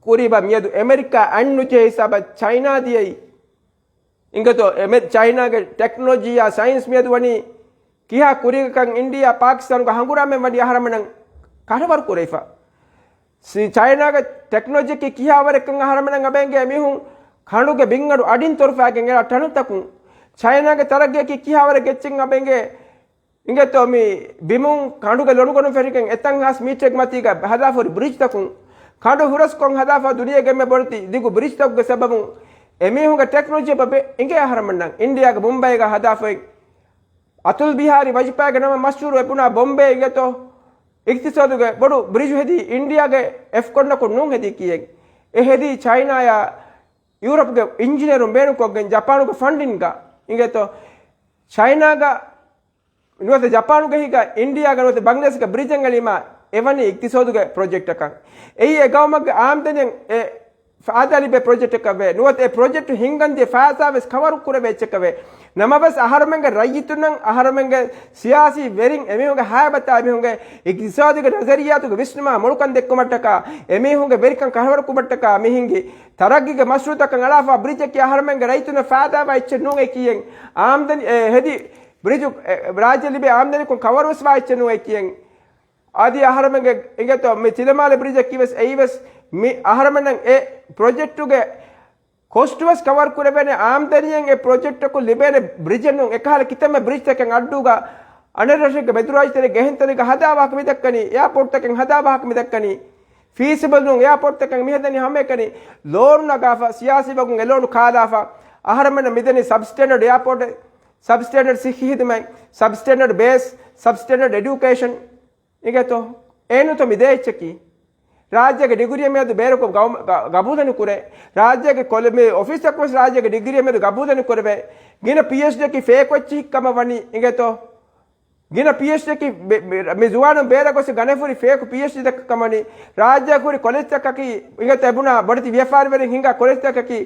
ކުރީބަ މިއަދު އެމެރިކާ އަތްނުޖެހޭ ހިސާބަށް ޗައިނާ ދިޔައީ. އިނގޭތޯ، އެމެ-، ޗައިނާގެ ޓެކްނޮލޮޖީއާ ސައިންސް މިއަދު ވަނީ ކިހާ ކުރީގަކަން އިންޑިއާ ޕާކިސްތާނުގެ ހަނގުރާމައިން ވަނީ އަހަރެމެންނަށް ކަށަވަރު ކުރެވިފަ. ސި-، ޗައިނާގެ ޓެކްނޮލޮޖީއަކީ ކިހާވަރެއްކަން އަހަރެމެންނަށް އަބައިންގެ އެމީހުން ކަނޑުގެ ބިންގަނޑު އަޑިން ތޮރުފައިގެން އެޅާ ޓަނަލްތަކުން. ޗައިނާގެ ތަރައްގީއަކީ ކިހާވަރެއް ގެއްޗެއް އަބައިންގެ އިނގޭތޯ މި ބިމުން ކަނޑުގެ ލޮނުގަނޑު ފެށިގެން އެތަން ހާސް މީޓަރެއްގެ މަތީގަ ހަދާފަ ހުރި ބްރިޖްތަކުން. ކަނޑު ހުރަސްކޮށް ހަދާފަ ދުނިޔޭގެ އެންމެ ބޮޑެތި ދިގު ބްރިޖްތަކުގެ ސަބަބުން އެމީހުންގެ ޓެކްނޮލޮޖީ ބަބެ އިނގޭ އަހަރެމެންނަށް. އިންޑިއާގެ މުމްބައިގަ ހަދާފައި އަތުލް ބިހާރީ ވަޖިފާގެ ނަމަ މަޝްހޫރު އެބުނާ ބޮމްބޭ އިނގޭތޯ އިޤްތިޞާދުގެ ބޮޑު ބްރިޖު ހެދީ އިންޑިއާގެ އެފްކޮންނަކުން ނޫން ހެދީ ކިޔެން. އެ ހެދީ ޗައިނާޔާ ޔޫރަޕްގެ އިންޖިނިއަރުން ބޭނުންކޮށްގެން ޖަޕާނުގެ ފަންޑިންގަ އިނގޭތޯ ޗައިނާގަ ނުވަތަ ޖަޕާނުގެ ހިގަ އިންޑިއާގަ ނުވަތަ ބަންގްލަދޭޝްގެ ބްރިޖެއް އެޅީމާ އެވަނީ އިޤްތިޞާދުގެ ޕްރޮޖެކްޓަކަށް. އެއީ އެ ގައުމަށްގެ އާމްދަނީއަށް އެ ފާއިދާ ލިބޭ ޕްރޮޖެކްޓަކަށްވޭ. ނުވަތަ އެ ޕްރޮޖެކްޓު ހިންގަންދިޔަ ފައިސާވެސް ކަވަރު ކުރެވޭ އެއްޗަކަށްވޭ. ނަމަވެސް އަހަރެމެންގެ ރައްޔިތުންނަށް އަހަރެމެންގެ ސިޔާސީ ވެރިން އެމީހުންގެ ހަޔާތް ބައްތާ އެމީހުންގެ އިޤްތިޞާދީގެ ނަޒަރިއްޔާތުގެ ވިސްނުމާ މޮޅުކަން ދެއްކުމަށްޓަކާ އެމީހުންގެ ވެރިކަން ކަށަވަރު ކުރުމަށްޓަކާ މި ހިންގި ތަރައްގީގެ މަޝްރޫއުތަކަށް އަޅާފަ ބްރިޖަކީ އަހަރެމެންގެ ރައްޔިތުންނަށް ފާއިދާވާ އެއްޗެއް ނޫން އެ ކިޔެން. އާމްދަނީ އެ ހެދި ބްރިޖު އެ ރާއްޖެ ލިބޭ އާމްދަނީކޮށް ކަވަރުވެސް ވާ އެއްޗެއް ނޫން އެ ކިޔެން. އަދި އަހަރެމެންގެ އިނގޭތޯ މި ތިލަމާލެ ބްރިޖަކީ ވެސް އެއީ ވެސް މި އަހަރެމެންނަށް އެ ޕްރޮޖެކްޓުގެ ކޮސްޓުވެސް ކަވަރް ކުރެވޭނެ އާމްދަނީއެއް އެ ޕްރޮޖެކްޓަކުން ލިބޭނެ ބްރިޖެއް ނޫން. އެކަހަލަ ކިތަންމެ ބްރިޖްތަކެއް އައްޑޫގަ އަނެއް ރަށެއްގެ މެދުރާއްޖެތެރޭގަ އެހެން ތަނެއްގަ ހަދާ ވާހަކަ މިދައްކަނީ، އެއާޕޯޓްތަކެއް ހަދާ ވާހަކަ މިދައްކަނީ. ފީސިބަލް ނޫން އެއާޕޯޓްތަކެއް މިހަދަނީ ހަމައެކަނި. ލޯނު ނަގާފަ، ސިޔާސީ ވަގުން އެ ލޯނު ކާލާފަ. އަހަރެމެންނަށް މިދަނީ ސަބްސްޓޭންޑަޑް އެއާޕޯޓެއް، ސަބްސްޓޭންޑަޑް ސިއްހީ ހިދުމަތް، ސަބްސްޓޭންޑަޑް ބޭސް، ސަބްސްޓޭންޑަޑް އެޑިއުކޭޝަން. އިނގޭތޯ؟ އޭނުތޯ މި ދޭ އެއްޗަކީ؟ ރާއްޖޭގެ ޑިގްރީއެއް މިއަދު ބޭރަކު ގައުމަށް ގަ-، ގަބޫލެއް ނުކުރޭ. ރާއްޖޭގެ ކޮލެ-، މި އޮފީސްތަކުވެސް ރާއްޖޭގެ ޑިގްރީއެއް މިއަދު ގަބޫލެއް ނުކުރެވޭ. ގިނަ ޕީއެޗްޑީއަކީ ފޭކު އެއްޗިހި ކަމަށް ވަނީ އިނގޭތޯ. ގިނަ ޕީއެޗްޑީއަކީ ބެ-، ބެ-، މި ޒުވާނުން ބޭރަށް ގޮސް ގަނެފުރި ފޭކު ޕީއެޗްޑީތަކަށް ކަމަނީ. ރާއްޖޭގެ ހުރި ކޮލެޖްތަކަކީ އިނގޭތޯ އެބުނާ ބޮޑެތި ވިޔަފާރިވެރިން ހިނގާ ކޮލެޖްތަކަކީ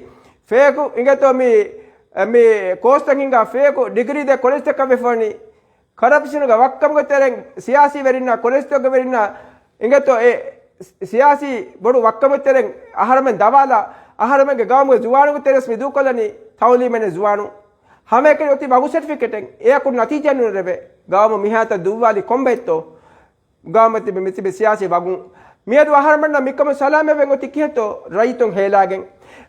ފޭކު އިނގޭތޯ މި، މި ކޯސްތައް ހިނގާ ފޭކު ޑިގްރީ ދޭ ކޮލެޖްތަކަށް ވެފަވަނީ. ކަރަޕްޝަނުގެ ވައްކަމުގެ ތެރެއިން ސިޔާސީ ވެރިންނާ ކޮލެޖްތަކުގެ ވެރިންނާ އިނގޭތޯ އެ ސިޔާސީ ބޮޑު ވައްކަމުގެ ތެރެއިން އަހަރެމެން ދަވާލާ، އަހަރެމެންގެ ގައުމުގެ ޒުވާނުންގެ ތެރެއަށް މި ދޫކޮށްލަނީ ތައުލީމެއް ނެތް ޒުވާނުން. ހަމައެކަނި އޮތީ މަގު ސެޓްފިކެޓެއް އެއަކުން ނަތީޖާ ނުނެރެވޭ. ގައުމު މިހާތައް ދުއްވާލި ކޮންބައެއްތޯ؟ ގައުމަށް ތިބި މިތިބި ސިޔާސީ ވަގުން. މިއަދު އަހަރެމެންނަށް މިކަމުން ސަލާމަތްވެގެން އޮތީ ކިހިނެއްތޯ؟ ރައްޔިތުން ހޭލާގެން.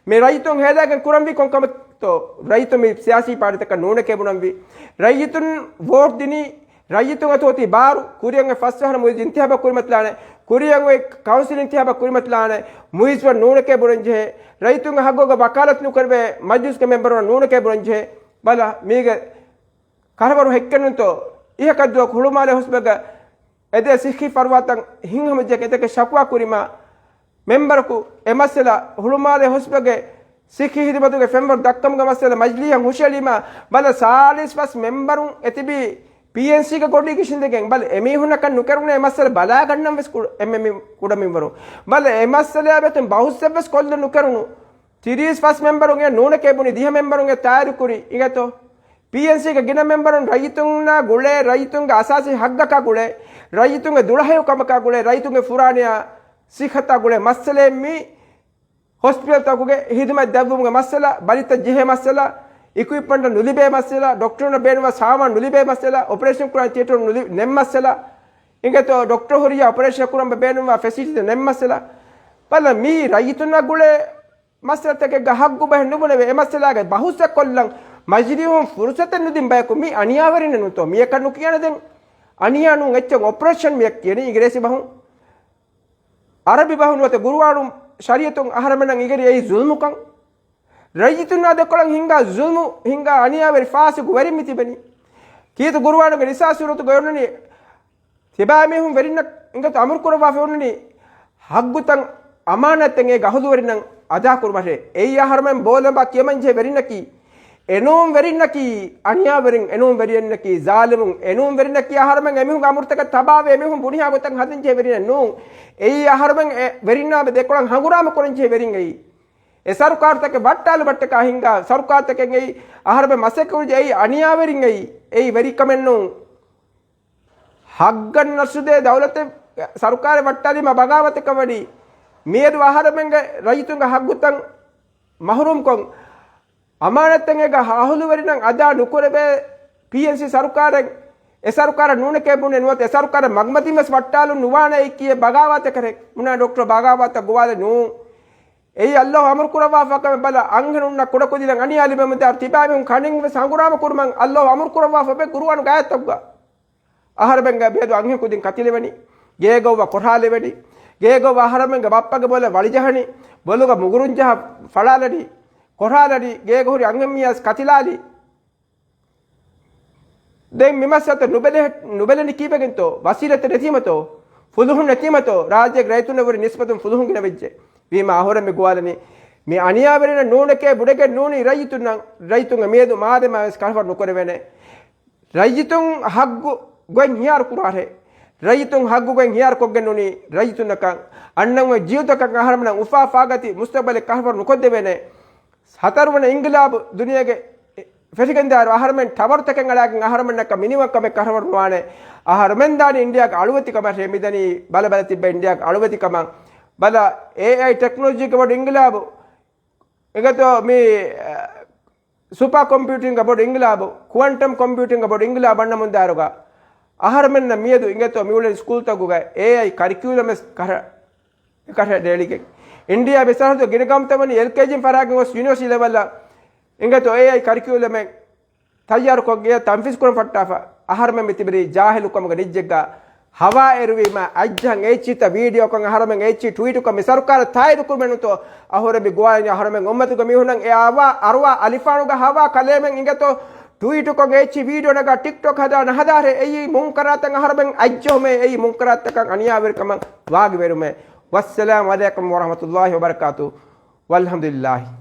މި ރައްޔިތުން ހޭލާގެން ކުރަންވީ ކޮން ކަމެއްތޯ؟ ރައްޔިތުން މި ސިޔާސީ ޕާޓީތަކަށް ނޫނެކޭ ބުނަންވީ. ރައްޔިތުން ވޯޓް ދިނީ، ރައްޔިތުން އަތު އޮތީ ބާރު. ކުރިއަށް އޮތް ފަސް އަހަރު މުއިއްޒު އިންތިހާބަށް ކުރިމަތިލާނެ. ކުރިއަށް އޮތް ކައުންސިލް އިންތިހާބަށް ކުރިމަތިލާނެ. މުއިއްޒުވަން ނޫނެކޭ ބުނަންޖެހޭ. ރައްޔިތުންގެ ހައްގުގަ ވަކާލަތު ނުކުރެވޭ މަޖްލިސްގެ މެމްބަރުން ނޫނެކޭ ބުނަންޖެހޭ. ބަލަ، މީގެ ކަރަވަރު ހެއްކެއްނުތޯ؟ އިހަކަށްދުވަހު ހުޅުމާލެ ހޮސްބަގަ އެދޭ ސިއްހީ ފަރުވާތައް ހިނގަމުއްޖެކެ އެތަކެއް ޝަކުވާ ކުރީމާ، މެމްބަރަކު އެ މައްސަލަ ހުޅުމާލެ ހޮސްބަގެ ސިއްހީ ހިދުމަތުގެ ފެންވަރު ދައްކަމުގެ މައްސަލަ މަޖިލީހަށް ހުށައެޅީމާ، ބަލަ ސާޅީސް ފަސް މެމްބަރުން އެތިބީ ޕީއެންސީގެ ގޮނޑީގަ އިށީނދެގެން، ބަލަ އެމީހުންނަކަށް ނުކެރުނޭ މައްސަލަ ބަލާގަންނަން ވެސް ކުޑަ-، އެންމެ މި ކުޑަ މިންވަރު. ބަލަ އެ މައްސަލައާ ބެތުން ބަހުސްއެއްވެސް ކޮށްލަ ނުކެރުނު. ތިރީސް ފަސް މެމްބަރުން އެ ނޫނެކޭ ބުނި، ދިހަ މެމްބަރުން އެ ތާއިދު ކުރި އިނގޭތޯ. ޕީއެންސީގެ ގިނަ މެމްބަރުން ރައްޔިތުންނާ ގުޅޭ، ރައްޔިތުންގެ އަސާސީ ހައްގަކާ ގުޅޭ، ރައްޔިތުންގެ ދުޅަހެޔޮކަމަކާ ގުޅޭ، ރައްޔިތުންގެ ފުރާނަޔާ ސިއްހަތާ ގުޅޭ މައްސަލައެއް މީ. ހޮސްޕިޓަލްތަކުގެ ހިދުމަތް ދެއްވުމުގެ މައްސަލަ، ބަލިތައް ޖެހޭ މައްސަލަ، އިކުއިޕްމަންޓް ނުލިބޭ މައްސަލަ، ޑޮކްޓަރުންނަށް ބޭނުންވާ ސާމާނު ނުލިބޭ މައްސަލަ، އޮޕަރޭޝަން ކުރާނެ ތިއޭޓަރު ނުލި-، ނެތް މައްސަލަ، އިނގޭތޯ ޑޮކްޓަރު ހުރިޔާ އޮޕަރޭޝަން ކުރަން ބޭނުންވާ ފެސިލިޓީ ނެތް މައްސަލަ. ބަލަ، މީ ރައްޔިތުންނަށް ގުޅޭ މައްސަލަތަކެއްގަ ހައްގު ބަހެއް ނުބުނެވޭ. އެ މައްސަލާގެ ބަހުސްއެއް ކޮށްލަން މަޖިލީހުން ފުރުސަތެއް ނުދިން ބަޔަކު މީ އަނިޔާވެރިނެއް ނޫންތޯ؟ މިޔަކަށް ނުކިޔާނެ ދެން. އަނިޔާ ނޫން، އެއްޗެއް އޮޕަރޭޝަން މިޔަށް ކިޔަނީ އިނގިރޭސި ބަހުން. އަރަބި ބަހުން ނުވަތަ ގުރުއާނު ޝަރީއަތުން އަހަރެމެންނަށް އިނގެރި އެއީ ޒުލްމުކަން. ރައްޔިތުންނާ ދެކޮޅަށް ހިނގާ ޒުލްމު، ހިނގާ އަނިޔާވެރި ފާސިގު ވެރިން މިތިބެނީ. ކީރިތި ގުރުއާނުގެ ރިސާސް ސޫރަތުގަ އޮންނަނީ، ތިބާމީހުން ވެރިންނަށް އިނގޭތޯ އަމުރު ކުރައްވާފަ އޮންނަނީ، ހައްގުތައް އަމާނާތްތައް އޭގެ އަހުލުވެރިންނަށް އަދާކުރުމަށޭ. އެއީ އަހަރުމެން ބޯލަނބާ ކިޔަމަންޖެހޭ ވެރިންނަކީ، އެނޫން ވެރިންނަކީ އަނިޔާވެރިން، އެނޫން ވެރިންނަކީ ޒާލިމުން، އެނޫން ވެރިންނަކީ އަހަރުމެން އެމީހުންގެ އަމުރުތަކަށް ތަބާވެ އެމީހުން ބުނިހާ ގޮތަށް ހަދަންޖެހޭ ވެރިންނެއް ނޫން. އެއީ އަހަރުމެން އެ ވެރިންނާ ދެކޮޅަށް ހަނގުރާމަ ކުރަންޖެހޭ ވެރިން އެއީ. އެ ސަރުކާރުތަކެއް ވައްޓާލުމަށްޓަކާ ހިނގާ ސަރުކާރުތަކެއް އެއީ، އަހަރުމެން މަސައްކަތް ކުރަންޖެހޭ އެއީ އަނިޔާވެރިން އެއީ. އެއީ ވެރިކަމެއް ނޫން. ހައްގަށް ނަސްރުދޭ ދައުލަތެއް ސަރުކާރެއް ވައްޓާލީމަ ބަޣާވަތަކަށް ވަނީ. މިއަދު އަހަރެމެންގެ ރައްޔިތުންގެ ހައްގުތައް މަހުރޫމްކޮށް، އަމާނަތްތައް އޭގެ އަހުލުވެރިންނަށް އަދާ ނުކުރެވޭ ޕީއެންސީ ސަރުކާރެއް، އެ ސަރުކާރަށް ނޫނެކޭ ބުނެ ނުވަތަ އެ ސަރުކާރަށް މަގުމަތިން ވެސް ވައްޓާލުން ނުވާނެ އެއީ ކިޔޭ ބަޣާވާތެއް ކަރޭ. ބުނާ ޑޮކްޓަރ ބަޣާވާތަށް ގޮވާލެއް ނޫން. އެއީ އައްލާހު އަމުރު ކުރައްވާފަ ކަމެއް. ބަލަ، އަންހެނުންނަށް ކުޑަކުދިންނަށް އަނިޔާ ލިބެމުންދާ ތިބާމީހުން ކަނިން ވެސް ހަނގުރާމަ ކުރުމަށް އައްލާހު އަމުރު ކުރައްވާފަ ބެ ގުރުއާނުގެ އާޔަތްތަކުގަ. އަހަރެމެންގެ މިއަދު އަންހެން ކުދިން ކަތިލެވެނީ، ގޭގައުވާ ކޮށާލެވެނީ، ގޭގައުވާ އަހަރެމެންގެ ބައްޕަގެ ބޮލަށް ވަޅިޖަހަނީ، ބޮލުގަ މުގުރުން ޖަހާ ފަޅާލަނީ، ކޮށާލަނީ، ގޭގަ ހުރި އަންހެން މީހާސް ކަތިލާލީ. ދެން މި މައްސަލަތައް ނުބެލެ-، ނުބެލެނީ ކީއްވެގެންތޯ؟ ވަސީލަތެއް ނެތީމަތޯ؟ ފުލުހުން ނެތީމަތޯ؟ ރާއްޖޭގެ ރައްޔިތުންނަށް ވުރެ ނިސްބަތުން ފުލުހުން ގިނަ ވެއްޖެ. ވީމާ އަހުރެން މި ގޮވާލަނީ، މި އަނިޔާވެރިންނަށް ނޫނެކޭ ބުނެގެން ނޫނީ ރައްޔިތުންނަށް، ރައްޔިތުންގެ މިއަދު މާދަމާވެސް ކަށަވަރު ނުކުރެވޭނެ. ރައްޔިތުން ހައްގު ގޮތް ހިޔާރު ކުރާށޭ. ރައްޔިތުން ހައްގު ގޮތް ހިޔާރު ކޮށްގެން ނޫނީ ރައްޔިތުންނަކަށް. އަންނަން އޮތް ޖީލުތަކަށް އަހަރެމެންނަށް އުފާ ފާގަތި މުސްތަގްބަލެއް ކަށަވަރު ނުކޮށްދެވޭނެ. ހަތަރުވަނަ އިންގިލާބު ދުނިޔޭގެ ފެށިގެންދާއިރު އަހަރެމެން ޓަވަރުތަކެއް އަޅާގެން އަހަރެމެންނަކަށް މިނިވަން ކަމެއް ކަށަވަރު ނުވާނެ. އަހަރެމެން ދާނީ އިންޑިޔާގެ އަޅުވެތިކަމަށޭ. މިދަނީ ބަލަ ބަލަ ތިއްބެ އިންޑިޔާގެ އަޅުވެތިކަމަށް. ބަލަ، އޭއައި ޓެކްނޮލޮޖީގެ ބޮޑު އިންގިލާބު. އެގަތޯ މި، އަ، ސުޕާ ކޮމްޕިއުޓިންގ ބޮޑު އިންގިލާބު، ކުއަންޓަމް ކޮމްޕިއުޓިންގ ބޮޑު އިންގިލާބު އަންނަމުންދާއިރުގަ، އަހަރެމެންނަށް މިއަދު އިނގޭތޯ މިއުޅެނި ސްކޫލްތަކުގަ އޭއައި ކަރިކިއުލަމެސް ކަށަ-، ކަށަ ޑޭޅިގެން. އިންޑިޔާ މި ސަރަހައްދު ގިނަ ގައުމުތައް ވަނީ އެލްކޭޖީން ފަރާގެން ގޮސް ޔުނިވަރސިޓީ ލެވެލްއަށް އިނގޭތޯ އޭއައި ކަރިކިއުލަމެއް ތައްޔާރުކޮށްގެ ތަންފީޒް ކުރަން ފައްޓާފަ. އަހަރެމެން މިތިބެރީ ޖާހިލުކަމުގެ ނިއްޖެއްގަ. ހަވާ އެރުވީމަ އައްޖަހަން އެއްޗިތަ ވީޑިއޯކޮން އަހަރެމެން އެއްޗި ޓުވީޓުކޮށް މި ސަރުކާރަށް ތާއީދު ކުރުމެއް ނުތޯ. އަހުރެ މި ގޮވާލަނީ އަހަރެމެން އުއްމަތުގެ މީހުންނަށް އެ އަވާ އަރުވާ އަލިފާނުގެ ހަވާ ކަލޭމެން އިނގޭތޯ ޓުވީޓުކޮށް އެއްޗި ވީޑިއޯ ނަގާ ޓިކްޓޮކް ހަދާ ނަހަދާރޭ. އެއީ މުންކަރާތައް އަހަރެމެން އައްޖެހުމޭ. އެއީ މުންކަރާތަކަށް އަނިޔާވެރިކަމަށް ވާގިވެރުމޭ. والسلام عليكم ورحمة الله وبركاته. والحمد لله.